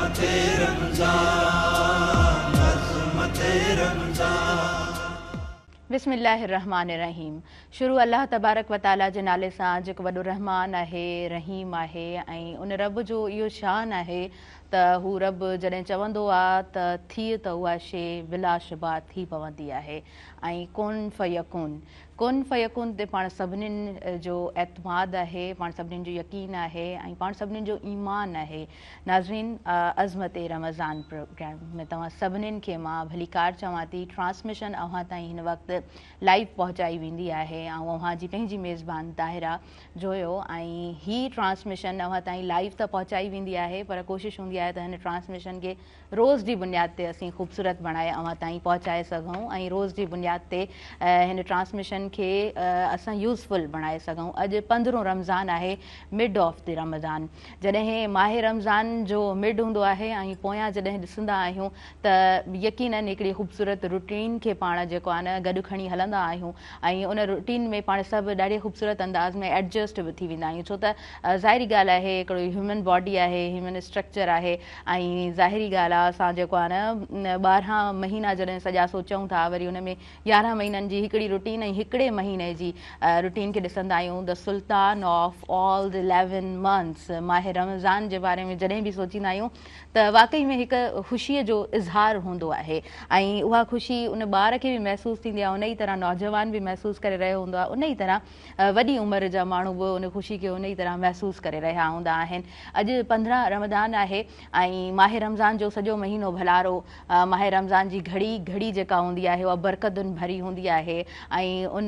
अज़मत रमज़ान, अज़मत रमज़ान। बिस्मिल्लाहिर्रहमानिर्रहीम। शुरू अल्लाह तबारक व तआला जे नाले सां, जेको वॾो रहमान आहे, रहीम आहे ऐं उन रब जो इहो शान आहे त हू रब जॾहिं चवंदो आहे त थी त उहा शइ बिलाशुबा थी पवंदी आहे ऐं कुन फयकुन, कुन फयकुन ते पाण सभिनीनि जो एतमाद आहे, पाण सभिनीनि जो यकीन आहे ऐं पाण सभिनीनि जो ईमान आहे। नाज़रीन, अज़मत रमज़ान प्रोग्राम में तव्हां सभिनीनि खे मां भलीकार चवां थी। ट्रांसमिशन अव्हां ताईं हिन वक़्तु लाइव पहुचाई वेंदी आहे। ऐं अव्हां जी पंहिंजी मेज़बान ताहिरा जोयो ऐं ही ट्रांसमिशन अव्हां ताईं लाइव त पहुचाई वेंदी आहे, पर कोशिशि हूंदी आहे त हिन ट्रांसमिशन खे रोज़ जी बुनियाद ते असीं ख़ूबसूरत बणाए अव्हां ताईं पहुचाए सघूं ऐं रोज़ जी बुनियाद ते हिन ट्रांसमिशन खे असां यूज़फुल बणाए सघूं। अॼु 15 रमज़ान आहे, मिड ऑफ the Ramzan. जॾहिं माह रमज़ान जो मिड हूंदो आहे ऐं पोयां जॾहिं ॾिसंदा आहियूं त यकीनन हिकिड़ी ख़ूबसूरत रूटीन खे पाण जेको आहे न गॾु खणी हलंदा आहियूं ऐं उन रूटीन में पाण सभु ॾाढे ख़ूबसूरत अंदाज़ में एडजस्ट बि थी वेंदा आहियूं, छो त ज़ाहिरी ॻाल्हि आहे हिकिड़ो ह्यूमन बॉडी आहे, ह्यूमन स्ट्रक्चर आहे ऐं ज़ाहिरी ॻाल्हि आहे असां जेको आहे न 12 महीना जॾहिं सॼा सोचूं था, वरी उन में 11 महीननि जी हिकिड़ी रूटीन ऐं हिकिड़े महीने जी रूटीन खे ॾिसंदा आहियूं। The sultan of all the 11 months माह रमज़ान जे बारे में जॾहिं बि सोचींदा आहियूं त वाकई में हिकु ख़ुशीअ जो इज़हार हूंदो आहे ऐं उहा ख़ुशी उन ॿार खे बि महसूसु थींदी आहे, उन ई तरह नौजवान बि महसूसु करे रहियो हूंदो आहे, उन ई तरह वॾी उमिरि जा माण्हू बि उन ख़ुशी खे उन ई तरह महसूसु करे रहिया हूंदा आहिनि। अॼु 15 रमज़ान आहे ऐं माह रमज़ान जो सॼो महीनो भलारो, माह रमज़ान जी घड़ी घड़ी जेका हूंदी आहे उहा बरकतुनि भरी हूंदी आहे ऐं उन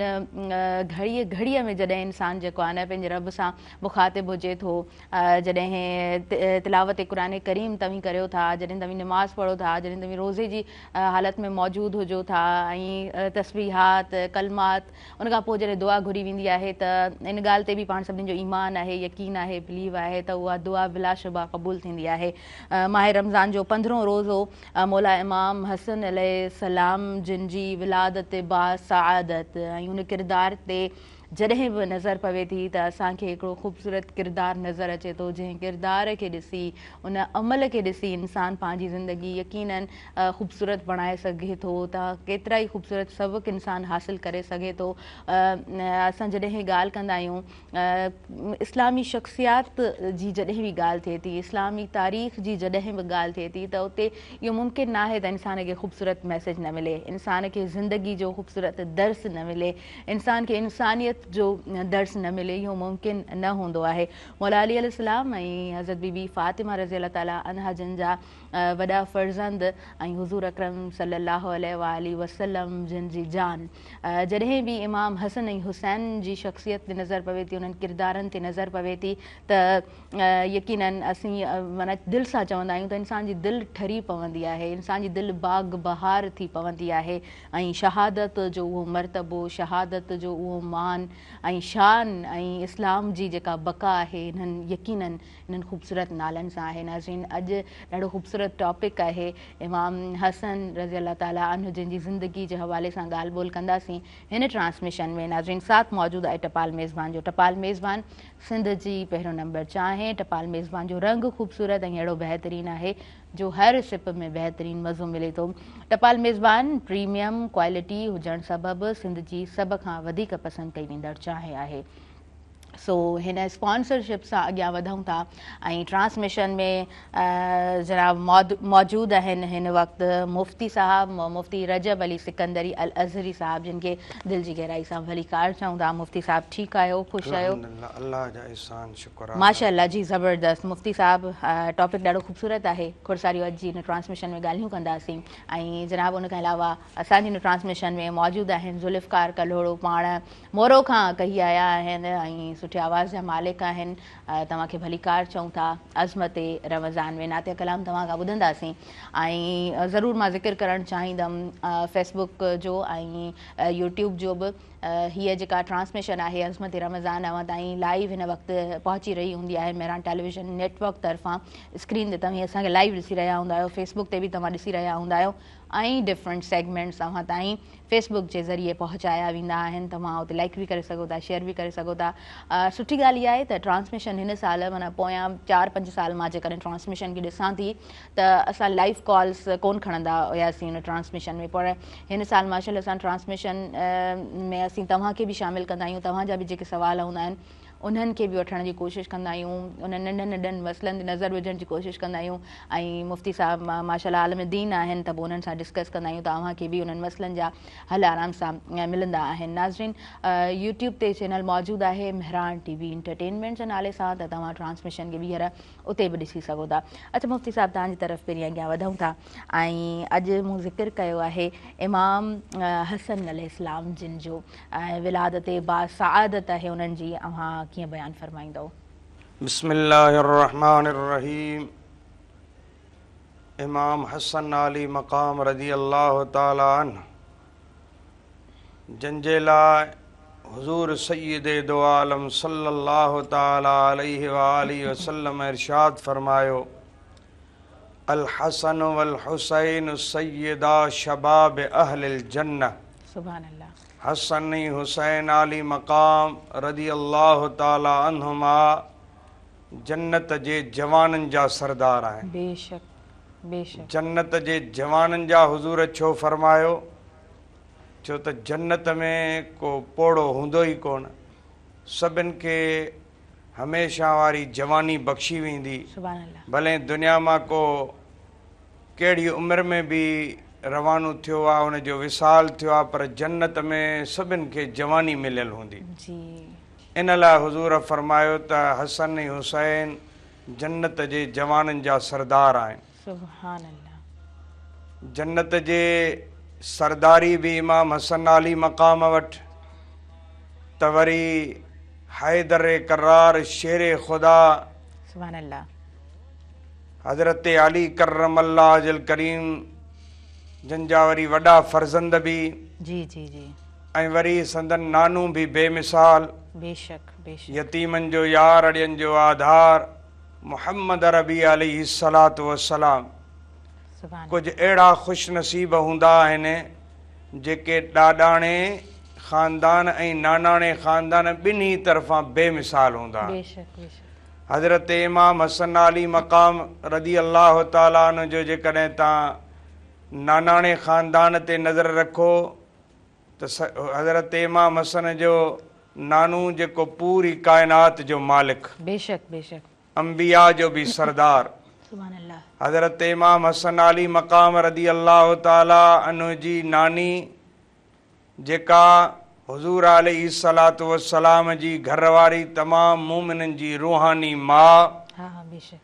घड़ीअ घड़ीअ में जॾहिं इंसान जेको आहे न पंहिंजे रब सां मुखातिब हुजे थो, जॾहिं तिलावत क़ुरान करीम तव्हीं करियो था, जॾहिं तव्हीं नमाज़ पढ़ो था, जॾहिं तव्हीं रोज़े जी हालत में मौजूदु हुजो था ऐं तस्बीहात कलमात, उन खां पोइ जॾहिं दुआ घुरी वेंदी आहे त इन ॻाल्हि ते बि पाण सभिनीनि जो ईमान आहे, यकीन आहे, बिलीव आहे त उहा दुआ बिलाशुबा क़बूल थींदी आहे। माह रमज़ान जो 15 रोज़ो मौला इमाम हसन अलैहिस्सलाम जिन जी विलादत बासादत ऐं उन किरदार ते जॾहिं बि नज़र पवे थी त असांखे हिकिड़ो ख़ूबसूरत किरदार नज़र अचे थो, जंहिं किरदार खे ॾिसी, उन अमल खे ॾिसी इंसान पंहिंजी ज़िंदगी यकीनन ख़ूबसूरत बणाए सघे थो, त केतिरा ई ख़ूबसूरत सबक़ इंसान हासिल करे सघे थो। असां जॾहिं ॻाल्हि कंदा आहियूं इस्लामी शख्सियात जी जॾहिं बि ॻाल्हि थिए थी, इस्लामी तारीख़ जी जॾहिं बि ॻाल्हि थिए थी त उते इहो मुमकिन न आहे त इंसान खे ख़ूबसूरत मैसेज न मिले, इंसान खे ज़िंदगी जो ख़ूबसूरत दर्स न मिले, इंसान खे इंसानियत जो दर्स न मिले, इहो मुमकिन न हूंदो आहे। मौला अली अलैहिस्सलाम ऐं हज़रत बीबी फ़ातिमा रज़ी अल्लाह ताला अन्हा जिन जा वॾा फ़र्ज़ंद ऐं हुज़ूर अकरम सल्लल्लाहु अलैहि वसल्लम जिन जी जान, जॾहिं बि इमाम हसन ऐं हुसैन जी शख्सियत ते नज़र पवे थी, उन्हनि किरदारनि ते नज़र पवे थी त यकीनन असीं माना दिलि सां चवंदा आहियूं त इंसान जी दिलि ठरी पवंदी आहे, इंसान जी दिलि बाग बहार थी पवंदी आहे ऐं शहादत जो उहो मर्तबो, शहादत जो उहो मान ऐं शान ऐं इस्लाम जी जेका बका आहे इन्हनि यकीनन इन्हनि ख़ूबसूरत नालनि सां आहे। नाज़रीन, अॼु ॾाढो ख़ूबसूरत टॉपिक आहे इमाम हसन रज़ी अल्लाह ताला अन्हु जिन जी ज़िंदगी जे हवाले सां ॻाल्हि ॿोल कंदासीं हिन ट्रांसमिशन में। नाज़रीन, साथ मौजूदु आहे टपाल मेज़बान जो। टपाल मेज़बान सिंध जी पहिरियों नंबर चांहि। टपाल मेज़बान जो रंग ख़ूबसूरत ऐं अहिड़ो बहितरीन आहे जो हर सिप में बहितरीन मज़ो मिले थो। टपाल मेज़बान प्रीमियम क्वालिटी हुजण सबबु सिंध जी सभ खां वधीक पसंदि कई वेंदड़ चांहि आहे। सो हिन स्पॉन्सरशिप सां अॻियां वधूं था ऐं ट्रांसमिशन में जनाब मौजूदु आहिनि हिन वक़्तु मुफ्ती साहब, मुफ्ती रजब अली सिकंदरी अल अज़हरी साहब, जिन खे दिलि जी गहराई सां भलीकार चऊं था। मुफ्ती साहब ठीकु आहियो? ख़ुशि आहियो? अल्लाह जा एहसान, शुक्र। माशाअल्लाह जी, ज़बरदस्त। मुफ्ती साहब, टॉपिक ॾाढो ख़ूबसूरत आहे, खोड़ सारियूं अॼु जी हिन ट्रांसमिशन में ॻाल्हियूं कंदासीं। ऐं जनाब उन खां अलावा असांजी हिन ट्रांसमिशन में मौजूदु आहिनि ज़ुल्फ़कार कल्होड़ो, पाण मोरो खां कही आया आहिनि ऐं सुठे आवाज़ जा मालिक आहिनि। तव्हांखे भलीकार चऊं था अज़मत रमज़ान में। नातिया कलाम तव्हां खां ॿुधंदासीं ऐं ज़रूरु मां ज़िक्र करणु चाहींदमि फेसबुक जो ऐं यूट्यूब जो बि। هيء جيڪا ٽرانسميشن آهي عظمت رمضان اوهان تائين لائيو هن وقت پهچي رهي هوندي آهي مهراڻ ٽيليويزن نيٽ ورڪ طرفان اسڪرين تي توهين اسان کي لائيو ڏسي رهيا هوندا آهيو فيس بڪ تي به توهان ڏسي رهيا هوندا آهيو ۽ ڊفرنٽ سيگمينٽس اوهان تائين فيس بڪ جي ذريعي پهچايا ويندا آهن توهان اتي لائيڪ به ڪري سگهو ٿا شيئر به ڪري سگهو ٿا سٺي ڳالهه اها آهي ته ٽرانسميشن هن سال معنيٰ پويان چار پنج سال مان جيڪڏهن ٽرانسميشن کي ڏسان ٿي ته اسان لائيو ڪالز ڪون کڻندا هياسين ان ٽرانسميشن ۾ پر هن سال ماشاء الله سان ٽرانسميشن ۾ اسين توهان کي به شامل ڪندا آهيون توهان جا به جيڪي سوال هوندا آهن انهن کي به وٺڻ جي ڪوشش ڪندا آهيون انهن ننڍن ننڍن مسئلن تي نظر وجهڻ جي ڪوشش ڪندا آهيون ۽ مفتي صاحب ماشاء الله عالم دين آهن ته پوء انهن سان ڊسڪس ڪندا آهيون ته اوهان کي به انهن مسئلن جا حل آرام سان ملندا آهن ناظرين يوٽيوب تي چينل موجود آهي مهراڻ ٽي وي انٽرٽينمينٽ جي نالي سان ته توهان ٽرانسميشن کي ٻيهر اتي به ڏسي سگهو ٿا. اڇا مفتي صاحب توهان جي طرف پهرين اڳيان وڌون ٿا ۽ اڄ مون ذڪر ڪيو آهي امام حسن عليه السلام جن جو ۽ ولادت با سعادت آهي انهن جي اوهان ڪيئن بيان فرمائيندؤ؟ بسم الله الرحمٰن الرحيم امام حسن عالي مقام رضي الله تعالٰي عنه جن جي لاء حضور سيد دو عالم صلّي الله تعالٰي عليه واٰله وسلّم ارشاد فرمايو، الحسن والحسين سيدا شباب اهل الجنة سبحان الله. حسن ۽ حسين عالي مقام رضي الله تعالٰي عنهما جنت جي جوانن جا سردار آهن. بيشڪ بيشڪ. جنت جي جوانن جا حضور ڇو فرمايو؟ ڇو ته جنت ۾ ڪو پوڙهو هوندو ئي ڪونه، سڀن کي هميشه واري جواني بخشي ويندي، ڀلي دنيا مان ڪو ڪهڙي عمر ۾ به روانو ٿيو آ، ان جو وصال ٿيو آ، پر جنت ۾ سڀن کي جواني مليل هوندي. ان لاء حضور فرمايو ته حسن ۽ حسين جنت جي جوانن جا سردار آهن. سبحان الله. جنت جي سرداري به امام حسن عالي مقام وٽ ته وري حيدر ڪرار شير خدا سبحان الله حضرت علي ڪرم الله وجه الڪريم جن جا وري وڏا فرزند به جي جي جي ۽ وري سندن نانو به بي مثال بيشڪ بيشڪ يتيمن جو يار اڙين جو آڌار محمد عربي عليه الصلوة والسلام ڪجهه اهڙا خوش نصيب هوندا آهن جيڪي ڏاڏاڻي خاندان ۽ ناناڻي خاندان ٻنهي طرفان بي مثال هوندا آهن. حضرت امام حسن عالي مقام رضي الله تعالٰي عنه جو جيڪڏهن توهان ناناڻي خاندان تي نظر رکو ته حضرت امام حسن جو نانو جيڪو پوري ڪائنات جو مالڪ. بيشڪ بيشڪ. انبياء جو به سردار. سبحان الله. حضرت امام حسن عالي مقام رضي الله تعالٰي عنه جي ناني جيڪا حضور عليه الصلوة والسلام جي گهر واري تمام مومنن جي روحاني ماء. ها ها بيشڪ.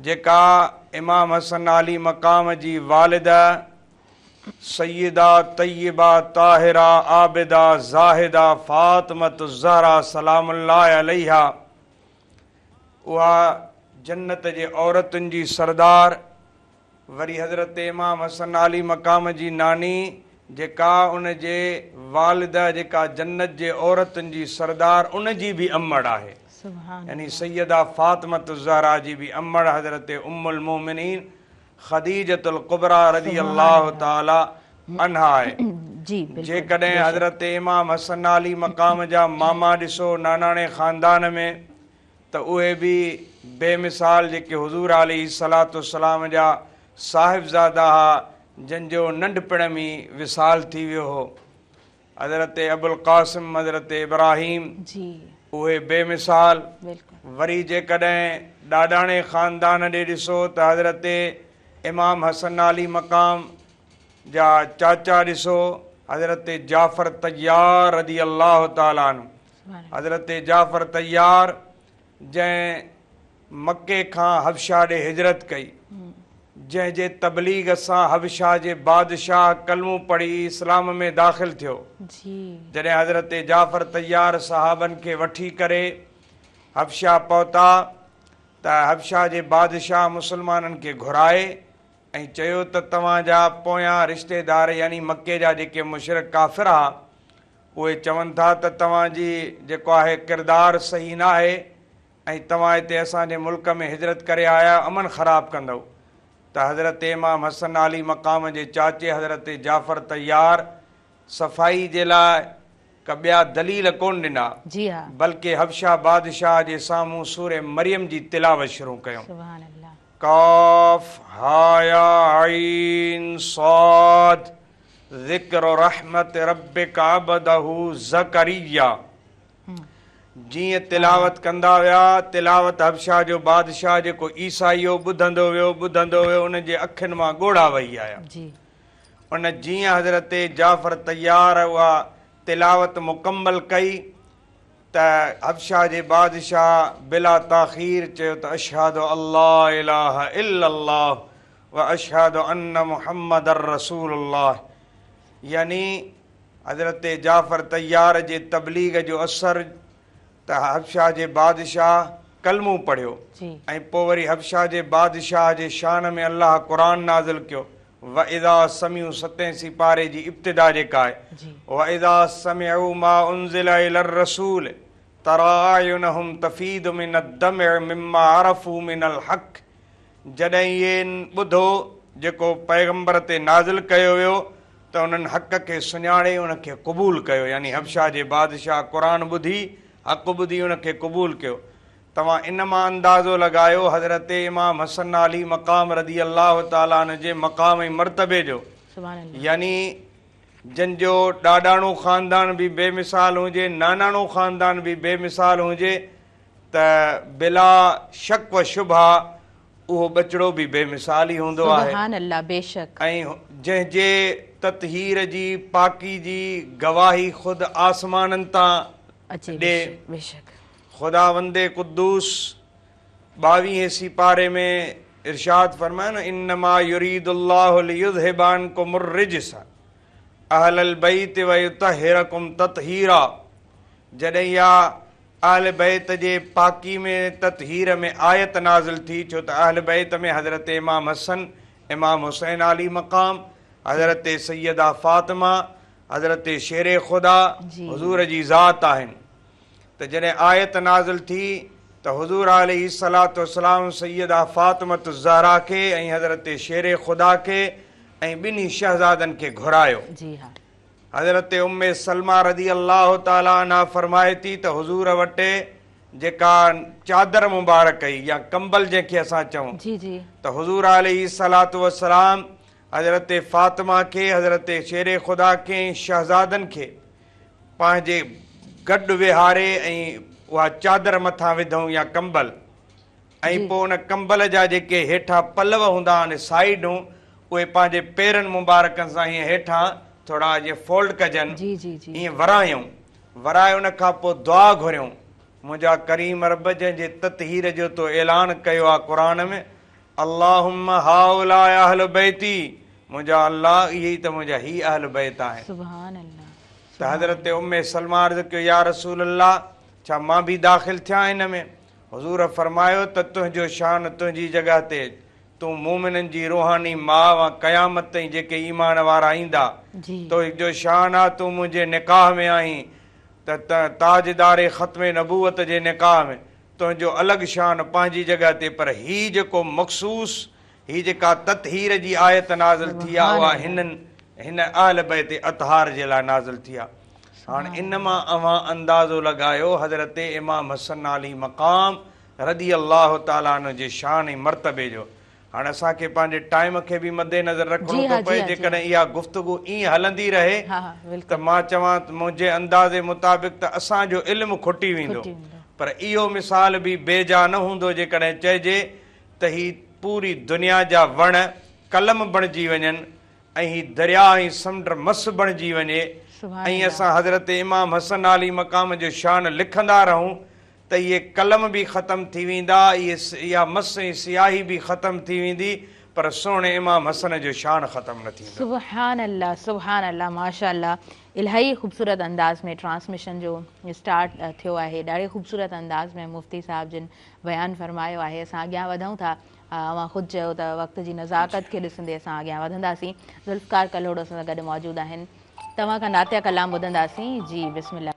جيڪا امام حسن عالي مقام جي والده سيده طيبه طاهره عابده زاهده فاطمة الزهراء سلام الله عليها اها جنت جي عورتن جي سردار وري حضرت امام حسن عالي مقام جي ناني جيڪا ان جي والده جيڪا جنت جي عورتن جي سردار ان جي به امڙ آهي يعني سيده فاطمة الزهراء جي به امڙ حضرت ام المومنين خديجة الڪبريٰ رضي الله تعالٰي عنها آهي. جيڪڏهن حضرت امام حسن عالي مقام جا ماما ڏسو ناناڻي خاندان ۾ ته اهي به بي مثال جيڪي حضور عليه الصلوة والسلام جا صاحبزادا ها جن جو ننڍپڻ ۾ وصال ٿي ويو هو حضرت ابوالقاسم حضرت ابراهيم اهي بي مثال وري جيڪڏهن ڏاڏاڻي خاندان ڏي ڏسو ته حضرت امام حسن عالي مقام جا چاچا ڏسو حضرت جعفر طيار رضي الله تعالٰي عنه حضرت جعفر طيار جنهن مڪي کان حبشه ڏي هجرت ڪئي، جنهن جي تبليغ سان حبشه جي بادشاهه ڪلمو پڙهي اسلام ۾ داخل ٿيو. جڏهن حضرت جعفر طيار صحابن کي وٺي ڪري حبشه پهتا ته حبشه جي بادشاهه مسلمانن کي گهرائي ۽ چيو ته توهان جا پويان رشتيدار يعني مڪي جا جيڪي مشرڪ ڪافر ها اهي چون ٿا ته توهان جي جيڪو آهي ڪردار صحيح ناهي ۽ توهان هتي اسان جي ملڪ ۾ هجرت ڪري آيا آهيو امن خراب ڪندؤ ته حضرت امام حسن عالي مقام جي چاچي حضرت جعفر طيار صفائي جي لاء ڪي ٻيا دليل ڪونه ڏنا جي ها. بلڪه حبشه بادشاهه جي سامهون سوره مريم جي تلاوت شروع ڪيائون. سبحان الله. ڪاف ها يا عين صاد ذڪر رحمت ربک عبده زڪريا جيئن تلاوت ڪندا ويا تلاوت حبشه جو بادشاهه جيڪو عيسائي هو ٻڌندو ويو ٻڌندو ويو ان جي اکين مان ڳوڙها وهي آيا ان جيئن حضرت جعفر طيار اها تلاوت مڪمل ڪئي ته حبشه جي بادشاهه بلا تاخير چيو ته اشهد ان لا اله الا الله واشهد ان محمدا رسول الله يعني حضرت جعفر طيار جي تبليغ جو اثر ته حبشه جي بادشاهه ڪلمو پڙهيو ۽ پوء وري حبشه جي بادشاهه جي شان ۾ الله قرآن نازل ڪيو واذا سمعوا ستين سيپاري جي ابتدا جيڪا آهي واذا سمعوا ما انزل الي الرسول تري اعينهم تفيض من الدمع مما عرفوا من الحق جڏهن اهي ٻڌو جيڪو پيغمبر تي نازل ڪيو ويو ته انهن حق کي سڃاڻي ان کي قبول ڪيو يعني حبشه جي بادشاهه قرآن ٻڌي حق ٻڌي ان کي قبول ڪيو توهان ان مان اندازو لڳايو حضرت امام حسن عالي مقام رضي الله تعالٰي عنه جي مقام ۽ مرتبي جو يعني جن جو ڏاڏاڻو خاندان به بي مثال هجي ناناڻو خاندان به بي مثال هجي ته بلا شڪ و شبهه اهو ٻچڙو به بي مثال ئي هوندو آهي. سبحان الله بيشڪ. ۽ جنهن جي تطهير جي پاڪي جي گواهي خود آسمانن تان اچي ڏي. بيشڪ. خداوند قدوس ٻاويهين سيپاري ۾ ارشاد فرمايو نه انما يريد الله ليذهب عنڪم الرجس اهل البيت ويطهرڪم تطهيرا جڏهن اها اهل بيت جي پاڪي ۾ تطهير ۾ آيت نازل ٿي ڇو ته اهل بيت ۾ حضرت امام حسن، امام حسين عالي مقام، حضرت سيده فاطمه، حضرت شير خدا، حضور جي ذات آهن ته جڏهن آيت نازل ٿي ته حضور عليه الصلوة والسلام سيده فاطمة الزهرا کي ۽ حضرت شير خدا کي ۽ ٻنهي شهزادن کي گهرايو. حضرت ام سلمه رضي الله تعالٰي عنها فرمائي ٿي ته حضور وٽ جيڪا چادر مبارڪ هئي يا ڪمبل جنهن کي اسان چئون جي جي. ته حضور عليه الصلوة والسلام حضرت فاطمه کي حضرت شير خدا کي ۽ شهزادن کي پنهنجي گڏ ويهاري ۽ اها چادر مٿان وڌائون يا ڪمبل ۽ پوء ان ڪمبل جا جيڪي هيٺان پلو هوندا آهن، سائيڊون، اهي پنهنجي پيرن مبارڪن سان هيئن هيٺان ٿورا جيئن فولڊ ڪجن، ائين ورايائون. ورائي ان کان پوء دعا گهريائون، منهنجا ڪريم رب جنهن جي تطهير جو تو اعلان ڪيو آهي قرآن ۾، اللهم هؤلاء اهل بيتي، منهنجا الله اهي ئي ته منهنجا هي اهل بيت آهن. ته حضرت ام سلمه عرض ڪيو، يا رسول الله! ڇا مان به داخل ٿيان ان ۾؟ حضور فرمايو ته تنهنجو شان تنهنجي جڳهه تي، تون مؤمنن جي روحاني ماء آن قيامت تائين جيڪي ايمان وارا ايندا، تنهنجو شان آ تون منهنجي نڪاح ۾ آهين ته تاجدار ختم نبوت جي نڪاح ۾، تنهنجو الڳ شان پنهنجي جڳهه تي پر هي جيڪو مخصوص هي جيڪا تطهير جي آيت نازل ٿي آ اها هنن هن اهل بيت اطهار جي لاء نازل ٿي آ. هاڻ ان مان اوهان اندازو لڳايو حضرت امام حسن عالي مقام رضي الله تعالٰي عنه جي شان ۽ مرتبي جو. هاڻ اسان کي پنهنجي ٽائيم کي به مد نظر رکڻو ٿو پئي جيڪڏهن اها گفتگو ائين هلندي رهي ته مان چوان منهنجي اندازي مطابق ته اسان جو علم کٽي ويندو پر اهو مثال به بي جا نه هوندو جيڪڏهن چئجي ته هي پوري دنيا جا وڻ قلم بڻجي وڃن ۽ هي درياء ۽ سمنڊ مس بڻجي وڃي ۽ اسان حضرت امام حسن عالي مقام جو شان لکندا رهون ته اهي قلم به ختم ٿي ويندا، اهي اها مس ۽ سياهي به ختم ٿي ويندي پر سهڻي امام حسن جو شان ختم نه ٿيندو. سبحان الله سبحان الله ماشاء الله الاهي خوبصورت انداز ۾ ٽرانسميشن جو اسٽارٽ ٿيو آهي ڏاڍي خوبصورت انداز ۾ مفتي صاحب جن بيان فرمايو آهي اسان اڳيان وڌون ٿا اوهان خود چيو ته وقت جي نزاڪت کي ڏسندي اسان اڳيان وڌنداسين ذوالفقار ڪلهوڙو اسان سان گڏ موجود آهن. توهان کان نعتيه ڪلام ٻڌنداسين جي بسم الله.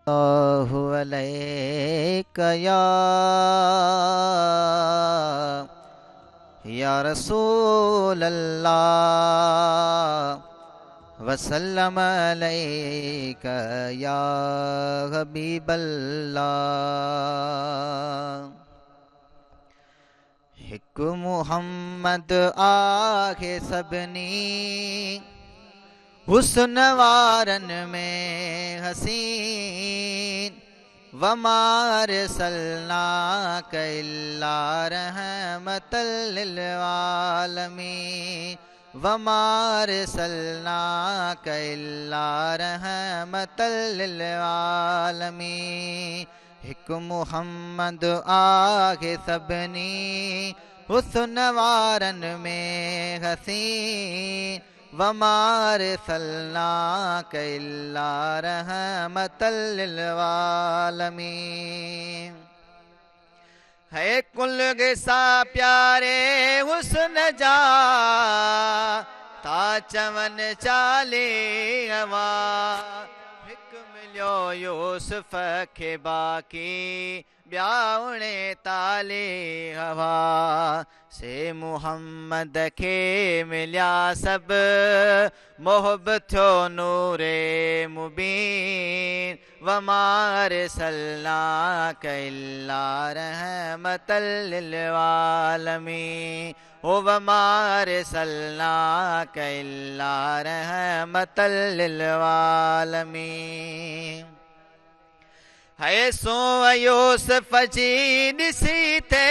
الله عليڪ يا يا رسول الله وسلم عليڪ يا حبيب الله. هڪ محمد آهي سڀني حسن وارن ۾ حسين وما ارسلناک الا رحمة للعالمين وما ارسلناک الا رحمة للعالمين. هڪ محمد آهي سڀني حسن وارن ۾ حسين وما ارسلناک الا رحمة للعالمين. هي ڪل قصا پياري حسن جا ٿا چون 40 هوا هڪ مليو يوسف کي باقي ٻيا 39 هوا سي محمد کي مليا سڀ محب ٿيو نور مبين وما ارسلناک الا رحمة للعالمين هو وما ارسلناک الا رحمة للعالمين. هي سو يوسف جي ڏسي تي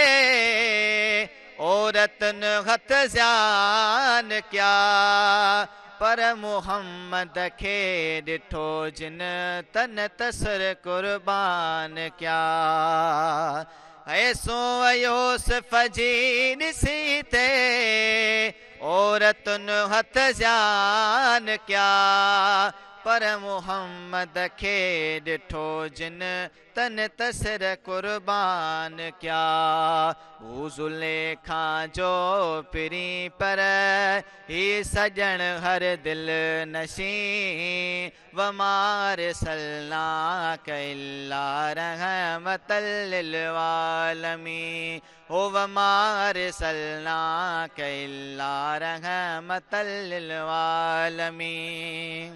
عورتن هٿ زيان ڪيا پر محمد کي ڏٺو جن تن تسر قربان ڪيا. هي سو يوسف جي ڏسي تي عورتن هٿ زيان ڪيا پر محمد کي ڏٺو جن تن تسر قربان ڪيا. هو زليخا جو پرين پر هي سڄڻ هر دل نشين وما ارسلناک الا رحمة للعالمين هو وما ارسلناک الا رحمة للعالمين.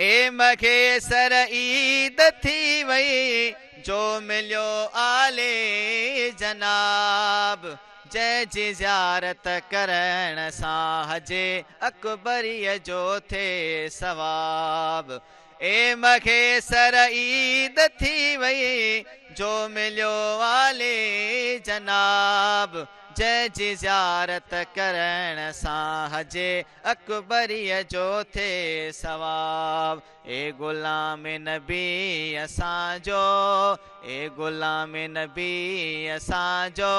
اي مکي سر عيد ٿي وئي جو مليو آلي جناب جنهن جي زيارت ڪرڻ سان حج اڪبريءَ جو ٿئي ثواب. اي مکي سر عيد ٿي وئي جو مليو آلي جناب جنهن جي زيارت ڪرڻ سان حج اڪبريءَ جو ٿئي ثواب. اي غلام نبي اسان جو اي غلام نبي اسان جو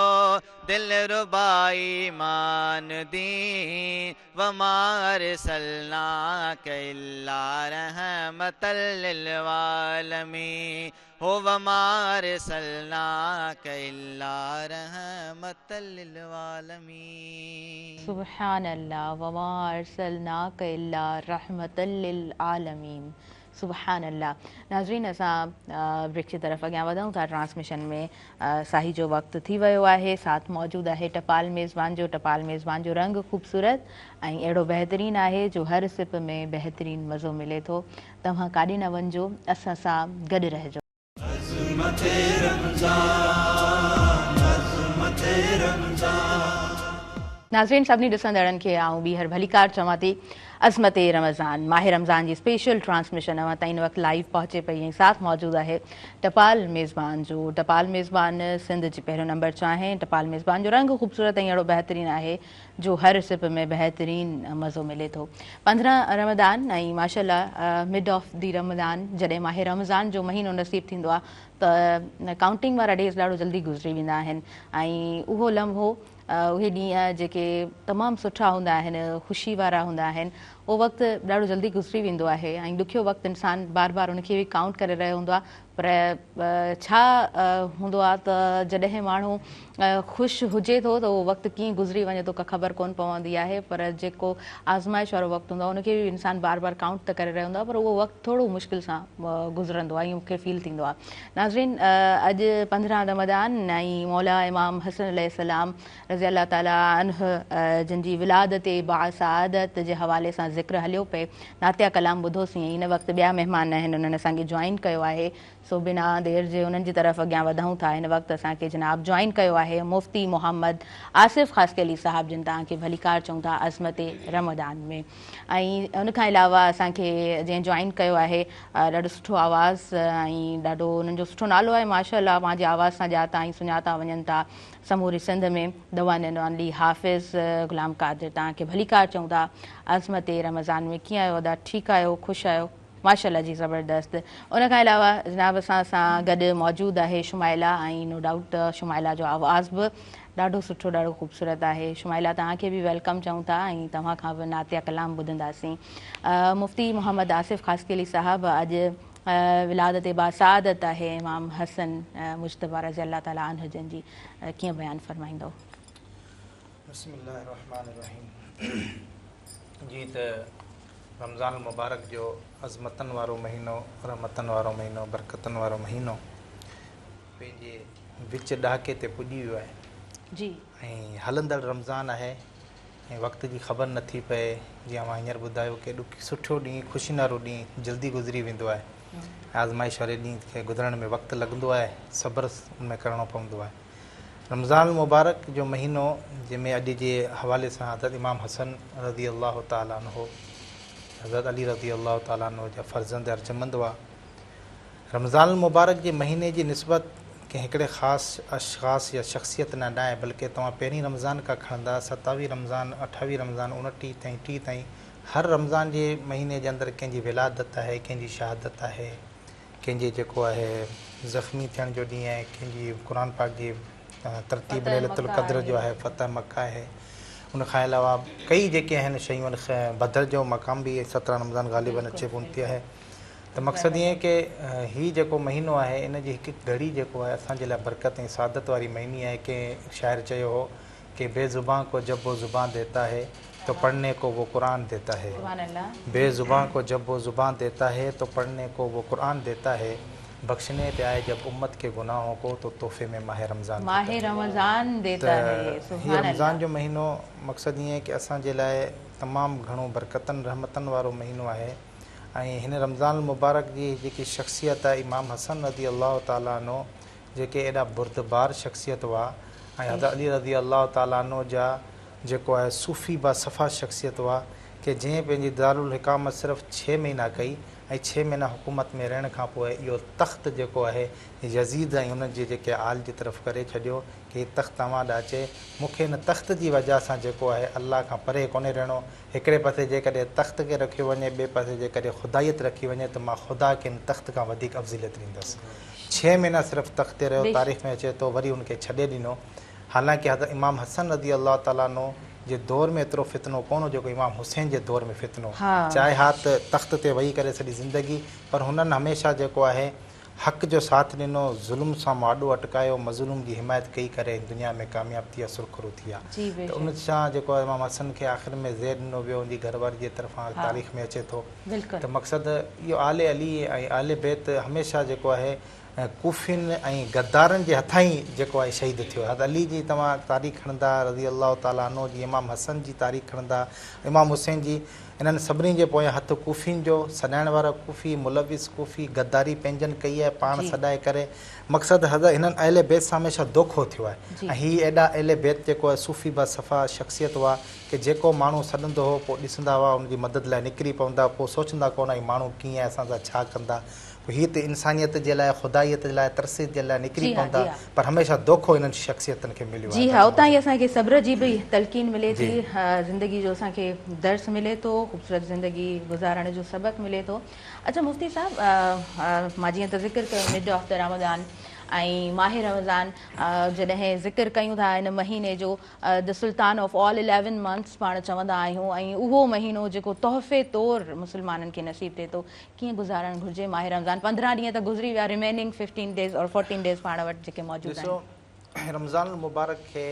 دل ربائي مان دين وما ارسلناک الا رحمة للعالمين هو وما ارسلناک الا رحمة للعالمين. سبحان الله وما ارسلناک الا رحمة للعالمين. سبحان الله. ناظرين असां ब्रेक जी तरफ़ अॻियां वधूं था। ट्रांसमिशन में साही जो वक़्तु थी वियो आहे। साथ मौजूदु आहे टपाल मेज़बान जो। टपाल मेज़बान जो रंग ख़ूबसूरत ऐं अहिड़ो बहितरीन आहे जो हर सिप में बहितरीन मज़ो मिले थो। तव्हां काॾे न वञिजो, असां सां गॾु रहिजो। नाज़रीन सभिनी ॾिसंदड़नि खे आउं ॿीहर भलीकार चवां थी। अज़मत रमज़ान माह रमज़ान जी स्पेशल ट्रांसमिशन अवां ताईं हिन वक़्तु लाइव पहुचे पई ऐं साथ मौजूदु आहे टपाल मेज़बान जो। टपाल मेज़बान सिंध जी पहिरियों नंबर चांहि। टपाल मेज़बान जो रंग ख़ूबसूरत ऐं अहिड़ो बहितरीन आहे जो हर सिप में बहितरीन मज़ो मिले थो। 15 रमज़ान ऐं माशाअल्लाह मिड ऑफ the Ramzan जॾहिं माह रमज़ान जो महीनो नसीब थींदो आहे त काउंटिंग वारा डेज़ ॾाढो जल्दी गुज़री वेंदा आहिनि ऐं उहो लम्हो उहे ॾींहं जेके तमामु सुठा हूंदा आहिनि, ख़ुशी वारा हूंदा आहिनि, اهو وقت ڏاڍو جلدي گذري ويندو آهي ۽ ڏکيو وقت انسان بار بار ان کي به ڪائونٽ ڪري رهيو هوندو آهي پر ڇا هوندو آهي ته جڏهن ماڻهو خوش هجي ٿو ته اهو وقت ڪيئن گذري وڃي ٿو ڪا خبر ڪونه پوندي آهي پر جيڪو آزمائش وارو وقت هوندو آهي ان کي به انسان بار بار ڪائونٽ ته ڪري رهيو هوندو آهي پر اهو وقت ٿورو مشڪل سان گذرندو آهي ائين مون کي فيل ٿيندو آهي ناظرين اڄ 15 رمضان ۽ مولا امام حسن عليه السلام رضي الله تعالٰي عنه جن جي ولادت باسعادت جي حوالي سان ذڪر هليو پئي، نعتيه ڪلام ٻڌوسين ۽ هن وقت ٻيا مهمان آهن انهن اسان کي جوائن ڪيو آهي سو بنا دير جي انهن جي طرف اڳيان وڌون ٿا هن وقت اسان کي جناب جوائن ڪيو آهي مفتي محمد آصف خاصخيلي صاحب جن توهان کي ڀليڪار چئون ٿا عظمت رمضان ۾ ۽ ان کان علاوه اسان کي جنهن جوائن ڪيو آهي ڏاڍو سٺو آواز ۽ ڏاڍو انهن جو سٺو نالو آهي ماشاء الله پنهنجي آواز سان ڄاتا ۽ سڃاتا وڃن ٿا سموري Sindh ۾ the one and only Hafiz Ghulam Qadir توهان کي ڀليڪار چئون ٿا عظمت رمضان ۾ ڪيئن آهيو ادا ٺيڪ آهيو خوش آهيو ماشاءالله جي زبردست ان کان علاوه جناب اسان سان گڏ موجود آهي شمائله ۽ نو ڊائوٽ ته شمائله جو آواز به ڏاڍو سٺو ڏاڍو خوبصورت آهي شمائله توهان کي به welcome چئون ٿا ۽ توهان کان به نعتيه ڪلام ٻڌنداسين مفتي محمد آصف خاصخيلي صاحب اڄ ولادت باسعادت آهي امام حسن مجتبيٰ رضي الله تعالٰي عنه جن جي ڪيئن بيان فرمائيندؤ؟ بسم الله الرحمٰن الرحيم جيئن ته رمضان المبارڪ جو عظمتن وارو مهينو، رحمتن وارو مهينو، برڪتن وارو مهينو پنهنجي وچ ڏهاڪي تي پڄي ويو آهي جي ۽ هلندڙ رمضان آهي ۽ وقت جي خبر نه ٿي پئي، جيئن اوهان هينئر ٻڌايو ڪي ڏکي سٺو ڏينهن خوشين وارو ڏينهن جلدي گذري ويندو آهي ۽ آزمائش واري ڏينهن کي گذرڻ ۾ وقت لڳندو آهي صبر ان ۾ ڪرڻو پوندو آهي. رمضان المبارڪ جو مهينو جنهن ۾ اڄ جي حوالي سان حضرت امام حسن رضي الله تعالٰي عنه حضرت علي رضي الله تعالٰي عنه جا فرزند ارجمند هئا. رمضان المبارڪ جي مهيني جي نسبت ڪنهن هڪڙي خاص اشخاص يا شخصيت نه ناهي بلڪه توهان پهرين رمضان کان کڻندا ستاويهه رمضان، اٺاويهه رمضان، اڻٽيهه تائين، 30 تائين هر رمضان جي مهيني جي اندر ڪنهن جي ولادت آهي، ڪنهن جي شهادت آهي، ڪنهن جي جيڪو آهي زخمي ٿيڻ جو ڏينهن آهي، ڪنهن جي قرآن پاڪ جي ترتيب ليلة القدر جو آهي، فتح مڪه آهي، ان کان علاوه ڪئي جيڪي آهن شيون آهن، بدر جو مقام به 17 رمضان غالباً اچي پون ٿي آهي. ته مقصد ائين ڪي هي جيڪو مهينو آهي ان جي هڪ هڪ گهڙي جيڪو آهي اسان جي لاء برڪت ۽ سعادت واري مهيني آهي ڪنهن شاعر چيو هو ڪي بي زبان ڪو جب وو زبان ديتا هي تو پڙهني ڪو وو قرآن ديتا هي بي زبان ڪو جب وو زبان ديتا هي تو پڙهني ڪو وو قرآن ديتا هي بخشني پي آئي جب امت ڪي گناهون ڪو تو تحفي ۾ ماه رمضان ديتا هي ته هي رمضان جو مهينو مقصد ائين ڪي اسان جي لاء تمام گهڻو برڪتن رحمتن وارو مهينو آهي. ۽ هن رمضان المبارڪ جي جيڪي شخصيت آهي امام حسن رضي الله تعالٰي عنه جيڪي ايڏا بردبار شخصيت هئا ۽ حضرت علي رضي الله تعالٰي عنه جا جيڪو آهي صوفي با صفا شخصيت هئا ڪي جنهن پنهنجي دارالحڪامت صرف ڇهه مهينا ڪئي ۽ ڇهه مهينا حڪومت ۾ رهڻ کان پوء اهو تخت جيڪو آهي يزيد ۽ انهن جي جيڪي آل جي طرف ڪري ڇڏيو ڪي هي تخت اوهان ڏانهن اچي مون کي هن تخت جي وجه سان جيڪو آهي الله کان پري ڪونهي رهڻو هڪڙي پاسي جيڪڏهن تخت کي رکيو وڃي، ٻئي پاسي جيڪڏهن خدائيت رکي وڃي ته مان خدا کي ان تخت کان وڌيڪ افضليت ڏيندس. ڇهه مهينا صرف تخت تي رهيو، تاريخ ۾ اچي ٿو، وري ان کي ڇڏي ڏنو. حالانڪه حضرت امام حسن رضي الله تعالٰي عنه جي دور ۾ ايترو فتنو ڪونه هو جيڪو امام حسين جي دور ۾ فتنو. چاهي ها ته تخت تي ويهي ڪري سڄي زندگي پر هنن هميشه جيڪو آهي حق جو ساٿ ڏنو، ظلم سان مهاڏو اٽڪايو، مظلوم جي حمايت ڪئي ڪري هن دنيا ۾ ڪامياب ٿي ويا، سرخرو ٿي ويا. ته ان سان جيڪو آهي امام حسن کي آخر ۾ زهر ڏنو ويو ان جي گهر واري جي طرفان تاريخ ۾ اچي ٿو ته مقصد اهو آل علي ۽ آل بيت هميشه جيڪو آهي ڪوفين ۽ غدارن جي هٿان ئي جيڪو آهي شهيد ٿيو. حضرت علي جي توهان تاريخ کڻندا رضي الله تعالٰي عنه جي امام حسن جي تاريخ کڻندا امام حسين جي انهن سڀني جي پويان هٿ ڪوفين جو، سڏائڻ وارا ڪوفي، ملوث ڪوفي، غداري پنهنجن ڪئي آهي پاڻ سڏائي ڪري، مقصد حضرت هنن اهل بيت سان هميشه دوکو ٿيو آهي ۽ هي ايڏا اهل بيت جيڪو آهي صوفي با صفا شخصيت هئا ڪي جيڪو ماڻهو سڏندو هو پوء ڏسندا هئا ان جي مدد لاء نڪري پوندا پوء سوچندا ڪونه هي ماڻهو ڪيئن آهي اسان سان ڇا ڪندا پوء هي ته انسانيت جي لاء خدائيت جي لاء ترسيت جي لاء نڪري پوندا پر هميشه دوکو انهن شخصيتن کي مليو آهي. جي ها اتان ئي اسان کي صبر جي به تلقين ملي ٿي زندگي جو اسان کي درس ملي ٿو خوبصورت زندگي گذارڻ جو سبق ملي ٿو اڇا مفتي صاحب مان جيئن ته ذڪر ڪيو مڊ آف the Ramadan ۽ ماه رمضان جڏهن ذڪر ڪيون ٿا ان مهيني جو the Sultan of all 11 months پاڻ چوندا آهيون ۽ اهو مهينو جيڪو تحفي طور مسلمانن کي نصيب ٿئي ٿو ڪيئن گذارڻ گهرجي ماه رمضان 15 ڏينهن ته گذري ويا ريميننگ 15 ڊيز اور 14 ڊيز پاڻ وٽ جيڪي موجود آهن. ڏسو رمضان المبارڪ کي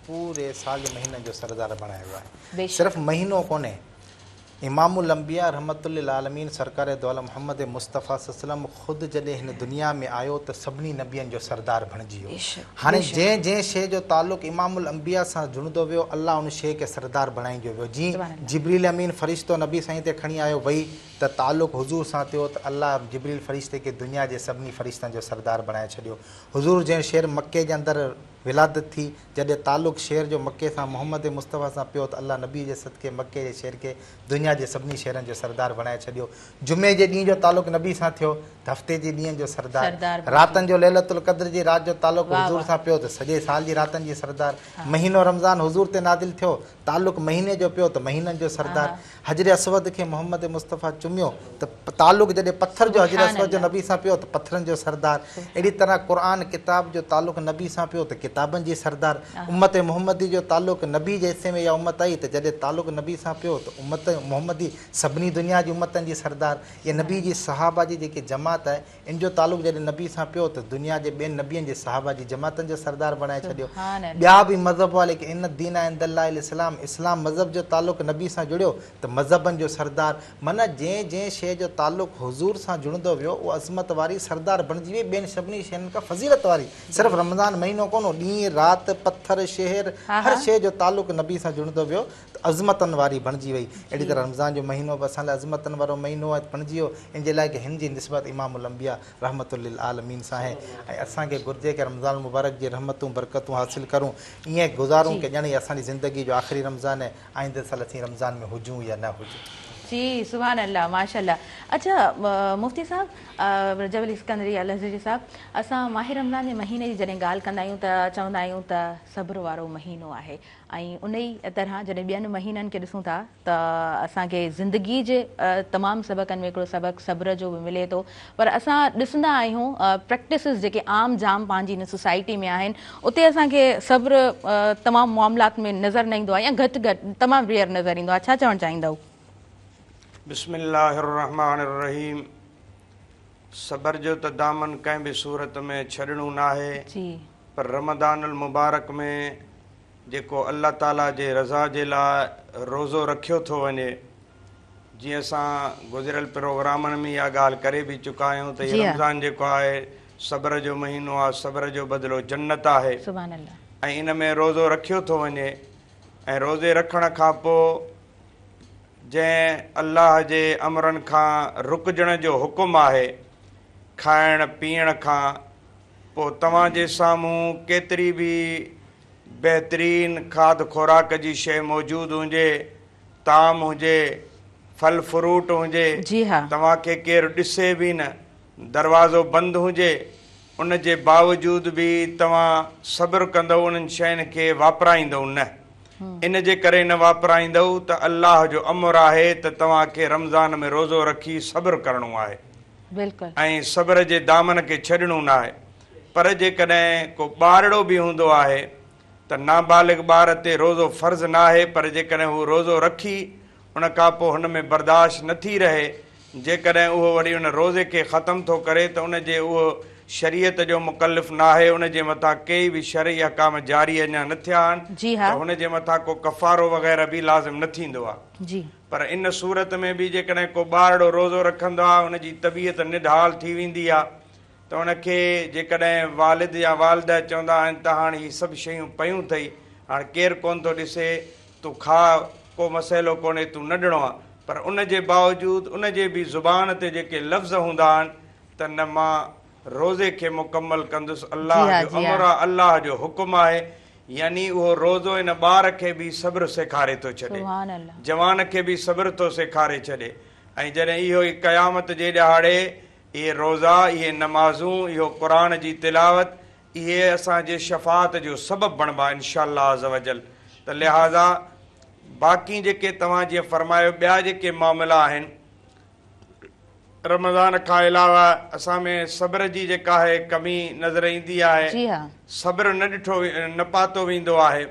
پوري سال جي مهينن جو سردار بڻايو ويو آهي. صرف مهينو ڪونهي. امام الانبياء رحمة للعالمين سرڪار دو عالم محمد مصطفيٰ صلي وسلم خود جڏهن هن دنيا ۾ آيو ته سڀني نبين جو سردار بڻجي ويو. هاڻي جنهن جنهن شيء جو تعلق امام الانبياء سان جڙندو ويو الله ان شيء کي سردار بڻائيندو ويو. جيئن جبريل امين فرشتو نبي سائين تي کڻي آيو وحي ته تعلق حضور سان ٿيو ته الله جبريل فرشتي کي دنيا جي سڀني فرشتن جو سردار بڻائي ڇڏيو. حضور جنهن شهر مڪي جي اندر ولادت ٿي، جڏهن تعلق شهر جو مڪي سان محمد مصطفيٰ سان پيو ته الله نبي جي صدقي مڪي جي شهر کي دنيا جي سڀني شهرن جو سردار بڻائي ڇڏيو. جمعي جي ڏينهن جو تعلق نبي سان ٿيو ته هفتي جي ڏينهن جو سردار. راتن جو ليلة القدر جي رات جو تعلق حضور سان پيو ته سڄي سال جي راتن جي سردار. مهينو رمضان حضور تي نازل ٿيو، تعلق مهيني جو پيو ته مهينن جو سردار. حجر اسود کي محمد مصطفيٰ چميو ته تعلق جڏهن پٿر جو حجر اسود جو نبي سان پيو ته پٿرن جو سردار. اهڙي طرح قرآن ڪتاب جو تعلق نبي سان پيو ته ڪتابن جي سردار. امت محمدي جو تعلق نبي جي حصي ۾ اها امت آئي ته جڏهن تعلق نبي سان پيو ته امت محمدي سڀني دنيا جي امتن جي سردار. يا نبي جي صحابه جي جيڪي جماعت آهي ان جو تعلق جڏهن نبي سان پيو ته دنيا جي ٻين نبين جي صحابه جي جماعتن جو سردار بڻائي ڇڏيو. ٻيا به مذهب هئا ليڪن ان الدين عند الله الاسلام، اسلام مذهب جو تعلق نبي سان جڙيو ته مذهبن جو سردار معنيٰ جنهن جنهن شيء جو تعلق حضور سان جڙندو ويو اهو عظمت واري سردار بڻجي وئي ٻين سڀني شين کان فضيلت واري صرف رمضان مهينو ڪونه هو ڏينهن رات پٿر شهر هر شيء جو تعلق نبي سان جڙندو ويو ته عظمتن واري بڻجي وئي. اهڙي طرح رمضان جو مهينو به اسان لاء عظمتن وارو مهينو بڻجي ويو، ان جي لاء ڪه هن جي نسبت امام الانبياء رحمة للعالمين سان آهي ۽ اسان کي گهرجي ڪه رمضان المبارڪ جي رحمتون برڪتون حاصل ڪرون، ائين گذارون ڪه ڄڻ هي اسان جي زندگي جو آخري رمضان آهي، آئينده سال اسين رمضان ۾ هجون يا نه هجون. جي سبحان الله ماشاءالله اڇا مفتي صاحب رجب علي اسڪندري الازهري صاحب اسان ماه رمضان جي مهيني جي جڏهن ڳالهه ڪندا آهيون ته چوندا آهيون ته صبر وارو مهينو آهي ۽ انهي طرح جڏهن ٻين مهينن کي ڏسون ٿا ته اسان کي زندگي جي تمام سبقن ۾ هڪڙو سبق صبر جو به ملي ٿو پر اسان ڏسندا آهيون پريڪٽسز جيڪي عام جام پنهنجي هن سوسائٽي ۾ آهن اتي اسان کي صبر تمام معاملات ۾ نظر نه ايندو آهي يا گهٽ گهٽ تمام ريئر نظر ايندو آهي ڇا چوڻ چاهيندؤ؟ بسم الله الرحمٰن الرحيم صبر جو ته دامن ڪنهن به صورت ۾ ڇڏڻو ناهي پر رمضان المبارڪ ۾ جيڪو الله تعاليٰ جي رضا جي لاء روزو رکيو ٿو وڃي، جيئن اسان گذريل پروگرامن ۾ اها ڳالهه ڪري به چڪا آهيون ته هي رمضان جيڪو آهي صبر جو مهينو آهي، صبر جو بدلو جنت آهي ۽ ان ۾ روزو رکيو ٿو وڃي ۽ روزي رکڻ کان پوء جنهن الله جي امرن کان رڪجڻ جو حڪم آهي، کائڻ پيئڻ کان، پوء توهان جي سامهون ڪيتري به بهترين کاڌ خوراڪ جي شيء موجود هجي، طعام هجي، ڦل فروٽ هجي، توهان کي ڪير ڏسي به نه، دروازو بند هجي، ان جي باوجود به توهان صبر ڪندؤ انهن شين کي واپرائيندؤ نه. ان جي ڪري نه واپرائيندؤ ته الله جو امر آهي ته توهان کي رمضان ۾ روزو رکي صبر ڪرڻو آهي. ۽ صبر جي دامن کي ڇڏڻو ناهي پر جيڪڏهن ڪو ٻارڙو به هوندو آهي ته نابالغ ٻار تي روزو فرض ناهي پر جيڪڏهن هو روزو رکي ان کان پوء هن ۾ برداشت نه ٿي رهي جيڪڏهن اهو وري ان روزي کي ختم ٿو ڪري ته ان جي اهو شريعت جو مڪلف ناهي ان جي مٿان ڪي به شرعي احڪام جاري اڃا نه ٿيا آهن ته هن جي مٿان ڪو ڪفارو وغيره به لازم نه ٿيندو آهي. پر ان صورت ۾ به جيڪڏهن ڪو ٻارڙو روزو رکندو آهي ان جي طبيعت نڍال ٿي ويندي آهي ته ان کي جيڪڏهن والد يا والده چوندا آهن ته هاڻ هي سڀ شيون پيون اٿئي هاڻ ڪير ڪونه ٿو ڏسي تون کاء ڪو مسئلو ڪونهي تون ننڍڙو آن پر ان جي باوجود ان جي به زبان تي جيڪي لفظ هوندا آهن ته نه مان روزي کي مڪمل ڪندس الله جو امر آهي الله جو حڪم آهي يعني اهو روزو ان ٻار کي به صبر سيکاري ٿو ڇڏي، جوان کي به صبر ٿو سيکاري ڇڏي ۽ جڏهن اهو ئي قيامت جي ڏهاڙي اهي روزا، اهي نمازون، اهو قرآن جي تلاوت اهي اسان جي شفاعت جو سبب بڻبا ان شاء الله عزوجل ته لهٰذا باقي جيڪي توهان جيئن فرمايو ٻيا جيڪي معاملا آهن. رمضان کان علاوه اسان ۾ صبر جي جيڪا آهي ڪمي نظر ايندي آهي. جي ها. صبر نه ڏٺو نه پاتو ويندو آهي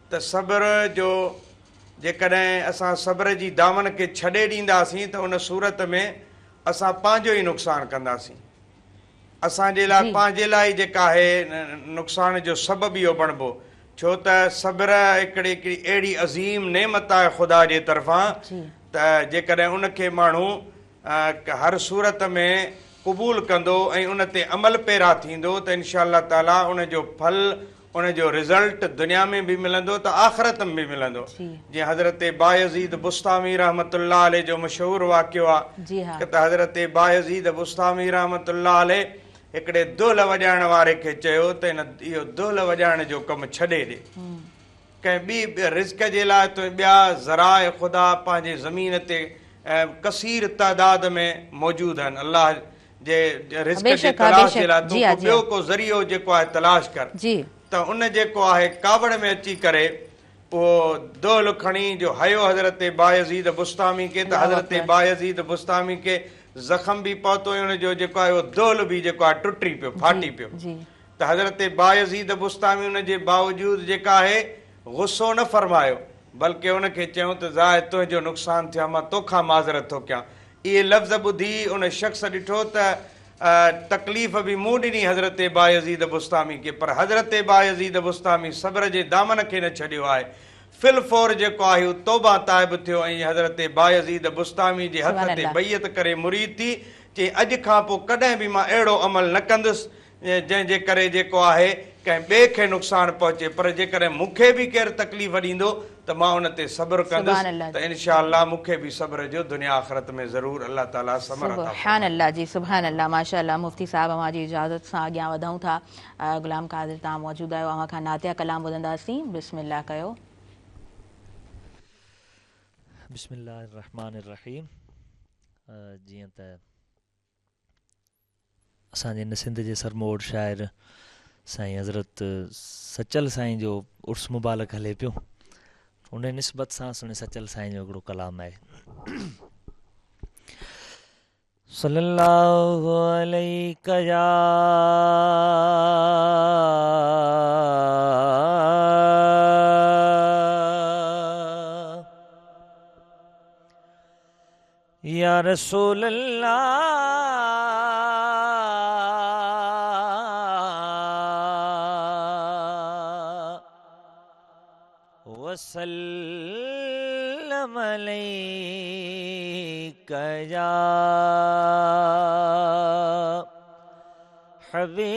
ته صبر جو جيڪڏهن اسان صبر جي دامن کي ڇڏي ڏينداسين ته ان صورت ۾ اسان پنهنجو ئي نقصان ڪنداسين. اسان جي لاء پنهنجي لاء ئي جيڪا آهي نقصان جو سبب اهو بڻبو ڇو ته صبر هڪڙي هڪڙي اهڙي عظيم نعمت آهي خدا جي طرفان ته جيڪڏهن ان کي ماڻهو هر صورت ۾ قبول ڪندو ۽ ان تي عمل پيرا ٿيندو ته انشاء الله تعالي ان جو ڦل ان جو رزلٽ دنيا ۾ به ملندو ته آخرت ۾ به ملندو جيئن حضرت بايزيد بسطامي رحمة الله عليه جو مشهور واقعو آهي ته حضرت بايزيد بسطامي رحمة الله عليه هڪڙي دهل وڄائڻ واري کي چيو ته هن اهو دهل وڄائڻ جو ڪم ڇڏي ڏي ڪنهن ٻي رزق جي لاء تون ٻيا ذرائع خدا پنهنجي زمين تي ڪثير تعداد ۾ موجود آهن الله جي رزق جي تلاش جي لاء تون ڪو ٻيو ڪو ذريعو جيڪو آهي تلاش ڪر ته ان جيڪو آهي ڪاوڙ ۾ اچي ڪري اهو دهل کڻي جو هنيو حضرت بايزيد بسطامي کي ته حضرت بايزيد بسطامي کي زخم به پهتو ۽ ان جو جيڪو آهي اهو دهل به جيڪو آهي ٽٽي پيو ڦاٽي پيو ته حضرت بايزيد بسطامي ان جي باوجود جيڪا آهي غصو نه فرمايو بلڪه ان کي چيائون ته ظاهر تنهنجو نقصان ٿيو آهي مان توکان معذرت ٿو ڪيان اهي لفظ ٻڌي ان شخص ڏٺو ته تڪليف به مون ڏني حضرت بايزيد بسطامي کي پر حضرت بايزيد بسطامي صبر جي دامن کي نه ڇڏيو آهي. في الفور جيڪو آهي هو توبه تائب ٿيو ۽ حضرت بايزيد بسطامي جي هٿ تي بيعت ڪري مريد ٿي چي اڄ کان پوء ڪڏهن به مان اهڙو عمل نه ڪندس جنهن جي ڪري جيڪو آهي ڪنهن ٻئي کي نقصان پهچي پر جيڪڏهن مون کي به ڪير تڪليف ڏيندو ته مان ان تي صبر ڪندس ته انشاء الله مون کي به صبر جو دنيا آخرت ۾ ضرور الله تعالي ثمر عطا سبحان فرمائيندو. الله جي سبحان الله ماشاء الله مفتي صاحب اوهان جي اجازت سان اڳيان وڌون ٿا غلام قادر توهان موجود آهيو اوهان کان نعتيه ڪلام ٻڌنداسين بسم الله ڪيو. بسم الله الرحمٰن الرحيم جيئن ته اسان جي هن سنڌ جي سرموڙ شاعر سائين حضرت سچل سائين جو عرس مبارڪ هلي پيو ان نسبت سان سهڻي سچل سائين جو هڪڙو ڪلام آهي صلي الله عليڪ يا يا رسول الله وسلم عليڪ يا حبيب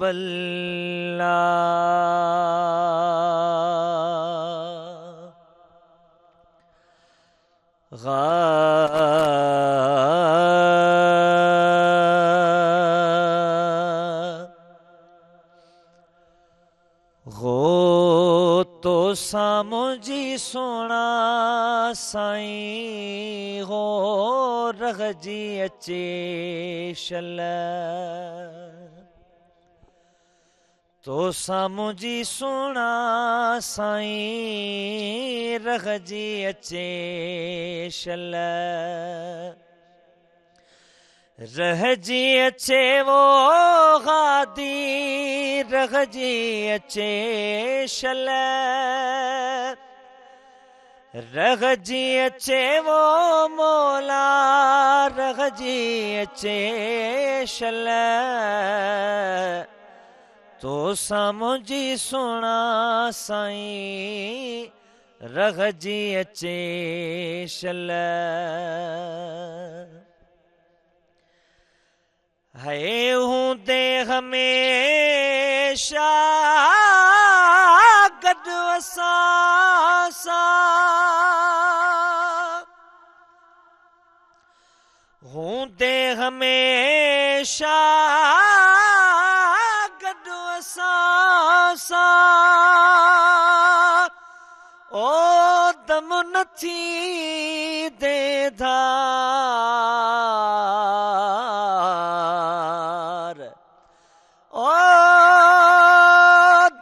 الله. غ تو سان منهنجي سهڻا سائين غو رهجي اچي شل. توسان منهنجي سهڻا سائين رهجي اچي شل رهجي اچي وو هادي رهجي اچي شل رهجي اچي وو مولا رهجي اچي شل توسان منهنجي سهڻا سائين رهجي اچي شل. هي هوندي هميشه گڏ اسان سان. هوندي هميشه گڏ اسان سان او دم نه ٿيندي ڌار او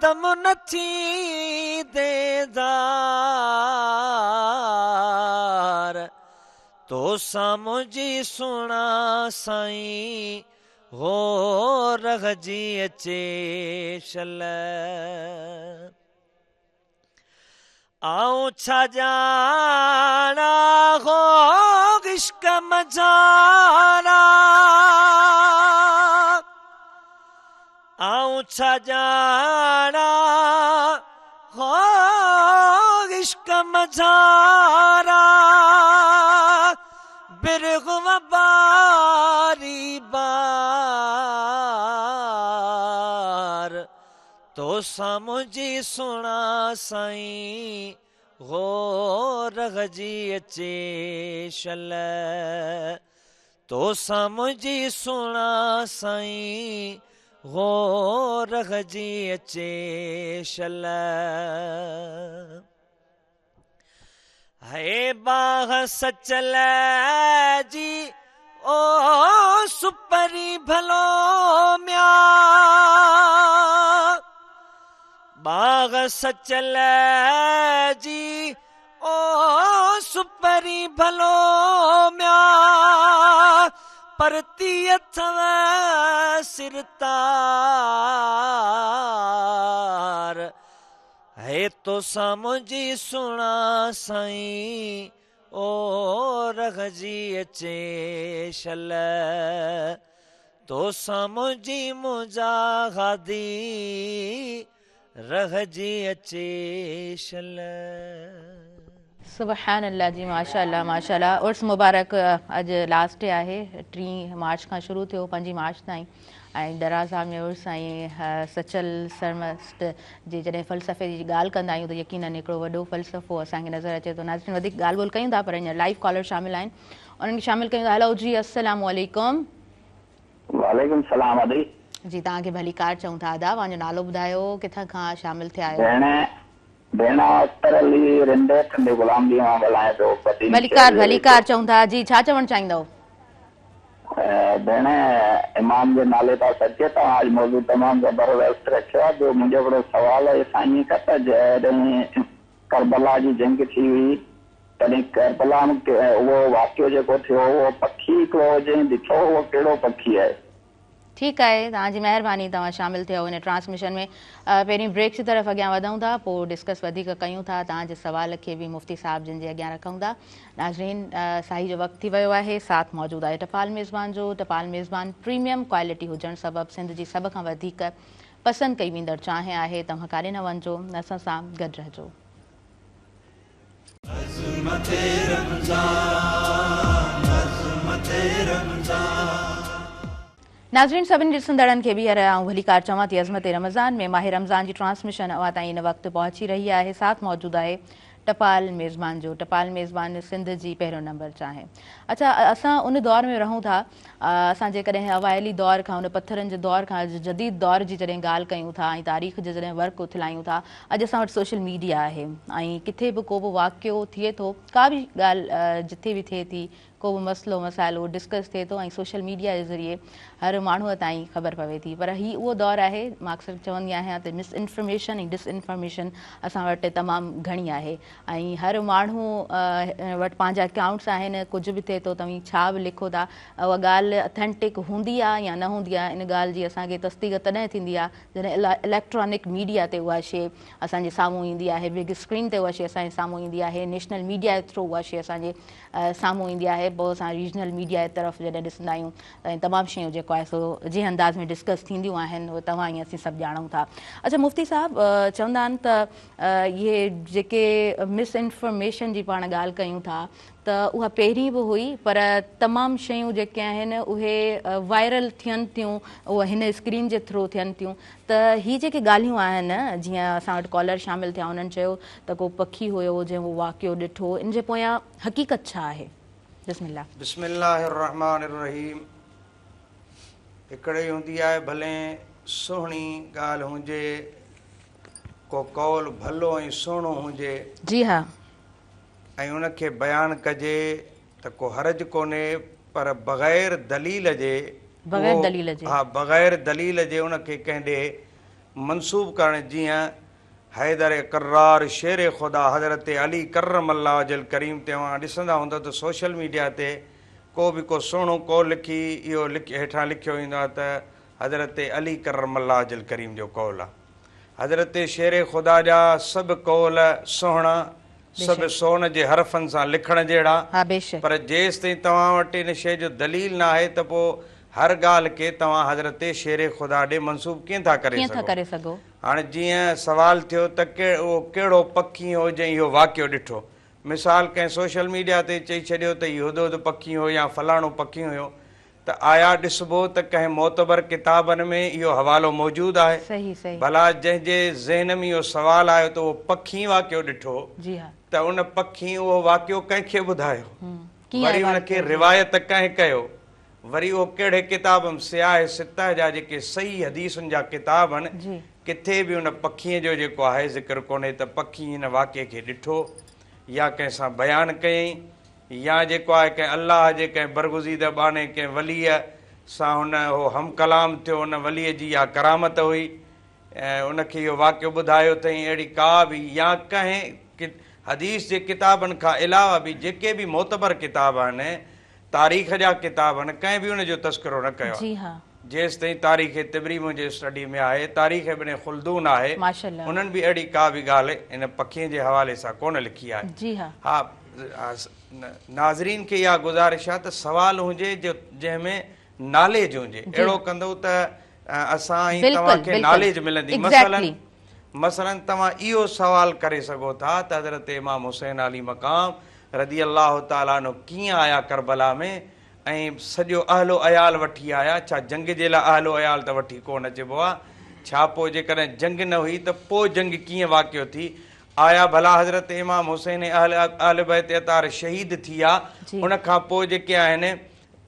دم نه ٿيندي ڌار. توسان منهنجي سهڻا سائين هو رهجي اچي شل. آئون ڇا ڄاڻان هو عشق منجهارا آئون ڇا ڄاڻان هو عشق منجهارا برهه باري بار توسان منهنجي سهڻا سائين هو رهجي اچي شل توسان منهنجي سهڻا سائين هو رهجي اچي شل. هي باغ سچل جي او سپرين ڀلو ميان باغ سچل جي او سپرين ڀلو ميان پرتي اٿو سر تار. هي توسان منهنجي سهڻا سائين او رهجي اچي شل توسان منهنجي منهنجا هادي رهجي اچي شل. سبحان الله جي ماشاء الله ماشاء الله عرس مبارڪ اڄ لاسٽ ڊي آهي ٽين مارچ کان شروع ٿيو پنجين مارچ تائين ۽ درازا ۾ عرس ۽ سچل سرمست جي جڏهن فلسفي جي ڳالهه ڪندا آهيون ته يقينن هڪڙو وڏو فلسفو اسان کي نظر اچي ٿو. ناظرين وڌيڪ ڳالهه ٻولهه ڪيون ٿا پر هينئر لائيو ڪالر شامل آهن انهن کي شامل ڪيون ٿا. هيلو جي السلام عليڪم. وعليڪم السلام ادي. جي توهان کي ڀليڪار چئون ٿا ادا پنهنجو نالو ٻڌايو ڪٿان کان شامل ٿيا آهيو. ڀيڻ ڀيڻ اختر علي رند ٽنڊي غلام علي مان ڳالهايان پيو بدين شهر ڀليڪار جي ڀليڪار ويجهو. چئون ٿا جي ڇا چوڻ چاهيندؤ. ڀيڻ امام جي نالي تان صدقي توهان اڄ موضوع تمام زبردست رکيو آهي ٻيو منهنجو هڪڙو سوال آهي سائين کان ته جڏهن ڪربلا جي جنگ ٿي هئي تڏهن ڪربلا ۾ اهو واقعو جيڪو ٿيو اهو پکي هڪڙو جنهن ڏٺو اهو ڪهڙو پکي آهي. ٺيڪ آهي توهان جي مهرباني توهان شامل ٿيو هن ٽرانسميشن ۾ پهرين بريڪ جي طرف اڳيان وڌون ٿا پوء ڊسڪس وڌيڪ ڪيون ٿا توهان جي سوال کي به مفتي صاحب جن جي اڳيان رکون ٿا ناظرين ساهي جو وقت ٿي ويو آهي ساٿ موجود آهي ٽپال ميزبان جو ٽپال ميزبان پريميم ڪوالٽي هجڻ سبب سنڌ جي سڀ کان وڌيڪ پسند ڪئي ويندڙ چانهه آهي توهان ڪاڏي نه وڃجو اسان سان گڏ رهجو. عظمت رمضان عظمت رمضان. ناظرين سڀني ڏسندڙن کي ٻيهر آئون ڀليڪار چوان ٿي عظمت رمضان ۾ ماهه رمضان جي ٽرانسميشن اوهان تائين هن وقت پهچي رهي آهي ساٿ موجود آهي ٽپال ميزبان جو ٽپال ميزبان سنڌ جي پهريون نمبر چانهه اڇا اسان ان دور ۾ رهون ٿا اسان جيڪڏهن اوائلي دور کان ان پٿرن جي دور کان اڄ جديد دور جي جڏهن ڳالهه ڪيون ٿا ۽ تاريخ جي جڏهن ورق اٿلايون ٿا اڄ اسان وٽ سوشل ميڊيا آهي ۽ ڪٿي به ڪو به واقعو ٿئي ٿو ڪا به ڳالهه جٿي به ٿئي ٿي ڪو به مسئلو مسائل اهو ڊسڪس ٿئي ٿو ۽ سوشل ميڊيا جي ذريعي هر ماڻهوء تائين خبر پوي ٿي پر هي اهو دور آهي مان اڪثر چوندي آهيان ته مس انفارميشن ۽ ڊس انفارميشن اسان وٽ تمام گهڻي آهي ۽ هر ماڻهو وٽ پنهنجا اڪائونٽس آهن ڪجهه به ٿئي ٿو توهين ڇا به لکو ٿا اها ڳالهه اٿينٽڪ هوندي آهي يا نه هوندي آهي ان ڳالهه جي اسان کي تصديق تڏهن ٿيندي آهي جڏهن اليڪٽرانڪ ميڊيا تي اها شيء اسان جي سامهون ايندي آهي بگ اسڪرين تي اها شيء اسان جي سامهون ايندي آهي نيشنل ميڊيا جي ٿرو اها شيء اسان جي سامهون ايندي آهي پوء اسان ريجنل ميڊيا جي طرف جڏهن ڏسندا آهيون ته تمام شيون جيڪو آهي سو جنهن انداز ۾ ڊسڪس ٿينديون آهن اهي توهان ۽ اسين سڀ ڄاڻون ٿا اڇا مفتي صاحب چوندا آهن ته اهي جيڪي مس انفارميشن جي پاڻ ڳالهه ڪيون ٿا ته اها پهرين به هئي پر تمام شيون جيڪي آهن اهي وائرل ٿين ٿيون اهي هن اسڪرين جي ٿرو ٿين ٿيون ته هي جيڪي ڳالهيون آهن جيئن اسان وٽ ڪالر شامل ٿيا انهن چيو ته ڪو پکي هيو جنهن اهو واقعو ڏٺو ان جي پويان حقيقت ڇا آهي؟ بسم الله. بسم الله الرحمٰن الرحيم هڪڙي هوندي آهي ڀلين سهڻي ڳالهه هجي ڪو قول ڀلو ۽ سهڻو هجي. جي ها. ۽ ان کي بيان ڪجي ته ڪو حرج ڪونهي پر بغير دليل جي بغير دليل جي. ها بغير دليل جي ان کي ڪنهن ڏي منسوب ڪرڻ جيئن حيدر ڪرار شير خدا حضرت علي ڪرم الله وجه الڪريم تي اوهان ڏسندا هوندؤ ته سوشل ميڊيا تي ڪو به ڪو سهڻو قول لکي اهو هيٺان لکيو ويندو آهي ته حضرت علي ڪرم الله وجه الڪريم جو قول آهي. حضرت شير خدا جا سڀ قول سهڻا، سڀ سون جي حرفن سان لکڻ جهڙا، پر جيستائين توهان وٽ ان شيء جو دليل نه آهي ته پوء هر ڳالهه کي توهان حضرت شير خدا ڏي منسوب ڪيئن ٿا ڪري سگهو؟ هاڻي جيئن سوال ٿيو ته اهو ڪهڙو پکي هو جنهن اهو واقعو ڏٺو؟ مثال ڪنهن سوشل ميڊيا تي چئي ڇڏيو ته هي هدهد پکي هو يا فلاڻو پکي هيو ته آيا ڏسبو ته ڪنهن معتبر ڪتابن ۾ اهو حوالو موجود آهي؟ ڀلا جنهن جي ذهن ۾ اهو سوال آيو ته اهو پکي واقعو ڏٺو ته ان پکي اهو واقعو ڪنهن کي ٻڌايو؟ وري ان کي روايت ڪنهن ڪيو؟ وري اهو ڪهڙي ڪتاب م صحاح سته جا جيڪي صحيح حديثن جا ڪتاب آهن ڪٿي به ان پکيء جو جيڪو آهي ذڪر ڪونهي ته پکي هن واقعي کي ڏٺو يا ڪنهن سان بيان ڪيائين يا جيڪو آهي ڪنهن الله جي ڪنهن برگزيده ٻانهي ڪنهن وليء سان هن اهو هم ڪلام ٿيو ان وليء جي اها ڪرامت هئي ۽ ان کي اهو واقعو ٻڌايو اٿئين اهڙي ڪا به يا ڪنهن حديث جي ڪتابن کان علاوه به جيڪي به معتبر ڪتاب آهن تاريخ جا ڪتاب آهن ڪنهن به ان جو تذڪرو نه ڪيو آهي. جيستائين تاريخ طبري منهنجي اسٽڊي ۾ آهي، تاريخ ابن خلدون آهي، انهن به اهڙي ڪا به ڳالهه ان پکين جي حوالي سان ڪونه لکي آهي. ها ناظرين کي اها گذارش آهي ته سوال هجي جو جنهن ۾ ناليج هجي اهڙو ڪندؤ ته اسان ۽ توهان کي ناليج ملندي مثلاً مثلاً توهان اهو سوال ڪري سگهو ٿا ته حضرت امام حسين عالي مقام رضي الله تعالٰي عنه ڪيئن آيا ڪربلا ۾ ۽ سڄو اهل و عيال وٺي آيا، ڇا جنگ جي لاء اهل و عيال ته وٺي ڪو نه اچبو آ، ڇا پوء جيڪڏهن جنگ نه هئي ته پوء جنگ ڪيئن واقع ٿي، آيا ڀلا حضرت امام حسين ۽ اهل اهل بيت اطهار شهيد ٿي ويا، ان کان پوء جيڪي آهن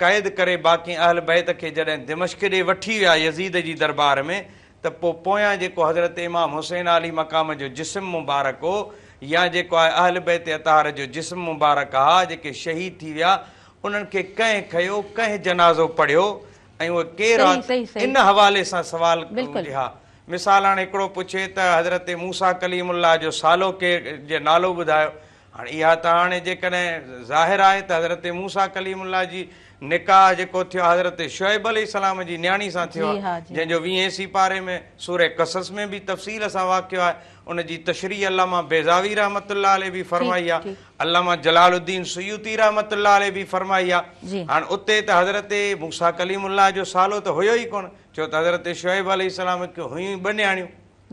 قيد ڪري باقي اهل بيت کي جڏهن دمشق ڏي وٺي ويا يزيد جي دربار ۾ ته پوء پويان جيڪو حضرت امام حسين عالي مقام جو جسم مبارڪ هو يا جيڪو آهي اهل بيت اطهار جو جسم مبارڪ ها جيڪي شهيد ٿي ويا انهن کي ڪنهن کنيو ڪنهن جنازو پڙهيو ۽ اهي ڪير ها ان حوالي سان سوال هجي ها مثال هاڻي هڪڙو پڇي ته حضرت موسيٰ ڪليم الله جو سالو ڪير جي نالو ٻڌايو هاڻي اها ته هاڻي جيڪڏهن ظاهر آهي ته حضرت موسيٰ ڪليم الله جي نڪاح جيڪو ٿيو آهي حضرت شعيب عليه السلام جي نياڻي سان ٿيو آهي جنهن جو ويهين سيپاري ۾ سوره قصص ۾ به تفصيل سان واقعو آهي ان جي تشريح علامه بيضاوي رحمة الله عليه به فرمائي آهي علامه جلال الدين سيوطي رحمة الله عليه به فرمائي آهي هاڻي اتي ته حضرت موسيٰ ڪليم الله جو سالو ته هيو ئي ڪونه ڇو ته حضرت شعيب عليه السلام کي هيون ئي ٻه نياڻيون.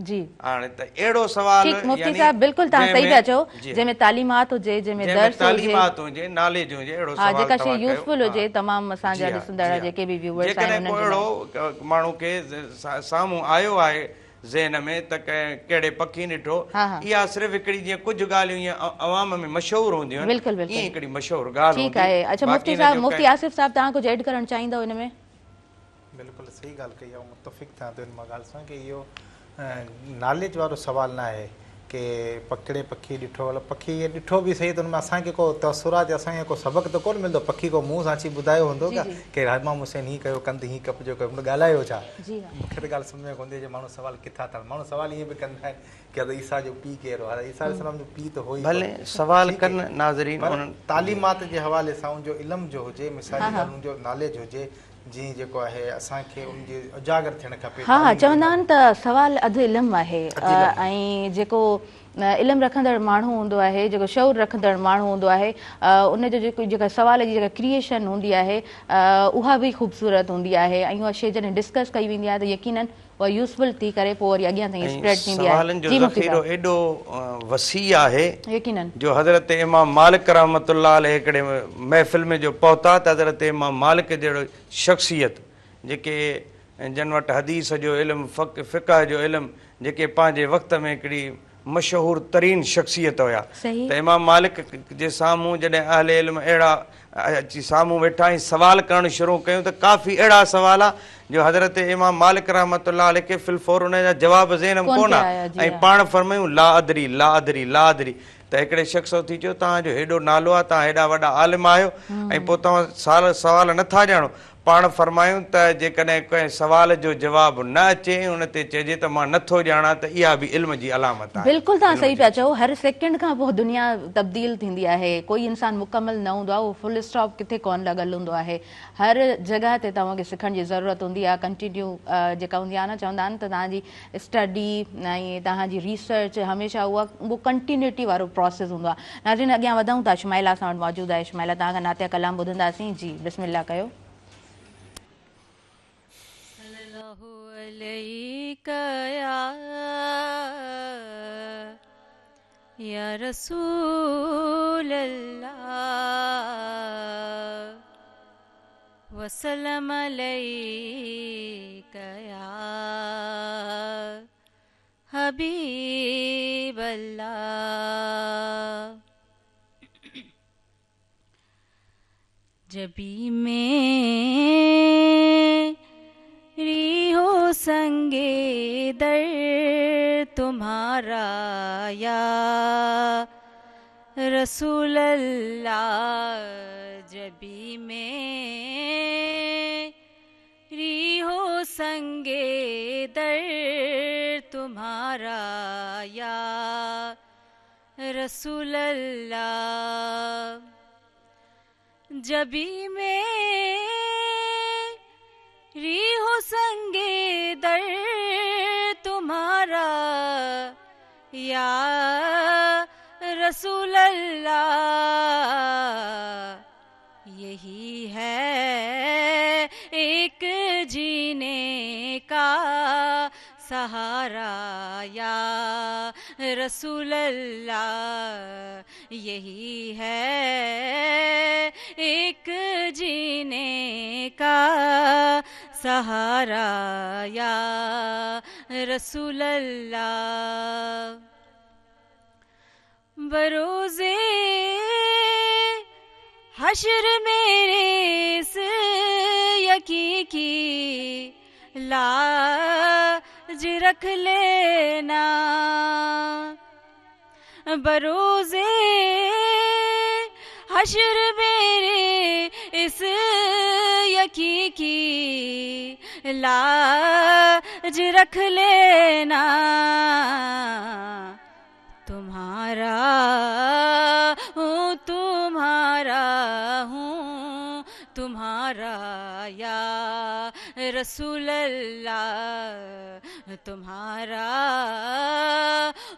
جي. هاڻي ته اهڙو سوال ٺيڪ مفتي يعني صاحب بلڪل توهان جنهن صحيح ۾ پيا چئو جي جنهن ۾ تعليمات هجي جنهن ۾ جنهن ۾ درس هجي تعليمات هجي ناليج هجي اهڙو ها سوال جيڪا شيء توهان ڪيو يوزفل ها هجي تمام اسان جي جا ها ڏسندڙ جي ها جيڪي به ويوئرس آهن جيڪڏهن انهن ڪو جي لاء اهڙو ماڻهو کي سامهون آيو آهي ذهن ۾ ته ڪنهن ڪهڙي پکي ڏٺو ها ها اها صرف هڪڙي جيئن ڪجهه ڳالهيون ائين عوام ۾ مشهور هونديون آهن بلڪل بلڪل ائين هڪڙي مشهور ڳالهه ٺيڪ هوندي آهي اڇا باقي مفتي ان صاحب جو مفتي ڪنهن آصف صاحب توهان ڪجهه ايڊ ڪرڻ چاهيندؤ ان ۾. بلڪل صحيح ڳالهه ڪئي آئون متفق ٿيان ٿو ان مان ڳالهه سان ڪي اهو ناليج وارو سوال نه آهي ڪي پڪڙي پکي ڏٺو مطلب پکي ائين ڏٺو به سهي ته ان ۾ اسان کي ڪو تاثرات يا اسان کي ڪو سبق ته ڪونه ملندو پکي ڪو منهن سان اچي ٻڌايو هوندو ڪا ڪي امام حسين هين ڪيو ڪنڌ هين ڪپجو ڪيو مطلب ڳالهايو ڇا مون کي ته ڳالهه سمجهه ۾ ڪونه ٿي اچي ماڻهو سوال ڪٿان ٿا ماڻهو سوال ائين به ڪندا آهن ڪي حضرت عيسيٰ جو پيء ڪير هو حضرت عيسيٰ عليه السلام جو پيء ته هو ئي ڀلي ڪونه سوال ٺيڪ ڪن آهي ناظرين پر انهن تعليمات جي حوالي سان ان جو علم جو هجي مثالي ڳالهه ان جو ناليج هجي جيئن جيڪو آهي اسان کي ان جي اجاگر ٿيڻ کپي ها ها تعليم چوندا ڏيڻ آهن ته سوال اڌ علم آهي اڌ علم آهي. ۽ جيڪو علم رکندڙ ماڻهو هوندو آهي جيڪو شعور رکندڙ ماڻهو هوندو آهي ان جو جيڪو جيڪا سوال جي جيڪا ڪريئيشن هوندي آهي اها به خوبصورت هوندي آهي ۽ اها شي جڏهن ڊسڪس ڪئي ويندي آهي ته يقينن اها يوزفل ٿي ڪري پوء وري اڳيان تائين ۽ اسپريڊ ٿيندي آهي سوالن جو جي مفتي ذخيرو صاحب. ايڏو وسيع آهي يقينن. جو حضرت امام مالڪ رحمة الله عليه هڪڙي محفل ۾ جو پهتا ته حضرت امام مالڪ جهڙو شخصيت جيڪي جن وٽ حديث جو علم فقه جو علم جيڪي پنهنجي وقت ۾ هڪڙي مشهور ترين شخصيت هيا ته امام مالڪ جي سامهون جڏهن اهل علم اهڙا اچي سامهون ويٺا ۽ سوال ڪرڻ شروع ڪيون ته ڪافي اهڙا سوال جو حضرت امام مالڪ رحمة الله عليه کي في الفور ان جا جواب ذهن ۾ ڪونه آيا ۽ پاڻ فرمايون لا ادري لا ادري لا ادري ته هڪڙي شخص اٿي چيو توهان جو هيڏو نالو آهي توهان هيڏا وڏا عالم آهيو ۽ پوء توهان سوال نٿا ڄاڻو. پاڻ فرمايون ته جيڪڏهن ڪنهن سوال جو جواب نه اچي ۽ ان تي چئجي ته مان نه ٿو ڄاڻان ته اها به علم جي علامت آهي. بلڪل توهان علم صحيح جي. پيا چئو هر سيڪنڊ کان پوء دنيا تبديل ٿيندي آهي ڪوئي انسان مڪمل نه هوندو آهي اهو فل اسٽاپ ڪٿي ڪونه لڳل هوندو آهي هر جڳهه تي توهان کي سکڻ جي ضرورت هوندي آهي ڪنٽينيو جيڪا هوندي آهي نه چوندا آهن ته توهان جي اسٽڊي ۽ توهان جي ريسرچ هميشه اها اهو ڪنٽينيوٽي وارو پراسيس هوندو آهي ناظرين اڳيان وڌون ٿا شمائله اسان وٽ موجود آهي شمائله توهان کان نعتيه ڪلام ٻڌنداسين جي بسم الله ڪيو. صلي الله عليڪ يا رسول الله وسلم عليڪ يا حبيب الله جبين ميري هو سنگ در تمهارا يا رسول الله جبين ميري هو سنگ در تمهارا يا رسول الله جبين ميري هو سنگ در تمهارا يا رسول الله يهي هي ايڪ جيني ڪا سهارا يا رسول الله يهي هي ايڪ جيني ڪا سهارا يا رسول الله بروز حشر ميري اس يقين ڪي لاج رک لينا بروز حشر ميري اس يقين ڪي لاج رک لينا تمهارا هون تمهارا هون تمهارا يا رسول الله تمهارا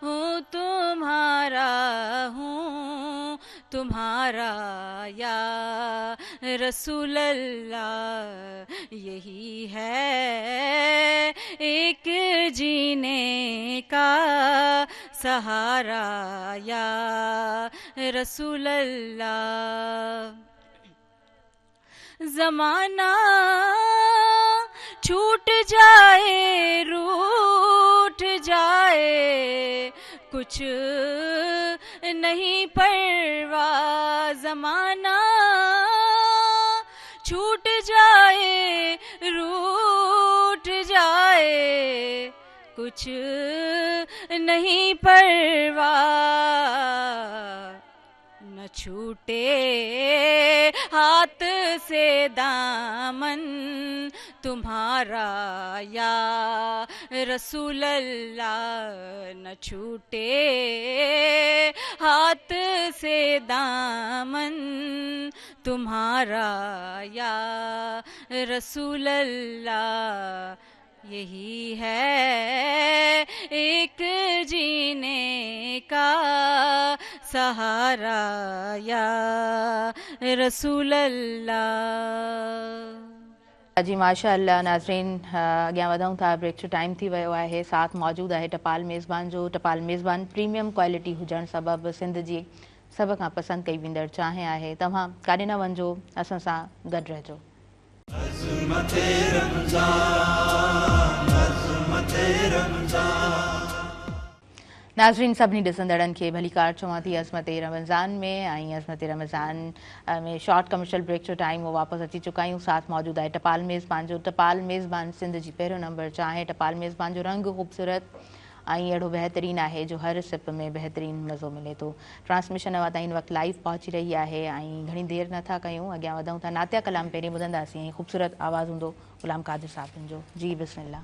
هون تمهارا هون تمهارا يا رسول الله يهي هي ايڪ جيني ڪا سهارا يا رسول الله زمانا ڇوٽ جائي روٺ جائي ڪڇ نهين پرواهه زمانا ڇوٽ جائي روٺ جائي ڪڇ نهين پرواهه نه ڇوٽي هاٿ سي دامن تمهارا يا رسول الله نه ڇوٽي هاٿ سي دامن تمهارا يا رسول الله يهي هي ايڪ جيني ڪا سهارا يا رسول الله. جي ماشاء الله ناظرين اڳيان وڌون ٿا بريڪ جو ٽائيم ٿي ويو آهي ساٿ موجود آهي ٽپال ميزبان جو ٽپال ميزبان پريميم ڪوالٽي هجڻ سبب سنڌ جي سڀ کان پسند ڪئي ويندڙ چانهه آهي توهان ڪاڏي نه وڃجو اسان سان گڏ رهجو. عظمت رمضان عظمت رمضان. ناظرين سڀني ڏسندڙن کي ڀليڪار چوان ٿي عظمت رمضان ۾ ۽ عظمت رمضان ۾ شارٽ ڪمرشل بريڪ جو ٽائيم هو واپس اچي چڪا آهيون ساٿ موجود آهي ٽپال ميزبان جو ٽپال ميزبان سنڌ جي پهريون نمبر چانهه ٽپال ميزبان جو رنگ خوبصورت ۽ اهڙو بهترين آهي جو هر سپ ۾ بهترين مزو ملي ٿو. ٽرانسميشن اوهان تائين هن وقت لائيو پهچي رهي آهي ۽ گهڻي دير نه ٿا ڪيون اڳيان وڌون ٿا نعتيه ڪلام پهرين ٻڌنداسين ۽ خوبصورت آواز هوندو غلام قادر صاحب جن جو جي بسم الله.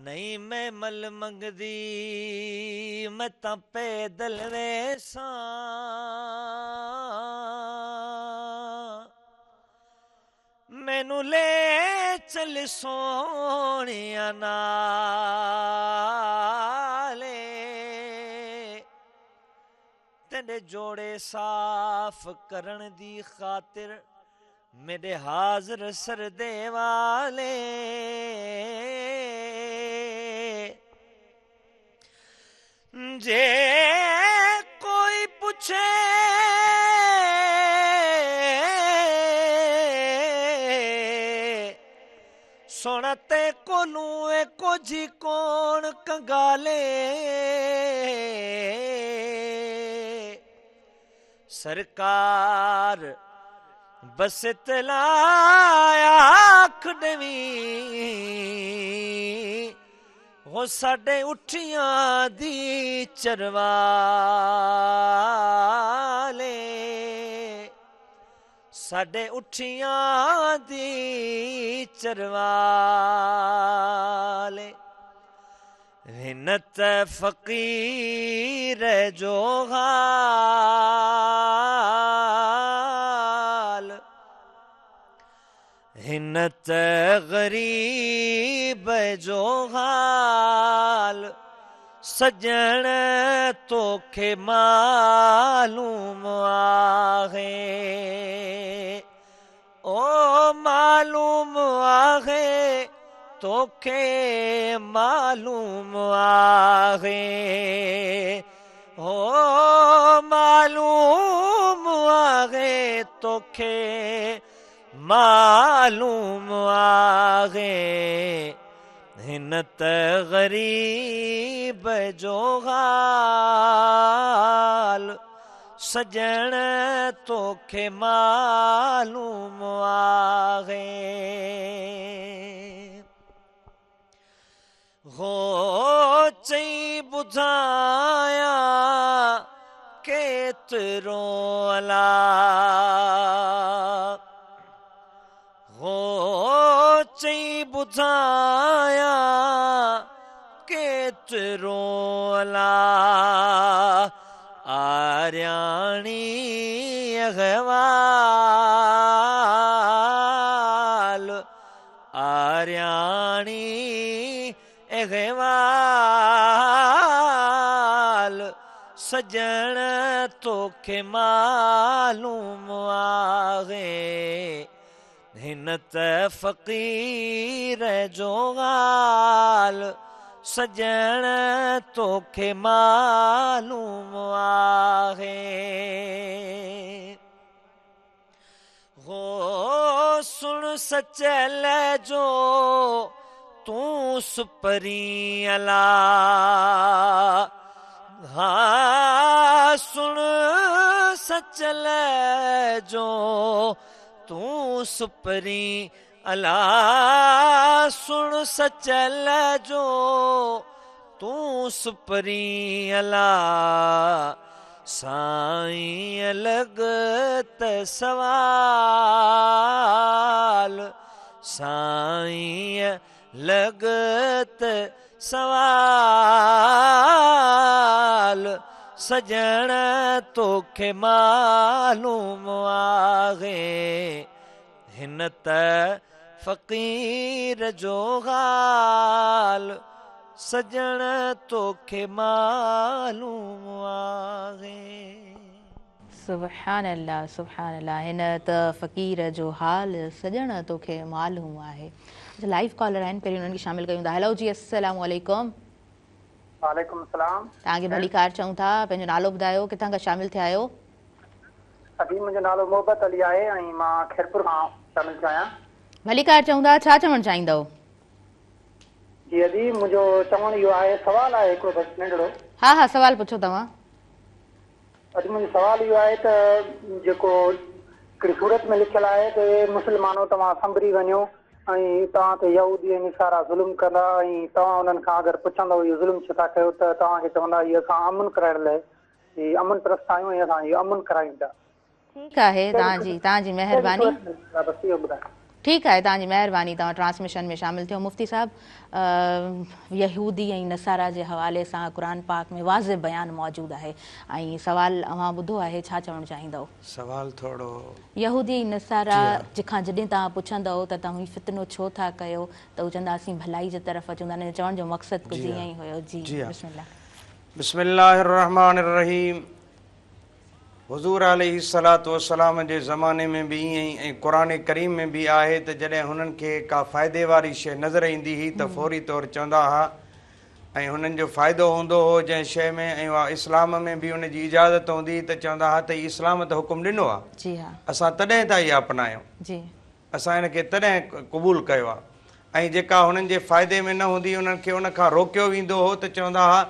نئين میں مل منگدي میں تاں پیدل ویساں مینوں لے چل سوہنیاں نالے تیڈے جوڑے صاف کرن دی خاطر میڈے حاضر سردے والے جے کوئی پچھے سونا تے کولوں اے کجھ کون کنگالے سرکار بس اطلاع آکھ ڈیویں ہو ساڈے اٹھیاں دی چروالے ساڈے اٹھیاں دی چروالے ہن ته فقير جو حال هن ته غريب جو حال سڄڻ توکي معلوم آهي او معلوم آهي توکي معلوم آهي هو معلوم آهي توکي معلوم آهي هن ته غريب جو حال سڄڻ توکي معلوم آهي. هو چئي ٻڌايان ڪيترو الا. هو چئي ٻڌايان ڪيترو الا آرياڻي احوال آرياڻي احوال سڄڻ توکي معلوم آهي هن ته فقير جو حال سڄڻ توکي معلوم آهي. هو سڻ سچل جو تون سپرين الا ها سڻ سچل جو تون سپرين الا سڻ سچل جو تون سپرين الا سائين لڳ ته سوال سائين لڳ ته سوال سڄڻ توکي معلوم آهي هن ته فقير جو حال سڄڻ توکي معلوم آهي. سبحان الله سبحان الله هن ته فقير جو حال سڄڻ توکي معلوم آهي. اڇا لائيو ڪالر آهن پهرين انهن کي شامل ڪيون ٿا هيلو جي السلام عليڪم. وعليڪم السلام. توهان کي ڀليڪار چئون ٿا پنهنجو نالو ٻڌايو ڪٿان کان شامل ٿيا آهيو. ادي منهنجو نالو محبت علي آهي ۽ مان خيرپور کان شامل ٿيو آهيان. ڀليڪار چئون ٿا ڇا چوڻ چاهيندؤ. جي ادي منهنجو چوڻ اهو آهي سوال آهي هڪڙو بس ننڍڙو. ها ها سوال پڇو توهان. ادي منهنجو سوال اهو آهي ته جيڪو هڪڙي سورت ۾ لکيل آهي ته اي مسلمانو توهان سنڀري وڃو ۽ توهان تي يهودي ۽ نصارا ظلم ڪندا ۽ توهان انهن کان اگر پڇندؤ اهو ظلم ڇو ٿا ڪيو ته توهان کي چوندا هي اسان امن ڪرائڻ لاء هي امن پرست آهيون ۽ اسان اهو امن ڪرايون پيا. ٺيڪ آهي توهان جي توهان جي مهرباني. بس اهو ٻڌايو. ٺيڪ آهي توهان جي مهرباني توهان ٽرانسميشن ۾ شامل ٿيو مفتي صاحب يهودي ۽ نصارا جي حوالي سان قرآن پاڪ ۾ واضح بيان موجود آهي ۽ سوال اوهان ٻڌو آهي ڇا چوڻ چاهيندؤ. سوال ٿورو. يهودي ۽ نصارا کان جڏهن توهان پڇندؤ ته توهين فتنو ڇو ٿا ڪيو ته هو چوندا اسين ڀلائي جي طرف اچون ٿا ان جو چوڻ جو مقصد ڪجهه ائين ئي هيو جي بسم الله. بسم الله الرحمٰن الرحيم حضور عليه الصلوة والسلام جي زماني ۾ به ائين ئي ۽ قرآن ڪريم ۾ به آهي ته جڏهن هنن کي ڪا فائدي واري شيء نظر ايندي هئي ته فوري طور چوندا ها ۽ هنن جو فائدو هوندو هو جنهن شيء ۾ ۽ اها اسلام ۾ به ان جي اجازت هوندي هئي ته چوندا ها ته هي اسلام ته حڪم ڏنو آهي اسان تڏهن ٿا اها اپنايون. اسان ان کي تڏهن قبول ڪيو آهي ۽ جيڪا هنن جي فائدي ۾ نه هوندي انهن کي ان کان روڪيو ويندو هو ته چوندا ها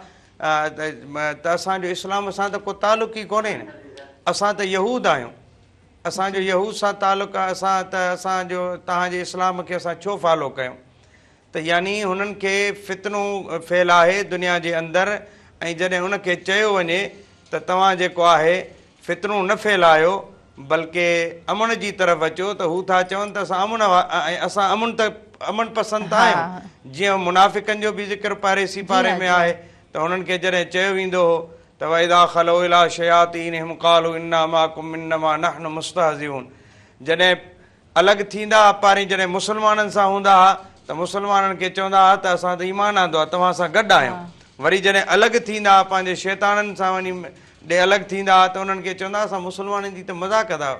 ته اسان جو اسلام سان ته ڪو تعلق ئي ڪونهي نه اسان ته يهود آهيون اسان جو يهود سان تعلق آهي اسان ته اسان جو توهان جي اسلام کي اسان ڇو فالو ڪيون ته يعني هنن کي فتنو ڦهلائي دنيا جي اندر ۽ جڏهن ان کي چيو وڃي ته توهان جيڪو آهي فتنو نه ڦهلايو بلڪه امن جي طرف اچو ته هو ٿا چون ته اسان امن ۽ اسان امن ته امن پسند ته آهيون جيئن منافقن جو به ذڪر پهرين سيپاري ۾ آهي ته هنن کي جڏهن چيو ويندو هو ته واذا خلو الي شياطينهم قالوا انا معڪم انما نحن مستهزئون جڏهن الڳ ٿيندا ها پهرين جڏهن مسلمانن سان هوندا ها ته مسلمانن کي چوندا ها ته اسان ته ايمان آندو آهي توهان سان گڏ آهيون وري جڏهن الڳ ٿيندا ها پنهنجي شيطانن سان وڃي ڏي الڳ ٿيندا ها ته انهن کي چوندا ها اسان مسلمانن جي ته مذاق ٿا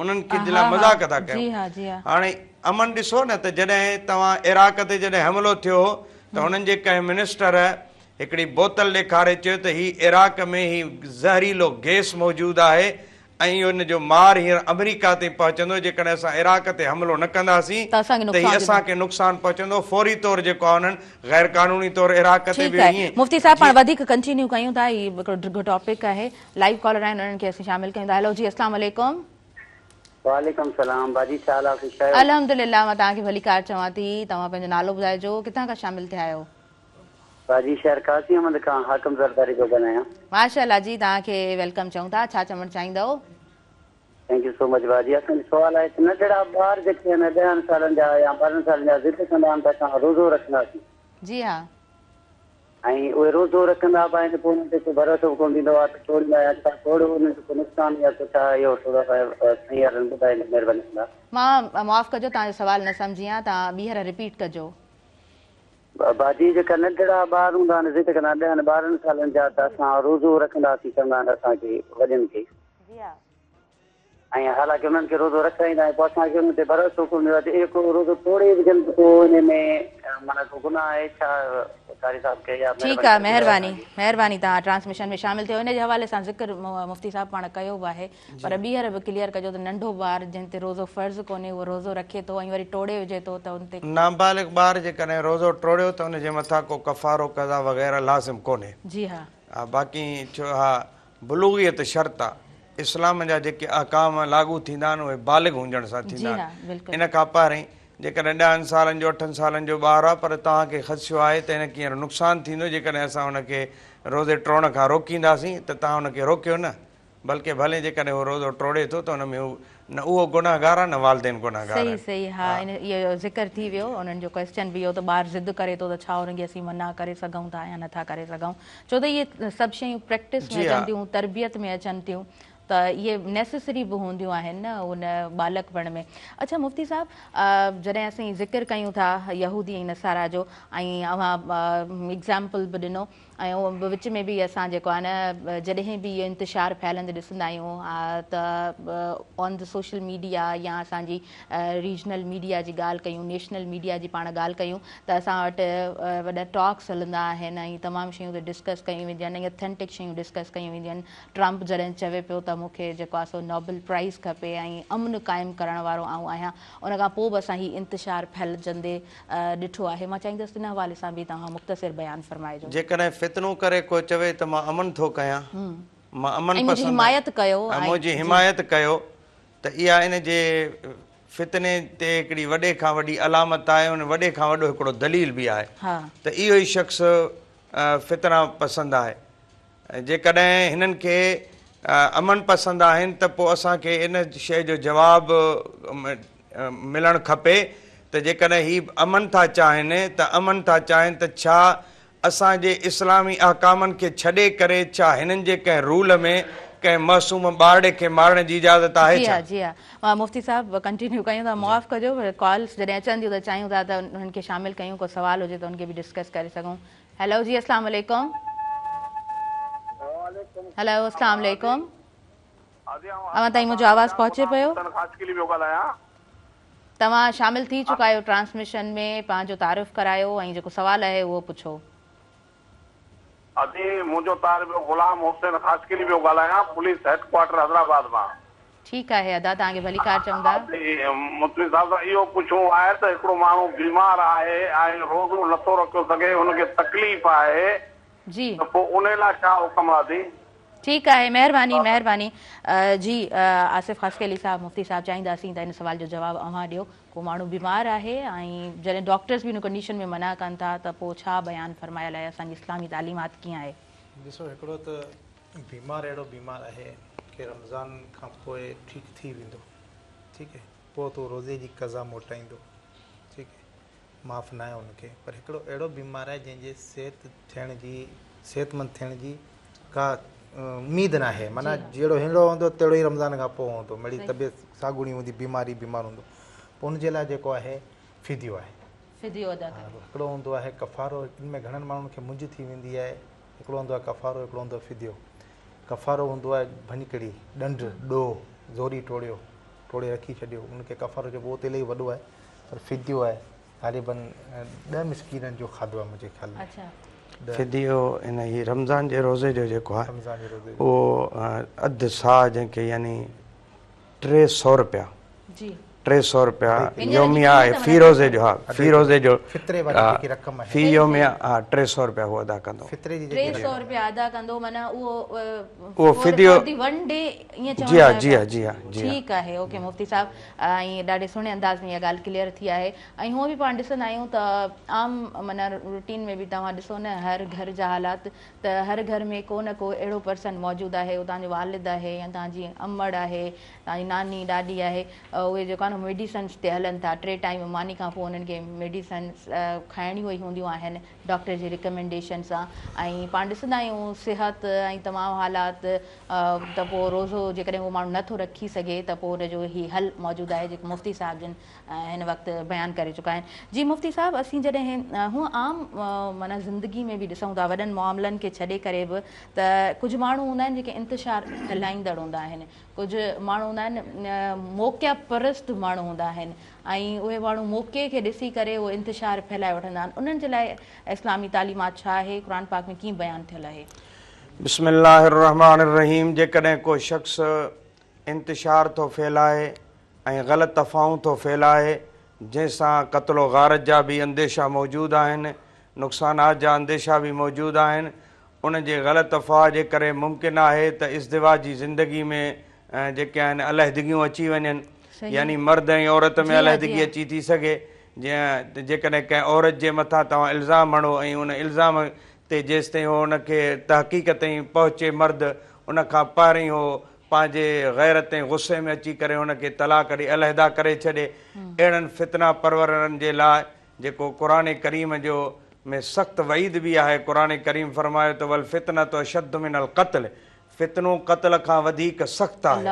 انهن کي جي لاء مذاق ٿا ڪيون هاڻي امن ڏسو نه ته جڏهن توهان عراق تي جڏهن حملو ٿيو هو ته هنن جي ڪنهن منسٽر هڪڙي بوتل ڏيکاري چيو ته هي عراق ۾ هي زهريلو گئس موجود آهي ۽ ان جو مار هينئر آمريڪا تائين پهچندو، جيڪڏهن اسان عراق تي حملو نه ڪنداسين ته هي اسان کي نقصان پهچندو، فوري طور جيڪو آهي انهن غير قانوني طور عراق تي ٺيڪ به آهي ائين مفتي صاحب پاڻ جيئن. وڌيڪ ڪنٽينيو ڪيون ٿا هي هڪڙو ڊگهو ٽاپڪ آهي لائيو ڪالر آهن انهن کي اسين شامل ڪيون ٿا هيلو جي اسلام عليڪم. وعليڪم السلام باجي ڇا حال آ خوش آهيو. الحمدلله مان توهان کي ڀليڪار چوان ٿي توهان پنهنجو نالو ٻڌائجو ڪٿان کان شامل ٿيا آهيو. باجي شهر قاضي احمد کان حاڪم زرداري پيو ڳالهايان. ماشاءالله جي توهان کي welcome چئون ٿا ڇا چوڻ چاهيندؤ. Thank you so much باجي اسان جو سوال آهي ته ننڍڙا ٻار جيڪي آهن ڏهن سالن جا يا 12 سالن جا ضد ڪندا آهن ته اسان روزو رکنداسين. جي ها. ۽ اهي روزو رکندا به آهن پوء انهن تي ڪو ڀروسو به ڪونه ٿيندو آهي ته ٽوڙيندا يا ڇا ٽوڙيو انهن جو ڪو نقصان يا ڪو ڇا اهو ٿورو اسان سائين وارن ٻڌائين ته مهرباني ٿيندا. مان معاف ڪجو توهان جو سوال نه سمجهي آهيان توهان ٻيهر رپيٽ ڪجو. باجي جيڪا ننڍڙا ٻار هوندا آهن ضد ڪندا آهن ڏهن 12 سالن جا ته اسان روزو رکنداسين چوندا آهن اسان کي وڏن کي. جي ها. ۽ حالانڪه انهن کي روزو رکرائيندا آهيون پوء اسان کي انهن تي ڀروسو ڪونه ٿيندو آهي ته اهي ڪو روزو ٽوڙي وجهن ته پوء انهي ۾ معنيٰ ڪو گناهه آهي ڇا قاري صاحب کي اها ٺيڪ آهي مهرباني مهرباني توهان ٽرانسميشن ۾ شامل ٿيو ان جي حوالي سان ذڪر مفتي صاحب پاڻ ڪيو به آهي پر ٻيهر به ڪليئر ڪجو ته ننڍو ٻار جنهن تي روزو فرض ڪونهي اهو روزو رکي ٿو ۽ وري ٽوڙي وجهي ٿو ته ان تي. نابالغ ٻار جيڪڏهن روزو ٽوڙيو ته ان جي مٿان ڪو ڪفارو قضا وغيره لازم ڪونهي. جي ها. ها باقي ڇو ها بلوغيت شرط آ. اسلام جا جيڪي احڪام لاڳو ٿيندا آهن اهي بالغ هجڻ سان جي ٿيندا ها آهن. بلڪل. ان کان پهرين جيڪڏهن ڏهن سالن جو اٺن سالن جو ٻار آ پر توهان کي خدشو آهي ته هن کي هينئر نقصان ٿيندو جيڪڏهن اسان ان کي روزي ٽوڙڻ کان روڪينداسين ته توهان ان کي روڪيو نه. بلڪه ڀلي جيڪڏهن هو روزو ٽوڙي ٿو ته ان ۾ هو نه اهو گنهگار آهي نه والدين گنهگار صحيح آهن. صحيح ها ان اهو ذڪر ٿي ويو انهن جو ڪويسچن به اهو ته ٻار ضد ڪري ٿو ته ڇا انهن کي اسين منع ڪري سگهون ٿا يا نٿا ڪري سگهون ڇو ته اهي سڀ شيون پريڪٽس ۾ جي ها. اچن ٿيون تربيت ۾ اچن ٿيون ته اهي نيسيسري به هونديون آهن نه ان ٻالڪپڻ ۾. اڇا مفتي صاحب جڏهن اسين ذڪر ڪيون ٿا يهودي ۽ نصارا جو ۽ اوهان ايگزامپل به ڏنو ۽ وچ ۾ به اسان جيڪو آهي نه جڏهن به اهو انتشار ڦهلندي ڏسندا آهيون ته آن the social media يا اسان جي ريجنل ميڊيا جي ڳالهه ڪيون نيشنل ميڊيا جي پاڻ ڳالهه ڪيون ته اسان وٽ وڏا ٽاڪس هلندا آهن ۽ تمام شيون اتي ڊسڪس ڪيون وينديون آهن ۽ اٿينٽڪ شيون ڊسڪس ڪيون وينديون آهن ٽرمپ جڏهن چوي پيو ته مون کي جيڪو آهي سو نوبل پرائز کپي ۽ امن قائم ڪرڻ وارو آئون آهيان ان کان پوء به اسان هي انتشار ڦهلجندي ڏٺو آهي. مان چاهيندس ته ان حوالي سان به توهان مختصر بيان فرمائجو. جيڪڏهن فتنو ڪري ڪو چوي ته مان امن ٿو ڪيان، مان امن ۽ منهنجي پسند حمايت ڪيو ۽ ۽ منهنجي جي. حمايت ڪيو ته اها ان جي فتني تي هڪڙي وڏي کان وڏي علامت آهي، ان وڏي کان وڏو هڪڙو دليل به آهي ته اهو ئي شخص فتنه پسند آهي. جيڪڏهن هنن کي امن پسند آهن ته پوء اسان کي ان شيء جو جواب ملڻ کپي ته جيڪڏهن هي امن ٿا چاهين ته امن ٿا چاهين ته ڇا اسان جي اسلامي احڪامن کي ڇڏي ڪري ڇا هنن جي ڪنهن رول ۾ ڪنهن معصوم ٻارڙي کي مارڻ جي اجازت آهي جي ڇا؟ ها جي ها مفتي صاحب ڪنٽينيو ڪيون ٿا معاف ڪجو پر ڪالز جڏهن اچن ٿيون ته چاهيون ٿا ته انهن کي شامل ڪيون ڪو سوال هجي ته ان کي به ڊسڪس ڪري سگهون هيلو جي اسلام عليڪم هيلو اسلام عليڪم اوهان تائين منهنجو آواز پهچي پيو توهان شامل ٿي چڪا آهيو ٽرانسميشن ۾ پنهنجو تعارف ڪرايو ۽ جيڪو سوال آهي اهو پڇو. ادي منهنجو تعارف غلام حسين خاصخيلي پيو ڳالهايان پوليس هيڊ ڪوارٽر حيدرآباد مان. ٺيڪ آهي ادا توهان کي ڀليڪار چئون ٿا. مفتي صاحب سان اهو پڇڻو آهي ته هڪڙو ماڻهو بيمار آهي ۽ روزو نٿو رکيو سگهي ان کي تڪليف آهي جي. ته پوء انهي لاء ڇا حڪم آ ادي. ٺيڪ آهي مهرباني مهرباني جي آصف خاصخيلي صاحب مفتي صاحب چاهينداسين ته ان سوال جو جواب اوهان ڏيو ڪو ماڻهو بيمار آهي ۽ جڏهن ڊاڪٽرز به ان ڪنڊيشن ۾ منع ڪن ٿا ته پوء ڇا بيان فرمايل آهي اسان جي اسلامي تعليمات ڪيئن آهي. ڏسو هڪڙو ته بيمار اهڙو بيمار آهي ڪي رمضان کان پوء ٺيڪ ٿي ويندو ٺيڪ هي پوء تو روزي جي قضا موٽائيندو ٺيڪ هي معاف ناهي ان کي پر هڪڙو اهڙو بيمار آهي جنهن جي صحت ٿيڻ جي صحتمند ٿيڻ جي ڪا اميد ناهي معنيٰ جهڙو هينئڙو هوندو تهڙو ئي رمضان کان پوء هوندو مڙئي طبيعت ساڳوڻي هوندي بيمار ئي بيمار هوندو پوء ان جي لاء جيڪو آهي فديو آهي فديو ادا ڪري هڪڙو هوندو آهي ڪفارو ان ۾ گهڻن ماڻهن کي مونجهه ٿي ويندي آهي هڪڙو هوندو آهي ڪفارو هڪڙو هوندو آهي فديو. ڪفارو هوندو آهي ڀڃڪڙي، ڏنڊ، ڏوهه، زوري ٽوڙيو، ٽوڙي رکي ڇڏيو، ان کي ڪفارو چئبو، اهو ته الائي وڏو آهي پر فديو آهي غالباً ڏهه مسڪينن جو کاڌو آهي منهنجي خيال ۾ ڏهه. فديو ان هي رمضان جي روزي جو جيڪو آهي رمضان جي روزي جو. اهو اڌ صاع جنهن کي يعني 300 رپيا جي 300 رپيا يوميه آهي في روزي جو ها في روزي جو فطري واري جيڪي رقم آهي في يوميه ها 300 رپيا هو ادا ڪندو فطري جي جيڪي 300 رپيا ادا ڪندو معنيٰ اهو اهو فديو فار the one D ائين چوڻ جي ها جي ها جي ها جي ها ٺيڪ آهي اوڪي مفتي صاحب ۽ ڏاڍي سهڻي انداز ۾ اها ڳالهه ڪليئر ٿي آهي ۽ هونء به پاڻ ڏسندا آهيون ته عام معنيٰ روٽين ۾ به توهان ڏسو نه هر گهر جا حالات ته هر گهر ۾ ڪو نه ڪو اهڙو پرسن موجود آهي اهو توهان جو والد آهي يا توهان جي امڙ آهي توهان جي ناني ڏاڏي آهي اهي جيڪو آهي نه ميڊيسنس تي هلن ٿا ٽي ٽائيم ماني کان پوء انهن کي ميڊيسنس کائڻيون ئي هونديون آهن ڊاڪٽر جي ريڪمينڊيشن سان ۽ پاڻ ڏسندا آهيون صحت ۽ تمام حالات ته پوء روزو جيڪڏهن اهو ماڻهو نه ٿو رکي سگهي ته پوء ان جو هي حل موجود آهي جيڪو مفتي صاحب جن هن وقت بيان ڪري چڪا آهن. جي مفتي صاحب اسين جڏهن هونء عام معنيٰ زندگي ۾ به ڏسون ٿا وڏن معاملن کي ڇڏي ڪري به ته ڪجهه ماڻهو هوندا آهن جيڪي انتشار ڦهلائيندڙ هوندا آهن ڪجهه ماڻهو هوندا آهن موقعا پرست ماڻهو هوندا آهن ۽ اهي ماڻهو موقعي کي ڏسي ڪري اهو انتشار ڦهلائي وٺندا آهن انهن جي لاء اسلامي تعليمات ڇا آهي قرآن پاڪ ۾ ڪيئن بيان ٿيل آهي. بسم الله الرحمٰن الرحيم جيڪڏهن ڪو شخص انتشار ٿو ڦهلائي ۽ غلط افواهون ٿو ڦهلائي، جنهن سان قتل و غارت جا به انديشا موجود آهن، نقصانات جا انديشا به موجود آهن، ان جي غلط افواهه جي ڪري ممڪن آهي ته ازدواجي زندگي ۾ جيڪي آهن علحدگيون اچي وڃن، يعني مرد ۽ عورت ۾ علحدگي اچي ٿي سگهي، جيئن جيڪڏهن ڪنهن عورت جي مٿان توهان الزام هڻو ۽ ان الزام تي جيستائين هو ان کي تحقيق تائين پهچي مرد ان کان پهرين هو پنهنجي غيرت ۽ غصي ۾ اچي ڪري هن کي طلاق ڏئي علحده ڪري ڇڏي. اهڙن فتنه پرورن جي لاء جيڪو قرآن ڪريم جو ۾ سخت وعيد به آهي قرآن ڪريم فرمايو ته والفتنة اشد من القتل. فتنو قتل کان وڌيڪ سخت آهي،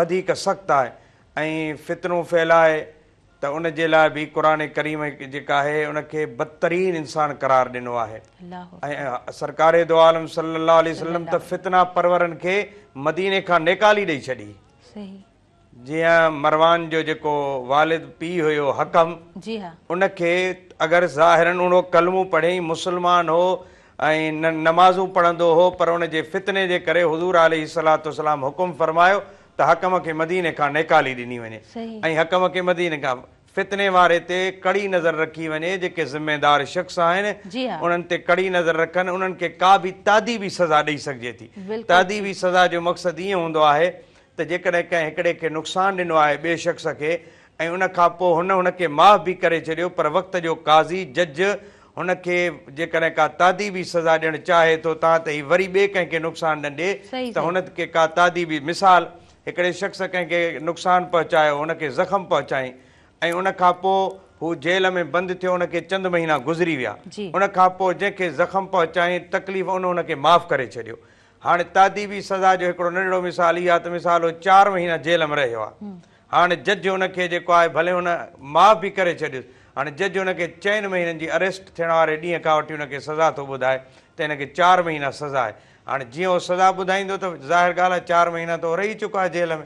وڌيڪ سخت آهي ۽ فتنو ڦهلائي ته ان جي لاء به قرآن ڪريم جيڪا آهي ان کي بدترين انسان قرار ڏنو آهي ۽ سرڪار دو عالم صلي الله عليه وسلم ته فتنه پرورن کي مديني کان نيڪالي ڏئي ڇڏي. جيئن مروان جو جيڪو والد پيء هيو حڪم ان کي اگر ظاهراً اهو ڪلمو پڙهي مسلمان هو ۽ نمازون پڙهندو هو پر ان جي فتني جي ڪري حضور عليه الصلوة والسلام حڪم فرمايو ته حڪم کي مديني کان نيڪالي ڏني وڃي ۽ حڪم کي مديني کان فتني واري تي ڪڙي نظر رکي وڃي جيڪي ذميدار شخص آهن انهن تي ڪڙي نظر رکن انهن کي ڪا به تاديبي سزا ڏئي سگهجي ٿي تاديبي سزا جو مقصد ائين هوندو آهي ته جيڪڏهن ڪنهن هڪڙي کي نقصان ڏنو آهي ٻئي شخص کي ۽ ان کان پوء هن هن کي معاف به ڪري ڇڏيو پر وقت جو قاضي، جج، هن کي جيڪڏهن ڪا تاديبي سزا ڏيڻ چاهي ٿو تان ته هي وري ٻئي ڪنهن کي نقصان نه ڏي ته هن کي ڪا تاديبي مثال هڪڙي شخص ڪنهن کي نقصان پهچايو هن کي زخم پهچائين ۽ ان کان پوء هو جيل ۾ بند ٿيو ان کي چند مهينا گذري ويا ان کان پوء جنهن کي زخم پهچائين تڪليف ان هن کي معاف ڪري ڇڏيو هاڻي تاديبي سزا جو هڪڙو ننڍڙو مثال اهو آهي ته مثال هو چار مهينا جيل ۾ رهيو آهي هاڻي جج ان کي جيڪو آهي ڀلي هن معاف به ڪري ڇڏيس هاڻي جج ان کي چئن مهينن جي اريسٽ ٿيڻ واري ڏينهن کان وٺي ان کي سزا ٿو ٻڌائي ته هن کي چار مهينا سزا آهي هاڻي جيئن هو سزا ٻڌائيندو ته ظاهر ڳالهه آهي چار مهينا ته هو رهي چڪو آهي جيل ۾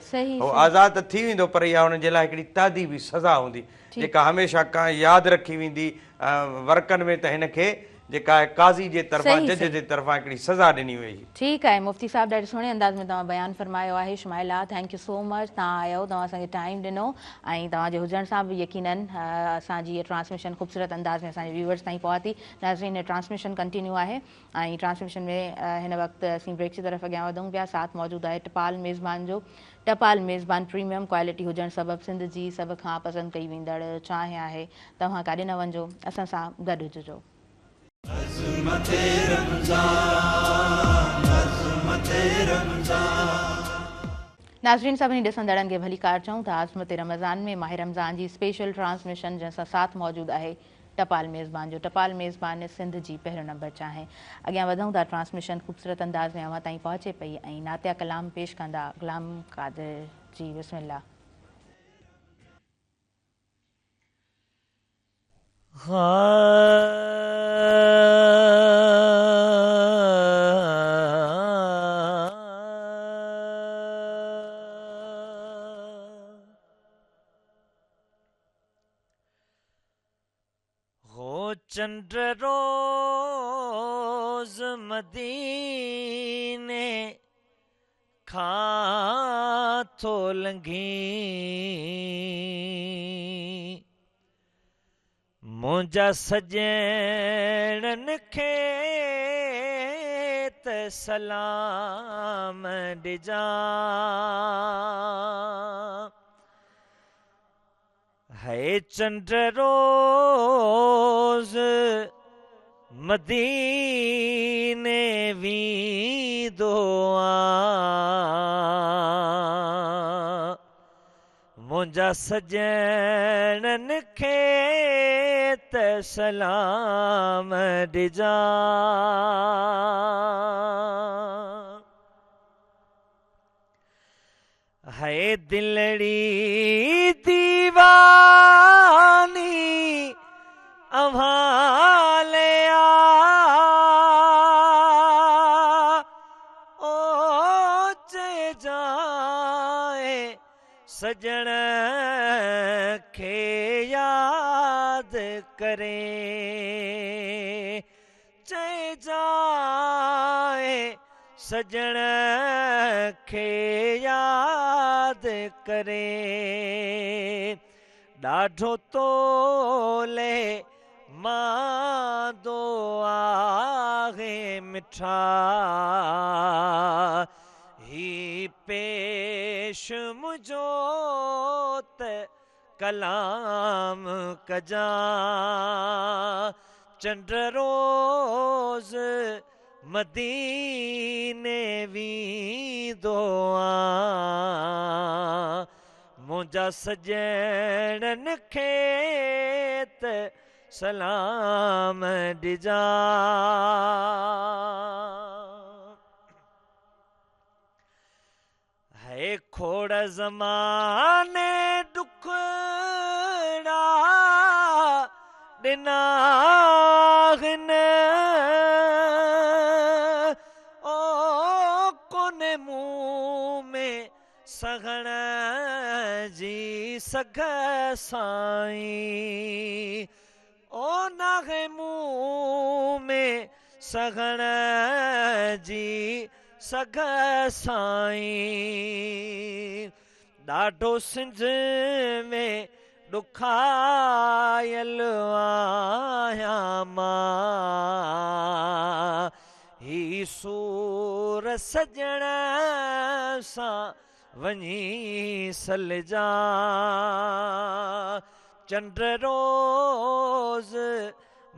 هو آزاد ته ٿي ويندو پر اها هن جي لاء هڪڙي تاديبي سزا هوندي جيڪا هميشه ياد رکي ويندي ورقن ۾ ته هن کي جيڪا آهي قاضي جي طرفان جج جي طرفان هڪڙي سزا ڏني وئي هئي. ٺيڪ آهي مفتي صاحب ڏاڍي سهڻي انداز ۾ توهان بيان فرمايو آهي شمائلا thank you سو مچ توهان آيو توهان اسان کي ٽائيم ڏنو ۽ توهان جي هجڻ سان به يقينن اسان جي هي ٽرانسميشن خوبصورت انداز ۾ اسان جي ويورز تائين پهتي ناظرين هي ٽرانسميشن ڪنٽينيو آهي ۽ ٽرانسميشن ۾ هن وقت اسين بريڪ جي طرف اڳيان وڌون پيا ساٿ موجود آهي ٽپال ميزبان جو ٽپال ميزبان پريميم ڪوالٽي هجڻ سبب سنڌ جي سڀ کان پسند ڪئي ويندڙ چانهه آهي توهان ڪاڏي نه وڃجو اسان سان گڏ هججو. عظمت رمضان عظمت رمضان. ناظرين سڀني ڏسندڙن کي ڀليڪار چئون ٿا عظمت رمضان ۾ ماهه رمضان جي اسپيشل ٽرانسميشن جنهن سان ساٿ موجود آهي ٽپال ميزبان جو ٽپال ميزبان سنڌ جي پهريون نمبر چانهه اڳيان وڌون ٿا ٽرانسميشن خوبصورت انداز ۾ اوهان تائين پهچي پئي ۽ نعتيه ڪلام پيش ڪندا غلام قادر جي بسم الله. هو چنڊ روز مديني کان ٿو لنگهي منهنجا سڄڻن کي ته سلام ڏجان. هي چنڊ روز مديني ويندو آ منهنجا سڄڻن کي ته سلام ڏجان. هي دلڙي ديواني اوهان لئه آ او چئجانء سڄڻ کي ياد ڪري چئجانء سڄڻ کي ياد ڪري ڏاڍو تولئه ماندو آهي مٺا هي پيش منهنجو ته ڪلام ڪجان چنڊ روز مديني ويندو آ منهنجا سڄڻن کي ته سلام ڏجان. هي کوڙ زماني ڏکڙا ڏنا آهن او ڪونهي مون ۾ سهڻ جي سگهه سائين او ناهي مون ۾ سهڻ جي سگهه سائين ڏاڍو سنڌ ۾ ڏکايل آهيان مان هي سور سڄڻ سان وڃي سلجان چنڊ روز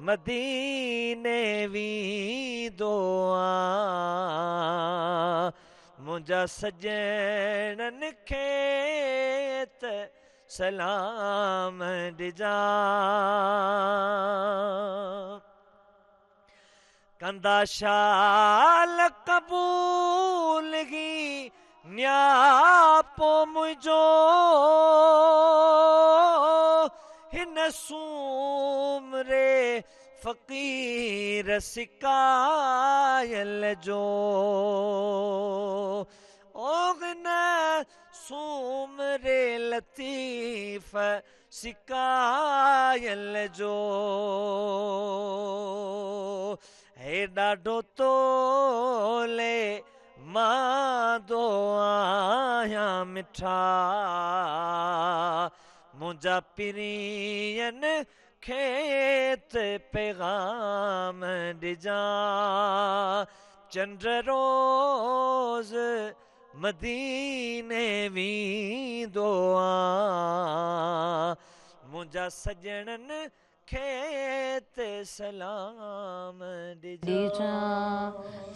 مديني ويندو آ منهنجا سڄڻن کي ته سلام ڏجان. ڪندا شال قبول هي نياپو منهنجو هن سومري فقير سڪايل جو او هن سومري لطيف سڪايل جو هي ڏاڍو تولي ماندو آهيان مٺا منهنجا پرين کي ته پيغام ڏجان چنڊ روز مديني ويندو آ منهنجا سڄڻن کي ته سلام ڏجان.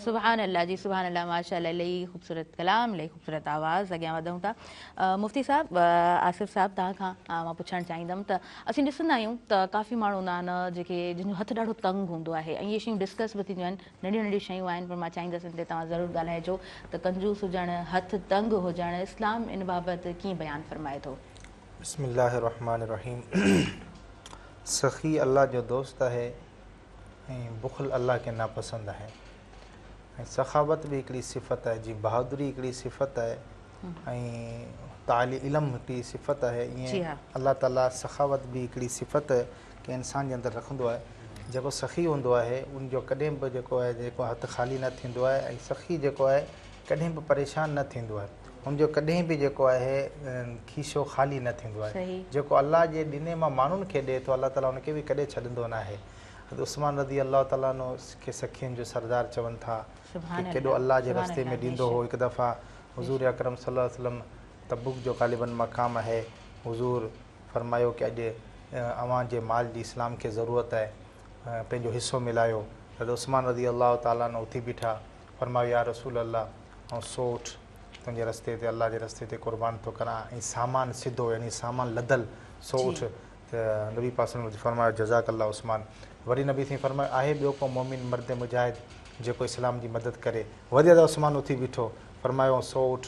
سبحان الله جي سبحان الله ماشاء الله الاهي خوبصورت ڪلام الاهي خوبصورت آواز اڳيان وڌون ٿا مفتي صاحب آصف صاحب توهان کان مان پڇڻ چاهيندم ته اسين ڏسندا آهيون ته ڪافي ماڻهو هوندا آهن جيڪي جن جو هٿ ڏاڍو تنگ هوندو آهي ۽ اهي شيون ڊسڪس به ٿينديون آهن ننڍيون ننڍيون شيون آهن پر مان چاهيندس ان تي توهان ضرور ڳالهائجو ته ڪنجوس هجڻ، هٿ تنگ هجڻ اسلام ان بابت ڪيئن بيان فرمائي ٿو. بسم الله الرحمٰن الرحيم سخي الله جو دوست آهي ۽ بخل الله کي ناپسند آهي ۽ سخاوت به هڪڙي صفت آهي جيئن بهادري هڪڙي صفت آهي ۽ تعالي علم هڪڙي صفت آهي ائين الله تعالي سخاوت به هڪڙي صفت ڪنهن انسان جي اندر رکندو آهي جيڪو سخي هوندو آهي ان جو ڪڏهن به جيڪو آهي جيڪو هٿ خالي نه ٿيندو آهي ۽ سخي جيڪو آهي ڪڏهن به پريشان نه ٿيندو آهي ان جو ڪڏهن به جيڪو آهي کيسو خالي نه ٿيندو آهي جيڪو الله جي ڏني مان ماڻهن کي ڏئي ٿو الله تعالي ان کي به ڪڏهن ڇڏندو نه آهي حضرت عثمان رضي الله تعالي عنه کي سخين جو سردار چون ٿا ڪي ڪيڏو الله جي رستي ۾ ڏيندو هو هڪ دفعا حضور اڪرم صلي الله عليه وسلم تبوڪ جو غالباً مقام آهي حضور فرمايو ڪي اڄ اوهان جي مال جي اسلام کي ضرورت آهي پنهنجو حصو ملايو حضرت عثمان رضي الله تعالٰي عنه اٿي بيٺا فرمايو يا رسول الله آئون سو اٺ تنهنجي رستي تي الله جي رستي تي قربان ٿو ڪران ۽ سامان سڌو يعني سامان لڌل سو اٺ ته نبي پاڪ صلي الله عليه وسلم فرمايو جزاڪ الله عثمان وري نبي سائين فرمايو آهي ٻيو ڪو مؤمن مرد مجاهد جيڪو اسلام جي مدد ڪري وري حضرت عثمان اٿي بيٺو فرمايو آئون سو اٺ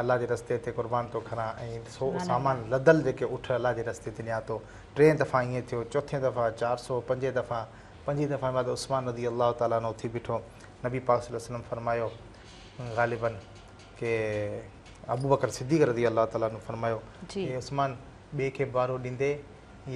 الله جي رستي تي قربان ٿو ڪران ۽ سو سامان لڌل جيڪي اٺ الله جي رستي تي ڏيان ٿو. ٽئين دفعا ائين ٿيو، چوٿين دفعا 400، پنجين دفعا، پنجين دفعا بعد عثمان رضي الله تعالٰي عنه اٿي بيٺو. نبي پاڪ صلي الله عليه وسلم فرمايو، غالباً ڪي ابوبڪر صديق رضي الله تعالٰي عنه فرمايو، اي عثمان ٻئي کي به وارو ڏيندي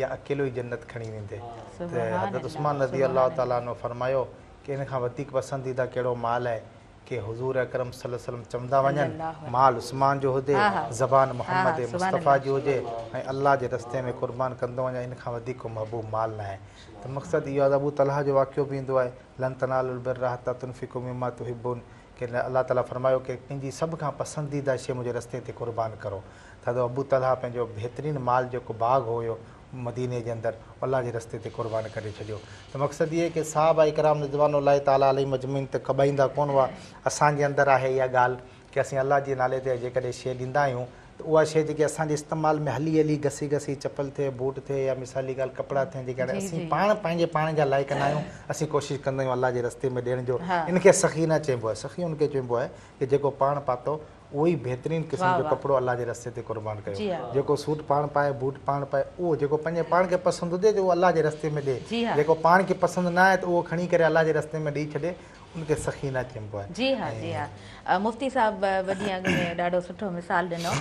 يا اڪيلو ئي جنت کڻي ويندي؟ ته حضرت عثمان رضي الله تعالٰي عنه فرمايو ڪي ان کان وڌيڪ پسنديده ڪهڙو مال آهي؟ ڪي حضور اڪرم صلي الله عليه وسلم چوندا وڃن، مال عثمان جو هجي، زبان محمد مصطفيٰ جي هجي ۽ الله جي رستي ۾ قربان ڪندو وڃان ان کان وڌيڪ ڪو محبوب مال ناهي ته مقصد اهو آهي ته ابو طلحه جو واقعو به ايندو آهي لن تنالوا البر حتي تنفقوا مما تحبون ڪي الله تعالي فرمايو ڪي پنهنجي سڀ کان پسنديده شيء منهنجي رستي تي قربان ڪرو ته حضرت ابو طلحه پنهنجو بهترين مال جيڪو باغ هيو مديني جي اندر الله جي رستي تي قربان ڪري ڇڏيو ته مقصد هي ڪي صحابه ڪرام رضوان الله تعالٰي عليهم اجمعين ته ڪٻائيندا ڪونه هئا اسان جي اندر آهي اها ڳالهه ڪي اسين الله جي نالي تي جيڪڏهن شيء ڏيندا آهيون ته اها شيء جيڪي اسان جي استعمال ۾ هلي هلي گسي گسي چپل ٿئي بوٽ ٿئي يا مثالي ڳالهه ڪپڙا ٿين جيڪي هاڻي اسين پاڻ پنهنجي پاڻ جا لائق نه آهيون اسين ڪوشش ڪندا آهيون الله جي رستي ۾ ڏيڻ جو ان کي سخي نه چئبو آهي سخي ان کي چئبو آهي ڪي جيڪو پاڻ پاتو اهو ئي بهترين قسم جو ڪپڙو الله جي رستي تي قربان ڪيو. جيڪو سوٽ پاڻ پائي، بوٽ پاڻ پائي، اهو جيڪو پنهنجي پاڻ کي پسند هجي ته اهو الله جي رستي ۾ ڏي. جيڪو پاڻ کي پسند نه آهي ته اهو کڻي ڪري الله جي رستي ۾ ڏئي ڇڏي، ان کي سخي نه چئبو آهي. جي ها جي ها مفتي صاحب ٻه ڏينهن اڳ ۾ ڏاڍو سٺو مثال ڏنو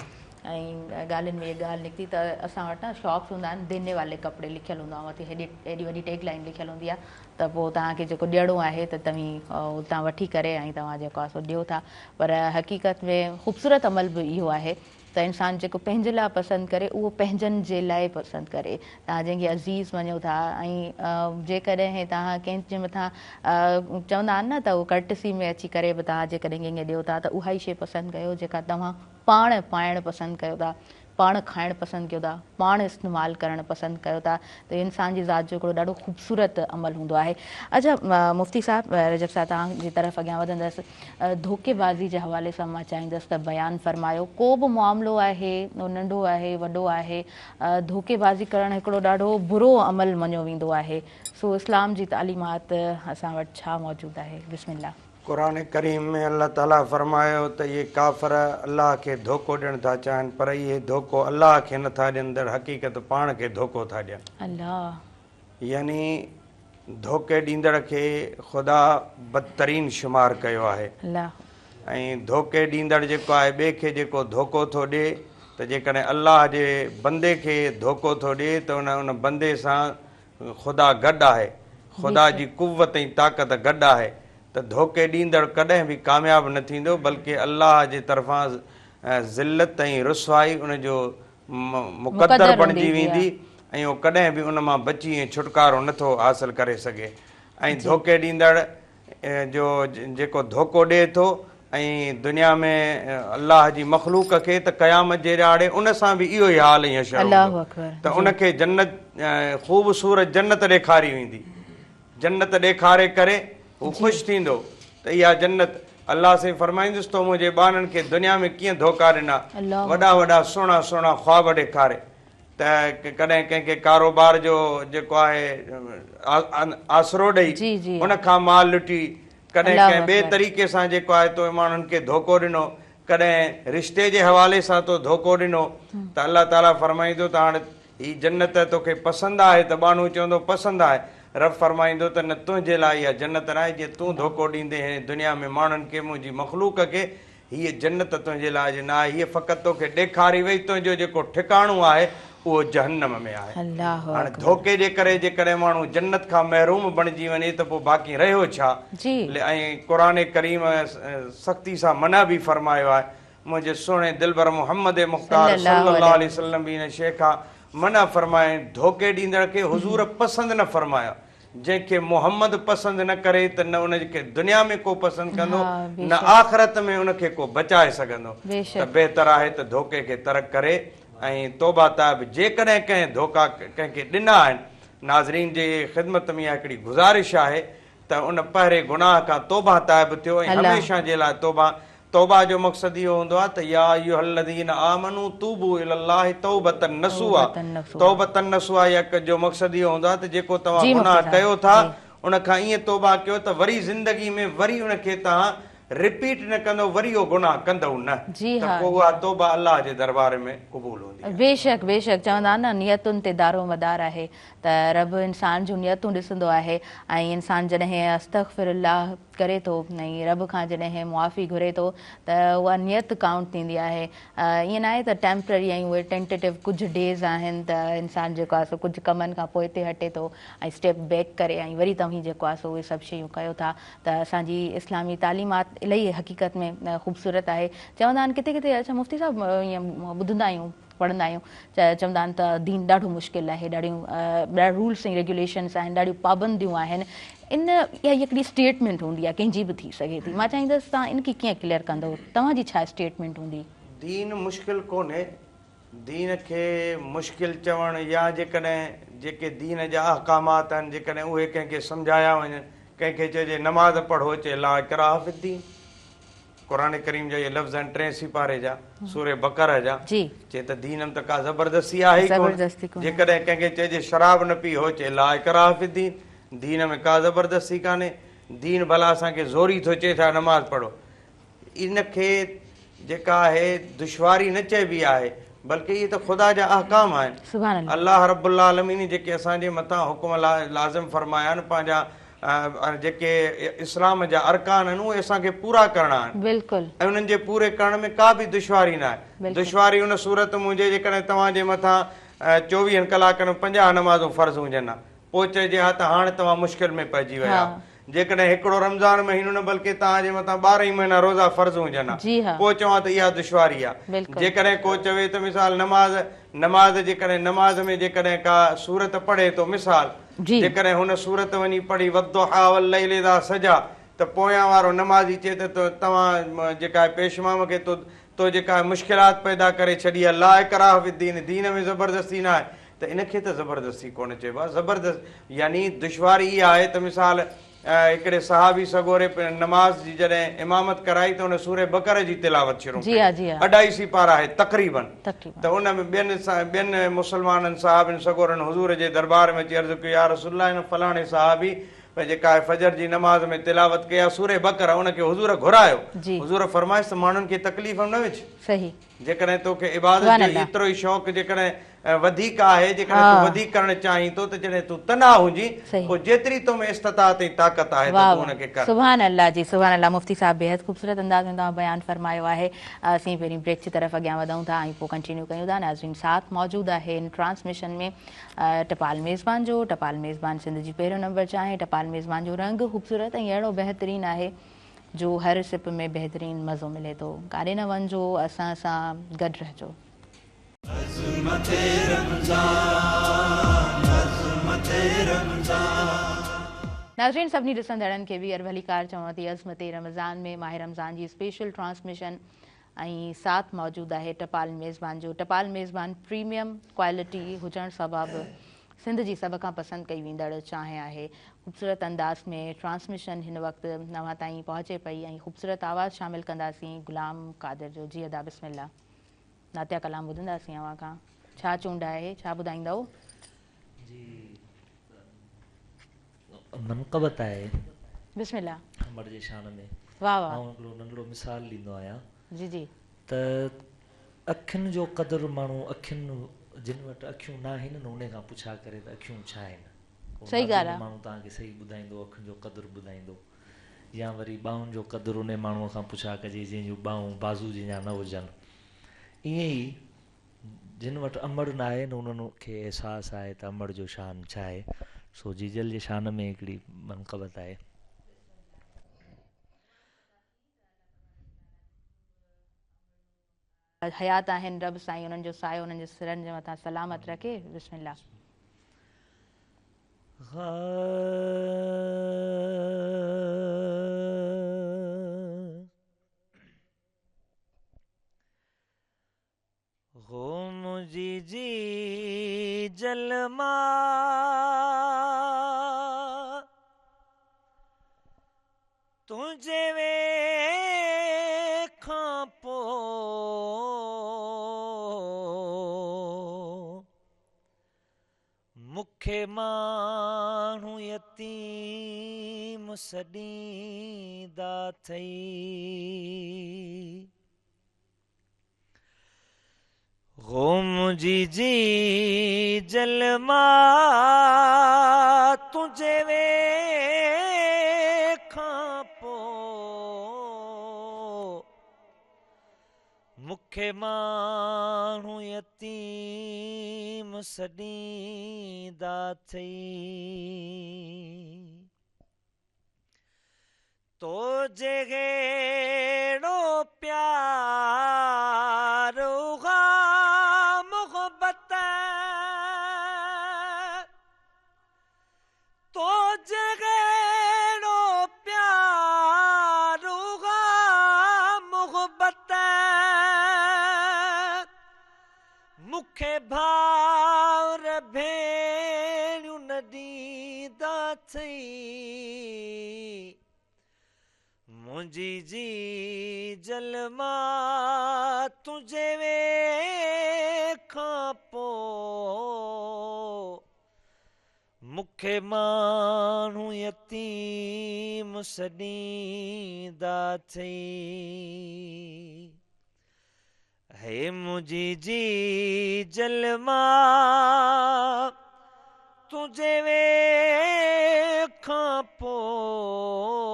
۽ ڳالهين ۾ اها ڳالهه نڪتي ته اسان وٽ نه شاپس هوندا آهن ديني والي ڪپڙي لکيل هوندو آهي مٿي هيڏي هيڏي وڏي ٽيگ لائين لکيل هوندي آهي ته پوء توهان کي جيڪو ڏيڻو آهي ته توهين اتان وٺي ڪري ۽ توهان جيڪو آهي سو ڏيو ٿا پر حقيقت ۾ خوبصورت عمل به اهو آهي ته انسان جيڪو پنهنجي لاء پسند ڪري اهو پنهنجن جي لاء پسند ڪري توهان جنهن کي عزيز مڃو ٿا ۽ جيڪڏهن توهان ڪنهن جي مٿان چوندا آهن نه ته اهو ڪرٽسي ۾ اچي ڪري به توهان جيڪڏهن ڪنهن کي ڏيو ٿا ته اها ئي شيء پسند ڪيو جيڪا توهان پاڻ پائڻ پسند ڪيو ٿا، پاڻ کائڻ پسند ڪيو ٿا، پاڻ استعمال ڪرڻ پسند ڪيو ٿا ته اهو انسان جي ذات جو هڪڙو ڏاڍو خوبصورت عمل هوندو آهي. اڇا مفتي صاحب رجب صاحب توهان جي طرف اڳيان وڌندس ڌوڪي بازي جي حوالي سان مان چاهيندس ته بيان فرمايو ڪو به معاملو آهي اهو ننڍو آهي وڏو آهي ڌوڪي بازي ڪرڻ هڪڙو ڏاڍو برو عمل مڃيو ويندو آهي سو اسلام جي تعليمات اسان وٽ ڇا موجود آهي بسم الله. قرآن ڪريم ۾ الله تعالي فرمايو ته اهي ڪافر الله کي ڌوڪو ڏيڻ ٿا چاهن پر اهي ڌوڪو الله کي نه ٿا ڏين در حقيقت پاڻ کي ڌوڪو ٿا ڏين. الله. يعني ڌوڪي ڏيندڙ کي خدا بدترين شمار ڪيو آهي. الله. ۽ ڌوڪي ڏيندڙ جيڪو آهي ٻئي کي جيڪو ڌوڪو ٿو ڏي ته جيڪڏهن الله جي بندي کي ڌوڪو ٿو ڏي ته ان ان بندي سان خدا گڏ آهي، خدا جي قوت ۽ طاقت گڏ آهي ته ڌوڪي ڏيندڙ ڪڏهن به ڪامياب نه ٿيندو بلڪه الله جي طرفان ذلت ۽ رسوائي ان جو مقدر بڻجي ويندي ۽ اهو ڪڏهن به ان مان بچي ۽ ڇوٽڪارو نه ٿو حاصل ڪري سگهي ۽ ڌوڪي ڏيندڙ جو جيڪو ڌوڪو ڏئي ٿو ۽ دنيا ۾ الله جي مخلوق کي ته قيامت جي ڏهاڙي ان سان به اهو ئي حال ۽ حشر هوندو ته ان کي جنت خوبصورت جنت ڏيکاري ويندي جنت ڏيکاري ڪري هو خوش ٿيندو ته اها جنت الله سائين فرمائيندس تو منهنجي ٻانهن کي دنيا ۾ ڪيئن ڌوڪا ڏنا وڏا وڏا سهڻا سهڻا خواب ڏيکاري ته ڪڏهن ڪنهن کي ڪاروبار جو جيڪو آهي آسرو ڏئي ان کان مال لٽي ڪڏهن ڪنهن ٻئي طريقي سان جيڪو آهي تو ماڻهن کي ڌوڪو ڏنو ڪڏهن رشتي جي حوالي سان تو ڌوڪو ڏنو ته الله تعالي فرمائيندو ته هاڻ هي جنت توکي پسند آهي ته ٻانهو چوندو پسند آهي رب فرمائيندو ته نه تنهنجي لاء اها جنت ناهي جيئن تون ڌوڪو ڏيندين هئين دنيا ۾ ماڻهن کي منهنجي مخلوق کي هيء جنت تنهنجي لاء جي نه آهي، هيء فقط توکي ڏيکاري وئي، تنهنجو جيڪو ٺڪاڻو آهي، اهو جهنم ۾ آهي. هاڻي ڌوڪي جي ڪري جيڪڏهن ماڻهو جنت کان محروم بڻجي وڃي ته پوء باقي رهيو ڇا؟ ۽ قرآن ڪريم سختي سان منع به فرمايو آهي، منهنجي سهڻي دلبر محمد مختار صلّي الله عليه وسلّم به ان شيء کان منع فرمائي، ڌوڪي ڏيندڙ کي حضور پسند نه فرمايو. جنهن کي محمد پسند نه ڪري ته نه ان کي دنيا ۾ ڪو پسند ڪندو نه آخرت ۾ ان کي ڪو بچائي سگهندو ته بهتر آهي ته ڌوڪي کي ترڪ ڪري ۽ توبه تائب جيڪڏهن ڪنهن ڌوڪا ڪنهن کي ڏنا آهن ناظرين جي خدمت ۾ اها هڪڙي گذارش آهي ته ان پهرين گناهه کان توبه تائب ٿيو ۽ هميشه جي لاء توبه توبه جو مقصد اهو هوندو آهي ته يا ايها الذين آمنوا توبوا الي الله توبة نصوحا توبة نصوحا يا جو مقصد اهو هوندو آهي ته جيڪو توهان گناهه ڪيو ٿا ان کان ائين توبه ڪيو ته وري زندگي ۾ وري ان کي توهان رپيٽ نه ڪندؤ وري اهو گناهه ڪندؤ نه ته پوء اها توبه الله جي دربار ۾ قبول هوندي آهي. بيشڪ بيشڪ چوندا آهن نه نيتن تي دارو مدار آهي ته رب انسان جون نيتون ڏسندو آهي ۽ انسان جڏهن استغفر الله ڪري ٿو ۽ رب کان جڏهن معافي گهري ٿو ته اها نيت ڪائونٽ ٿيندي آهي ائين ناهي ته ٽيمپرري ۽ اهي ٽينٽيٽو ڪجهه ڊيز آهن ته انسان جيڪو آهي سو ڪجهه ڪمن کان پوئتي هٽي ٿو ۽ اسٽيپ بيڪ ڪري ۽ وري توهين جيڪو آهي سو اهي سڀ شيون ڪيو ٿا ته اسان جي اسلامي تعليمات الاهي حقيقت ۾ خوبصورت آهي چوندا آهن ڪٿي ڪٿي اڇا مفتي صاحب ائين ٻڌندا آهيون پڙهندا آهيون ته چوندا آهن ته دين ڏاڍو مشڪل آهي ڏاڍيون ڏاڍا رولس ۽ ريگيوليشنس آهن ڏاڍيون پابنديون آهن ان اها هڪڙي اسٽيٽمينٽ هوندي آهي ڪنهن جي به ٿي سگهي ٿي مان چاهيندس توهان ان کي ڪيئن ڪليئر ڪندو توهان جي ڇا اسٽيٽمينٽ هوندي؟ دين مشڪل ڪونهي دين کي مشڪل چوڻ يا جيڪڏهن جيڪي دين جا احڪامات آهن جيڪڏهن اهي ڪنهن کي سمجهايا وڃن ڪنهن کي چئجي نماز پڙهو چئي لا اڪراه في الدين قرآن ڪريم جا اهي لفظ آهن ٽئين سيپاري جا سوره بقره جا چي ته دين ۾ ته ڪا زبردستي آهي ئي ڪونه جيڪڏهن ڪنهن کي چئجي شراب نه پي هو چئي لا اڪراه في الدين دين ۾ ڪا زبردستي ڪانهي دين ڀلا اسان کي زوري ٿو چئي ڇا نماز پڙهو ان کي جيڪا آهي دشواري نه چئبي آهي بلڪه اهي ته خدا جا احڪام آهن. سبحان الله. الله رب العالمين جيڪي اسان جي مٿان حڪم لازم فرمايا آهن پنهنجا جيڪي اسلام جا ارڪان آهن اهي اسان کي پورا ڪرڻا آهن. بلڪل. ۽ انهن جي پوري ڪرڻ ۾ ڪا به دشواري نه آهي. بلڪل. دشواري ان صورت ۾ هجي جيڪڏهن توهان جي مٿان چوويهن ڪلاڪن ۾ 50 نمازون فرض هجن ها پوء چئجي ها ته هاڻ توهان مشڪل ۾ پئجي ويا. جيڪڏهن هڪڙو رمضان مهينو نه بلڪه توهان جي مٿان 12 ئي مهينا روزا فرض هجن ها پوء چوان ته اها دشواري آهي. جيڪڏهن ڪو چوي ته مثال نماز نماز جيڪڏهن نماز ۾ جيڪڏهن ڪا سورت پڙهي ٿو مثال جيڪڏهن هن سورت وڃي پڙهي والضحيٰ والليل اذا سجيٰ ته پويان وارو نمازي چئي ته توهان جيڪا آهي پيش امام کي تو تو جيڪا آهي مشڪلات پيدا ڪري ڇڏي آهي لا اڪراه في الدين دين ۾ زبردستي نه آهي ته ان کي ته زبردستي ڪونه چئبو آهي زبردست يعني دشواري اها آهي ته مثال هڪڙي صحابي سڳوري نماز جي جڏهن امامت ڪرائي ته ان سوره بقره جي تلاوت شروع ڪئي اڍائي سيپارا آهي تقريباً ته ان ۾ ٻين ٻين مسلمانن صحابين سڳورن حضور جي دربار ۾ اچي عرض ڪيو يا رسول الله هن فلاڻي صحابي جيڪا آهي فجر جي نماز ۾ تلاوت ڪئي آهي سوره بقره ان کي حضور گهرايو حضور فرمايس ته ماڻهن کي تڪليف ۾ نه وجهه جيڪڏهن توکي عبادت جو ايترو ئي شوق جيڪڏهن وڌيڪ آهي جيڪڏهن تون وڌيڪ ڪرڻ چاهين ٿو ته جڏهن تون تنها هجين پوء جيتري تو ۾ استطاعت ۽ طاقت آهي ته تون ان کي ڪر. سبحان الله جي سبحان الله مفتي صاحب بيحد خوبصورت انداز ۾ توهان بيان فرمايو آهي اسين پهرين بريڪ جي طرف اڳيان وڌون ٿا ۽ پوء ڪنٽينيو ڪيون ٿا ناظرين ساٿ موجود آهي هن ٽرانسميشن ۾ ٽپال ميزبان جو ٽپال ميزبان سنڌ جي پهريون نمبر چانهه ٽپال ميزبان جو رنگ خوبصورت ۽ اهڙو بهترين آهي جو هر سپ ۾ بهترين مزو ملي ٿو. ڪاڏي نه وڃجو اسان سان گڏ رهجو. عظمت رمضان عظمت رمضان. ناظرين سڀني ڏسندڙن کي ٻيهر ڀليڪار چوان ٿي عظمت رمضان ۾ ماهه رمضان جي اسپيشل ٽرانسميشن ۽ ساٿ موجود آهي ٽپال ميزبان جو ٽپال ميزبان پريميم ڪوالٽي هجڻ سبب سنڌ جي سڀ کان پسند ڪئي ويندڙ چانهه آهي. خوبصورت انداز ۾ ٽرانسميشن هن وقت اوهان تائين پهچي پئي ۽ خوبصورت آواز شامل ڪنداسين غلام قادر جو جي ادا بسم الله نعتيه ڪلام ٻڌنداسين اوهان کان ڇا چونڊ آهي ڇا ٻڌائيندؤ. جي منقبت آهي. بسم الله. امڙ جي شان ۾. واه واه. آئون هڪڙو ننڍڙو مثال ڏيندو آهيان. جي جي. ته اکين جو قدر ماڻهو اکين جن وٽ اکيون ناهن نه انهي کان پڇا ڪري ته اکيون ڇا آهن. صحيح ڳالهه آ. ماڻهو توهان کي صحيح ٻڌائيندو اکين جو قدر ٻڌائيندو. يا وري ٻانهن جو قدر انهي ماڻهو کان پڇا ڪجي جنهن جون ٻانهون بازو جنهن جا نه هجن. ائين ئي جن وٽ امڙ ناهي نه انهن کي احساس آهي ته امڙ جو شان ڇا آهي. سو جيجل جي شان ۾ هڪڙي منقبت آهي. حيات آهن رب سائين انهن جو سايو انهن جي سرن جي مٿان سلامت رکي بسم الله. هو منهنجي جيجل ماء تنهنجي وڃڻ کان پوء مون کي ماڻهو يتيم سڏيندا اٿئي. هو منهنجي جيجل ماء تنهنجي وڃڻ کان پوء مون کي ماڻهو يتيم سڏيندا اٿئي. تو جهڙو پيار اها محبت تو جهڙو پيار اها محبت مون کي ڀائر ڀيڻيون نه ڏيندا اٿئي منهنجي جيجل ماء تنهنجي وڃڻ کان پوء مون کي ماڻهو يتيم سڏيندا اٿئي. هي منهنجي جيجل ماء تنهنجي ويو کان پوء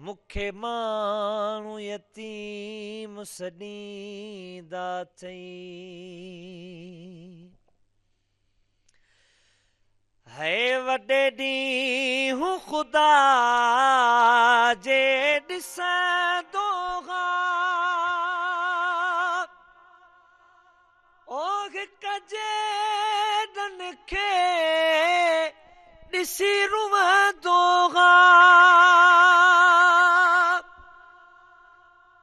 مون کي ماڻهو يتيم سڏيندا اٿئي. هي وڏي ڏينهن خدا جي ڏسندو ها او هڪ جيڏن کي ڏسي روئندو ها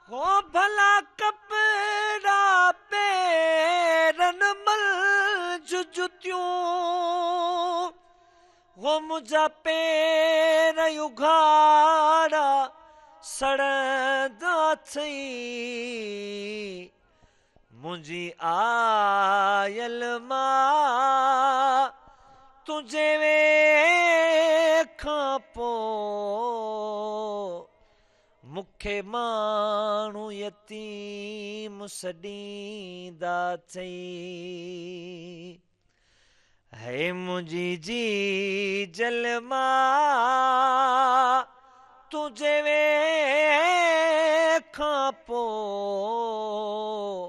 هو ڀلا ڪپڙا پيرن منجهه جتيون هو منهنجا پير اگهاڙا سڙندا اٿئي منهنجي آيل ماء تنهنجي وئي کان پوء مون کي ماڻهو يتيم سڏيندا اٿئي. هي منهنجي جيجل ماء تنهنجي وئي کان پوء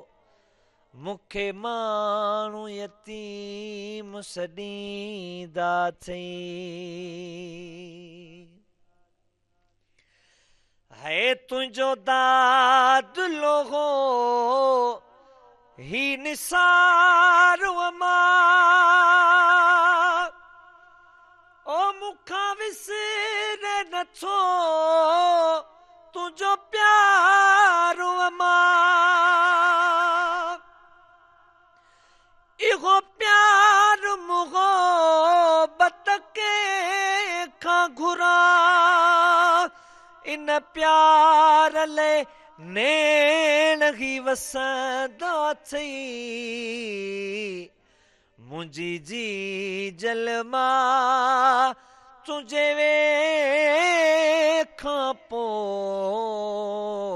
مون کي ماڻهو يتيم سڏيندا اٿئي. هي تنهنجو دادلو هو هي نثار امان او مون کان وسري نٿو تنهنجو پيار امان اهو پيار محبت ڪنهن کان گهران ان پيار لئه نيڻ هي وسندا اٿئي منهنجي جيجل ماء تنهنجي وئي کان پوء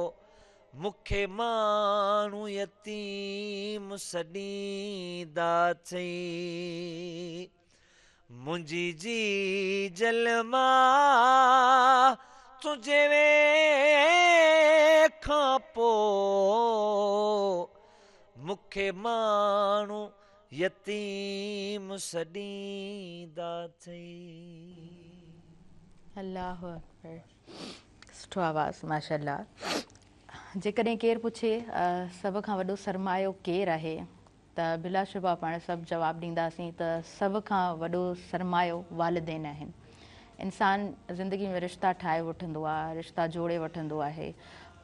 مون کي ماڻهو يتيم سڏيندا اٿئي منهنجي جيجل ماء تنهنجي وئي کان پوء مون کي ماڻهو يتيم سڏيندا اٿئي. الله اڪبر سٺو آواز ماشاءالله جيڪڏهن ڪير پڇي سڀ کان وڏو سرمايو ڪير آهي ته بلاشبه پاڻ سڀ جواب ڏينداسين ته سڀ کان وڏو سرمايو والدين آهن. انسان زندگي ۾ رشتا ٺاهي وٺندو آهي، رشتا جوڙي وٺندو آهي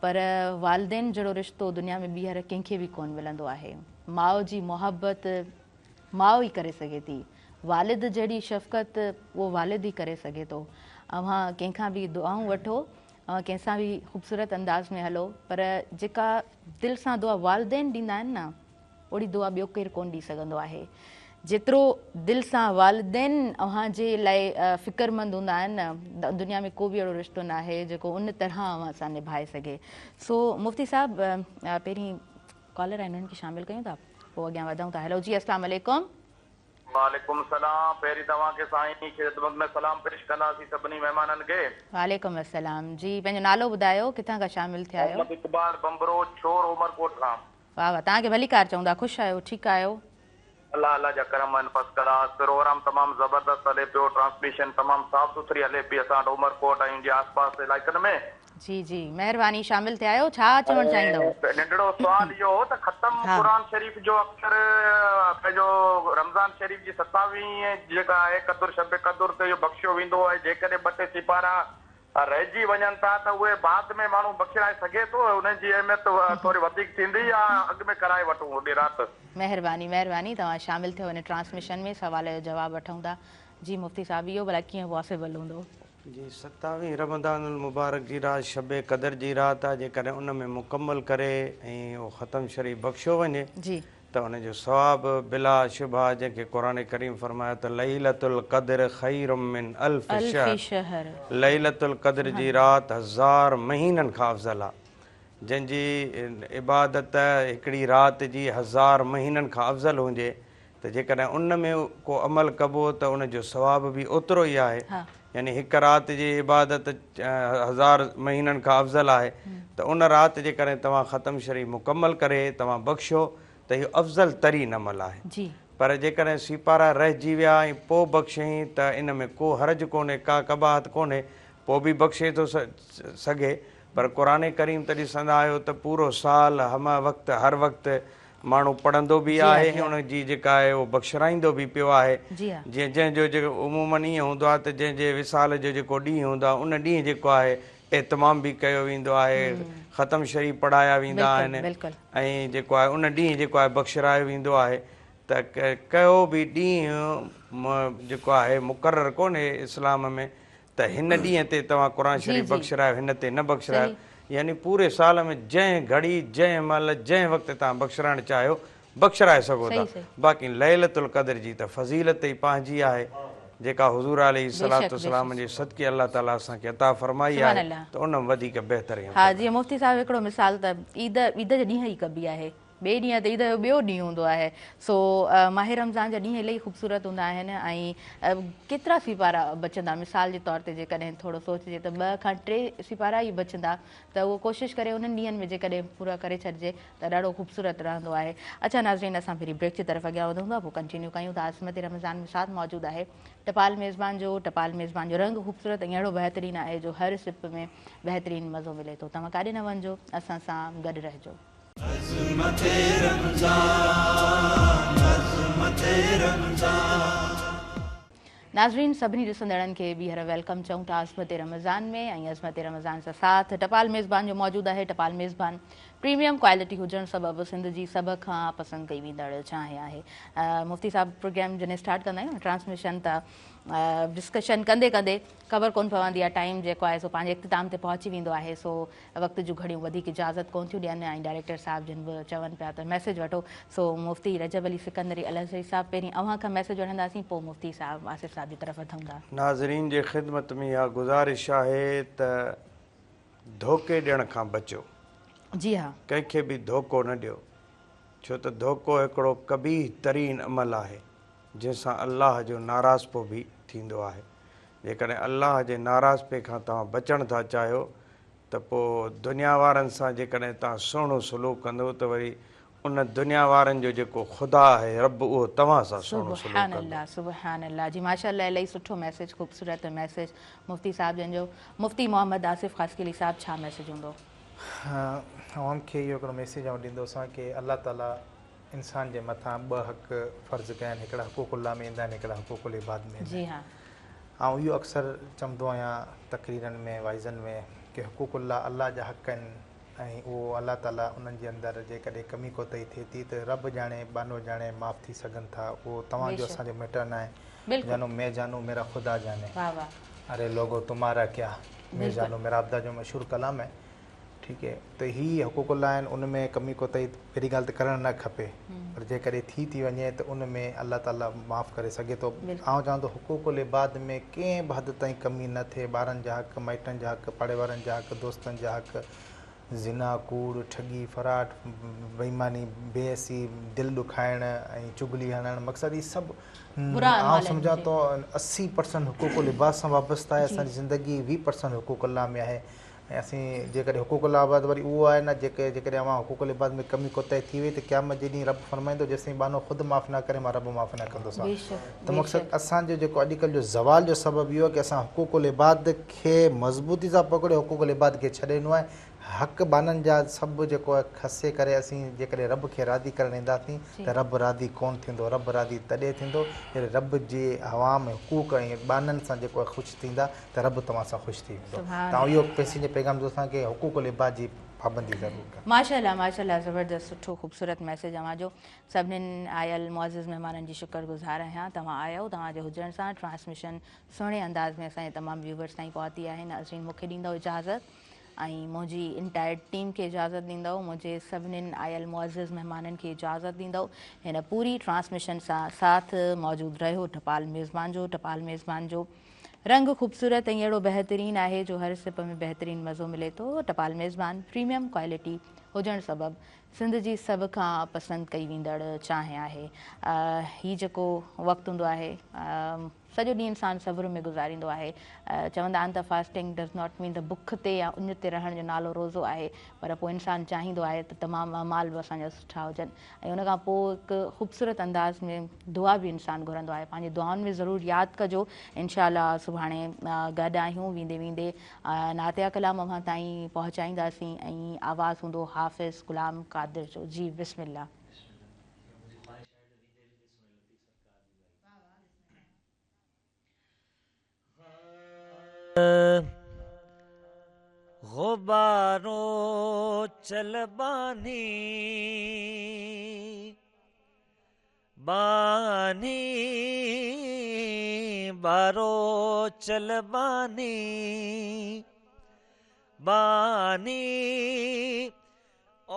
پر والدين جهڙو رشتو دنيا ۾ ٻيهر ڪنهن کي به ڪونه ملندو آهي. ماء جي محبت ماء ئي ڪري سگهي ٿي. والد جهڙي شفقت اهو والد ئي ڪري سگهي ٿو. اوهان ڪنهن کان به دعائون وٺو، اوهان ڪنهن سان به خوبصورت انداز ۾ هلو پر جيڪا دل سان دعا والدين ڏيندا آهن نه اوڙي دعا ٻيو ڪير ڪونه ڏئي سگهندو آهي. جيترو دل سان والدين اوهان جي لاء فڪرمند هوندا آهن نه دنيا ۾ ڪو به اهڙو رشتو ناهي جيڪو ان طرح اوهان سان نڀائي سگهي. سو مفتي صاحب پهرين ڪالر آهن انهن کي شامل ڪيون ٿا پوء اڳيان وڌون ٿا هيلو جي اسلام عليڪم. وعليڪم السلام پهرين توهان کي سائين خدمت ۾ سلام پيش ڪنداسين سڀني مهمانن کي. وعليڪم السلام جي پنهنجو نالو ٻڌايو ڪٿان کان شامل ٿيا آهيو. محمد اقبال ڀنڀرو ڇور عمرڪوٽ کان. واه واه توهان کي ڀليڪار چئون ٿا خوش آهيو ٺيڪ آهيو. الله الله جا ڪرم آهن فرسٽ ڪلاس پروگرام تمام زبردست هلي پيو ٽرانسميشن تمام صاف سٿري هلي پئي اسان وٽ عمرڪوٽ ۽ ان جي آس پاس علائقن ۾. جي جي مهرباني شامل ٿيا آهيو ڇا چوڻ چاهيندؤ. ننڍڙو سوال اهو هو ته ختم قرآن شريف جو اڪثر پنهنجو رمضان شريف جي ستاويهين جيڪا آهي قدر شب قدر تي اهو بخشيو ويندو ۽ جيڪڏهن ٻه ٽي سيپارا رهجي وڃن ٿا ته اهي بعد ۾ ماڻهو بخشرائي سگهي ٿو انهن جي اهميت ٿوري وڌيڪ ٿيندي يا اڳ ۾ ڪرائي وٺون اوڏي رات. مهرباني مهرباني توهان شامل ٿيو هن ٽرانسميشن ۾ سوال جو جواب وٺون ٿا جي مفتي صاحب اهو ڀلا ڪيئن پاسيبل هوندو. جي ستاويهين رمضان المبارڪ جي رات شب قدر جي رات آهي جيڪڏهن ان ۾ مڪمل ڪري ۽ اهو ختم شريف بخشيو وڃي ته ان جو ثواب بلا شبه جنهن کي قرآن ڪريم فرمايو ته ليلة القدر خير من الف شهر ليلة القدر جي رات هزار مهينن کان افضل آهي. جنهن جي عبادت هڪڙي رات جي هزار مهينن کان افضل هجي ته جيڪڏهن ان ۾ ڪو عمل ڪبو ته ان جو ثواب به اوترو ئي آهي يعني هڪ رات جي عبادت هزار مهينن کان افضل آهي ته ان رات جيڪڏهن توهان ختم شريف مڪمل ڪري توهان بخشو ته اهو افضل ترين عمل آهي پر جيڪڏهن سيپارا رهجي ويا ۽ پوء بخشين ته ان ۾ ڪو حرج ڪونهي ڪا قباحت ڪونهي پوء به بخشي ٿو سگهي پر قرآن ڪريم ته ڏسندا آهيو ته پورو سال همه وقت هر وقت ماڻهو پڙهندو به آهي ۽ ان جي جيڪا آهي اهو بخشرائيندو به پيو آهي جيئن جنهن جو جيڪو عموماً ائين هوندو آهي ته جنهن جي وصال جو جيڪو ڏينهن هوندو آهي ان ڏينهن جيڪو آهي اهتمام به ڪيو ويندو آهي ختم شريف پڙهايا ويندا آهن ۽ جيڪو آهي ان ڏينهن جيڪو آهي بخشرايو ويندو آهي ته ڪو به ڏينهن جيڪو آهي مقرر ڪونهي اسلام ۾ ته هن ڏينهن تي توهان قرآن شريف بخشرايو هن تي نه بخشرايو يعني پوري سال ۾ جنهن گهڙي جنهن مهل جنهن وقت توهان بخشرائڻ چاهيو بخشرائي سگهو ٿا باقي ليلة القدر جي ته فضيلت ئي پنهنجي آهي جيڪا حضور عليه الصلوة والسلام جي صدقي الله تعالي اسان کي عطا فرمائي آهي ته ان ۾ وڌيڪ بهتر ۽ ها جيئن مفتي صاحب هڪڙو مثال ته عيد عيد جي ڏينهن ئي ڪبي آهي ٻئي ڏينهن تي عيد جو ٻيو ڏينهن هوندو آهي سو ماهه رمضان جا ڏينهن الاهي خوبصورت هوندا آهن ۽ ڪيترا سيپارا بچندا مثال جي طور تي جيڪڏهن ٿورو سوچجي ته ٻه کان ٽي سيپارا ئي بچندا ته اهو ڪوشش ڪري انهن ڏينهن ۾ جيڪڏهن پورا ڪري ڇڏجي ته ڏاڍو خوبصورت رهندو آهي اڇا ناظرين اسان ڦري بريڪ جي طرف اڳيان وڌون ٿا پوء ڪنٽينيو ڪيون ٿا عظمت رمضان ۾ ساٿ موجود آهي ٽپال ميزبان جو ٽپال ميزبان جو رنگ خوبصورت ۽ اهڙو بهترين آهي جو هر سپ ۾ بهترين مزو ملي ٿو توهان ڪاڏي نه وڃجو اسان سان گڏ رهجو. عظمت رمضان عظمت رمضان. ناظرين سڀني ڏسندڙن کي ٻيهر welcome چئون ٿا عظمت رمضان ۾ ۽ عظمت رمضان سان ساٿ ٽپال ميزبان جو موجود آهي ٽپال ميزبان پريميم ڪوالٽي هجڻ سبب سنڌ جي سڀ کان پسند ڪئي ويندڙ چانهه آهي مفتي صاحب پروگرام جڏهن اسٽارٽ ڪندا آهيون ٽرانسميشن ته ڊسڪشن ڪندي ڪندي خبر ڪون پوندي آهي ٽائيم جيڪو آهي سو پنهنجي اختتام تي پهچي ويندو آهي سو وقت جون گهڙيون وڌيڪ اجازت ڪون ٿيون ڏين ۽ ڊائريڪٽر صاحب جن به چون پيا ته ميسيج وٺو سو مفتي رجب علي سڪندري الازهري صاحب پهرين اوهان کان ميسيج وٺنداسين پوء مفتي صاحب آصف صاحب جي طرف وڌون ٿا. ناظرين جي خدمت ۾ اها گذارش آهي ته ڌوڪي ڏيڻ کان بچو. جي ها. ڪنهن کي به ڌوڪو نه ڏيو ڇو ته ڌوڪو هڪڙو قبيح ترين عمل آهي جنهن سان الله جو ناراضپو به ٿيندو آهي. جيڪڏهن الله جي ناراضپي کان توهان بچڻ ٿا چاهيو ته پوء دنيا وارن سان جيڪڏهن توهان سهڻو سلوڪ ڪندؤ ته وري ان دنيا وارن جو جيڪو خدا آهي رب اهو توهان سان سهڻو سلوڪ سبحان ڪندو. الله سبحان الله جي ماشاء الله الاهي سٺو ميسيج خوبصورت ميسيج مفتي صاحب جن جو مفتي محمد آصف خاصخيلي صاحب ڇا ميسيج هوندو. عوام کي اهو هڪڙو ميسيج آئون ڏيندوسان ڪي الله تعالي انسان جي مٿان ٻه حق فرض ڪيا آهن هڪڙا حقوق الله ۾ ايندا آهن هڪڙا حقوق العباد ۾ ايندا جي آهن ها. آئون اهو اڪثر چوندو آهيان تقريرن ۾ واعظن ۾ ڪي حقوق الله الله جا حق آهن ۽ اهو الله تعالي انهن جي اندر جيڪڏهن ڪمي ڪوتاهي ٿئي ٿي ته رب ڄاڻي ٻانهو ڄاڻي معاف ٿي سگهن ٿا اهو توهان جو بيشڪ اسان جو ميٽر ناهي بلڪل جانو مين جانو ميرا خدا جاني واه واه اري لوگو تمهارا ڪيا مين بلڪل جانو ميرا خدا جو مشهور ڪلام آهي ٺيڪ هي ته هي حقوق الله آهن ان ۾ ڪمي ڪوتاهي پهرين ڳالهه ته ڪرڻ نه کپي پر جيڪڏهن ٿي ٿي وڃي ته ان ۾ الله تعالي معاف ڪري سگهي ٿو آئون چوان ٿو حقوق العباد ۾ ڪنهن به حد تائين ڪمي نه ٿئي ٻارن جا حق مائٽن جا حق پاڙي وارن جا حق دوستن جا حق زنا ڪوڙ ٺڳي فراڊ بيماني بي حسي دل ڏکائڻ ۽ چغلي هڻڻ مقصد هي سڀ برا آئون اعمال آهن سمجهان جي ٿو 80% حقوق العباد سان وابسته آهي جي اسان جي زندگي 20% حقوق الله ۾ آهي ۽ اسين جيڪڏهن حقوق العباد وري اهو آهي نه جيڪي جيڪڏهن اوهان حقوق العباد ۾ ڪمي ڪوتاهي ٿي وئي ته قيامت جي ڏينهن رب فرمائيندو جيستائين ٻانهو خود معاف نه ڪري مان رب معاف نه ڪندوسان ته مقصد اسان جو جيڪو اڄڪلهه جو زوال جو سبب اهو آهي ڪي اسان حقوق العباد کي مضبوطي سان پڪڙي حقوق العباد کي ڇڏي ڏنو آهي حق ٻانهن جا سڀ جيڪو آهي کسي ڪري اسين جيڪڏهن رب کي راضي ڪرڻ اينداسين ته رب راضي ڪونه ٿيندو رب راضي تڏهن ٿيندو جڏهن رب جي عوام حقوق ۽ ٻانهن سان جيڪو آهي خوش ٿيندا ته رب توهان سان خوش ٿي ويندو. سبحان ته آئون اهو الله. پيسين جو پيغام ڏيندوسان ڪي حقوق العباد جي پابندي ضرور ڪن. ماشاء الله ماشاء الله زبردست سٺو خوبصورت ميسيج اوهان جو سڀنين آيل معزز مهمانن جي شڪر گذار آهيان توهان آيو توهان جي هجڻ سان ٽرانسميشن سهڻي انداز ۾ اسان جي تمام ويوورس تائين پهتي آهي ناظرين مون کي ڏيندؤ اجازت ۽ منهنجي انٽائر ٽيم کي اجازت ڏيندؤ منهنجي سڀنين آيل معزز مهمانن کي اجازت ڏيندؤ هن پوري ٽرانسميشن سان ساٿ موجود رهيو ٽپال ميزبان جو ٽپال ميزبان جو رنگ خوبصورت ۽ اهڙو بهترين آهي جو هر سپ ۾ بهترين مزو ملي ٿو. ٽپال ميزبان پريميم ڪوالٽي هجڻ سبب سنڌ جي سڀ کان پسند ڪئي ويندڙ چانهه آهي. هي جيڪو وقت هوندو آهي سڄو ڏينهن انسان صبر ۾ گذاريندو آهي. چوندا آهن ته فاسٽنگ ڊز not مين ته بک تي يا اڃ تي رهڻ جو نالو روزو آهي پر پوء انسان چاهيندو آهي ته تمام اعمال به اسان جا سٺا هجن ۽ ان کان پوء هڪ خوبصورت انداز ۾ دعا به انسان گهرندو آهي پنهنجي دعائن ۾ ضرور ياد ڪجو انشاء الله سڀاڻي گڏ آهيون ويندي ويندي نعتيه ڪلام اوهان تائين پهچائينداسين ۽ آواز هوندو حافظ غلام قادر جو جي بسم الله. غبارو چل ٻانهي ٻانهي ٻارو چل ٻانهي ٻانهي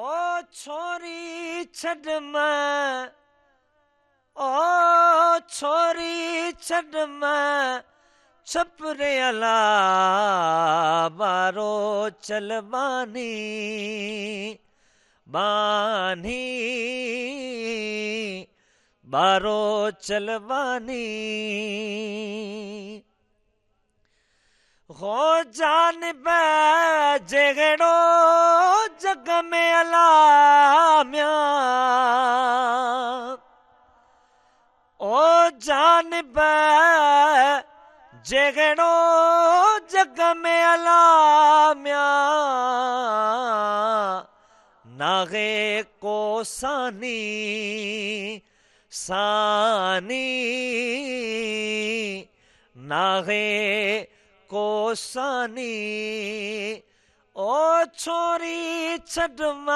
او ڇوري ڇڏ م او ڇوري ڇڏ م ڇپري الا ٻارو چل ٻانهي ٻانهي ٻارو چل ٻانهي. هو جانب جهڙو جڳ ۾ الا ميان او جانب جهڙو جڳ ۾ الا ميان ناهي ڪو ثاني ثاني ناهي ڪو ثاني او ڇوري ڇڏ م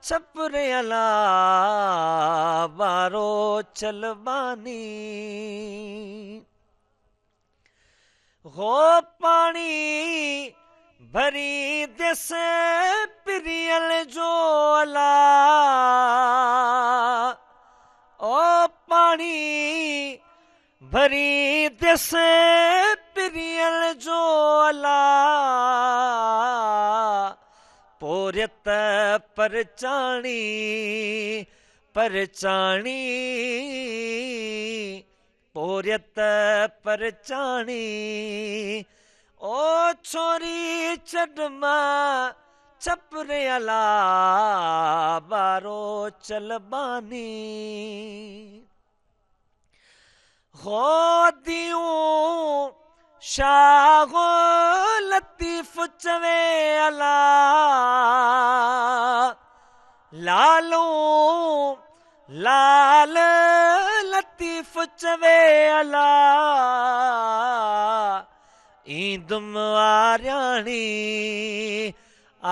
ڇپري الا ٻارو چل ٻانهي هو پاڻي ڀرينديس پريل جو الا او پاڻي ڀرينديس پريل جو الا پورهيت پرچاڻي پرچاڻي پورهيت پرچاڻي او ڇوري ڇڏ م ڇپري الا ٻارو چل ٻانهي. هو اديون شاهه لطيف چوي الا لالون لال لطيف چوي الا ايندم آرياڻي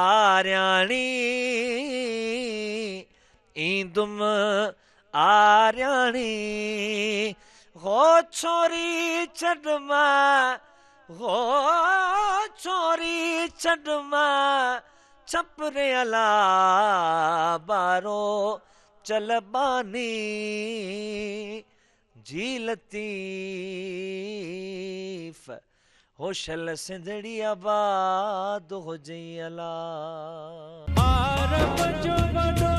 آرياڻي ايندم آرياڻي هو ڇوري ڇڏ م هو ڇوري ڇڏ م ڇپري الا ٻارو چل ٻانهي جي لطيف هو شل سنڌڙي آباد هجئي الا. عرب جو وڏو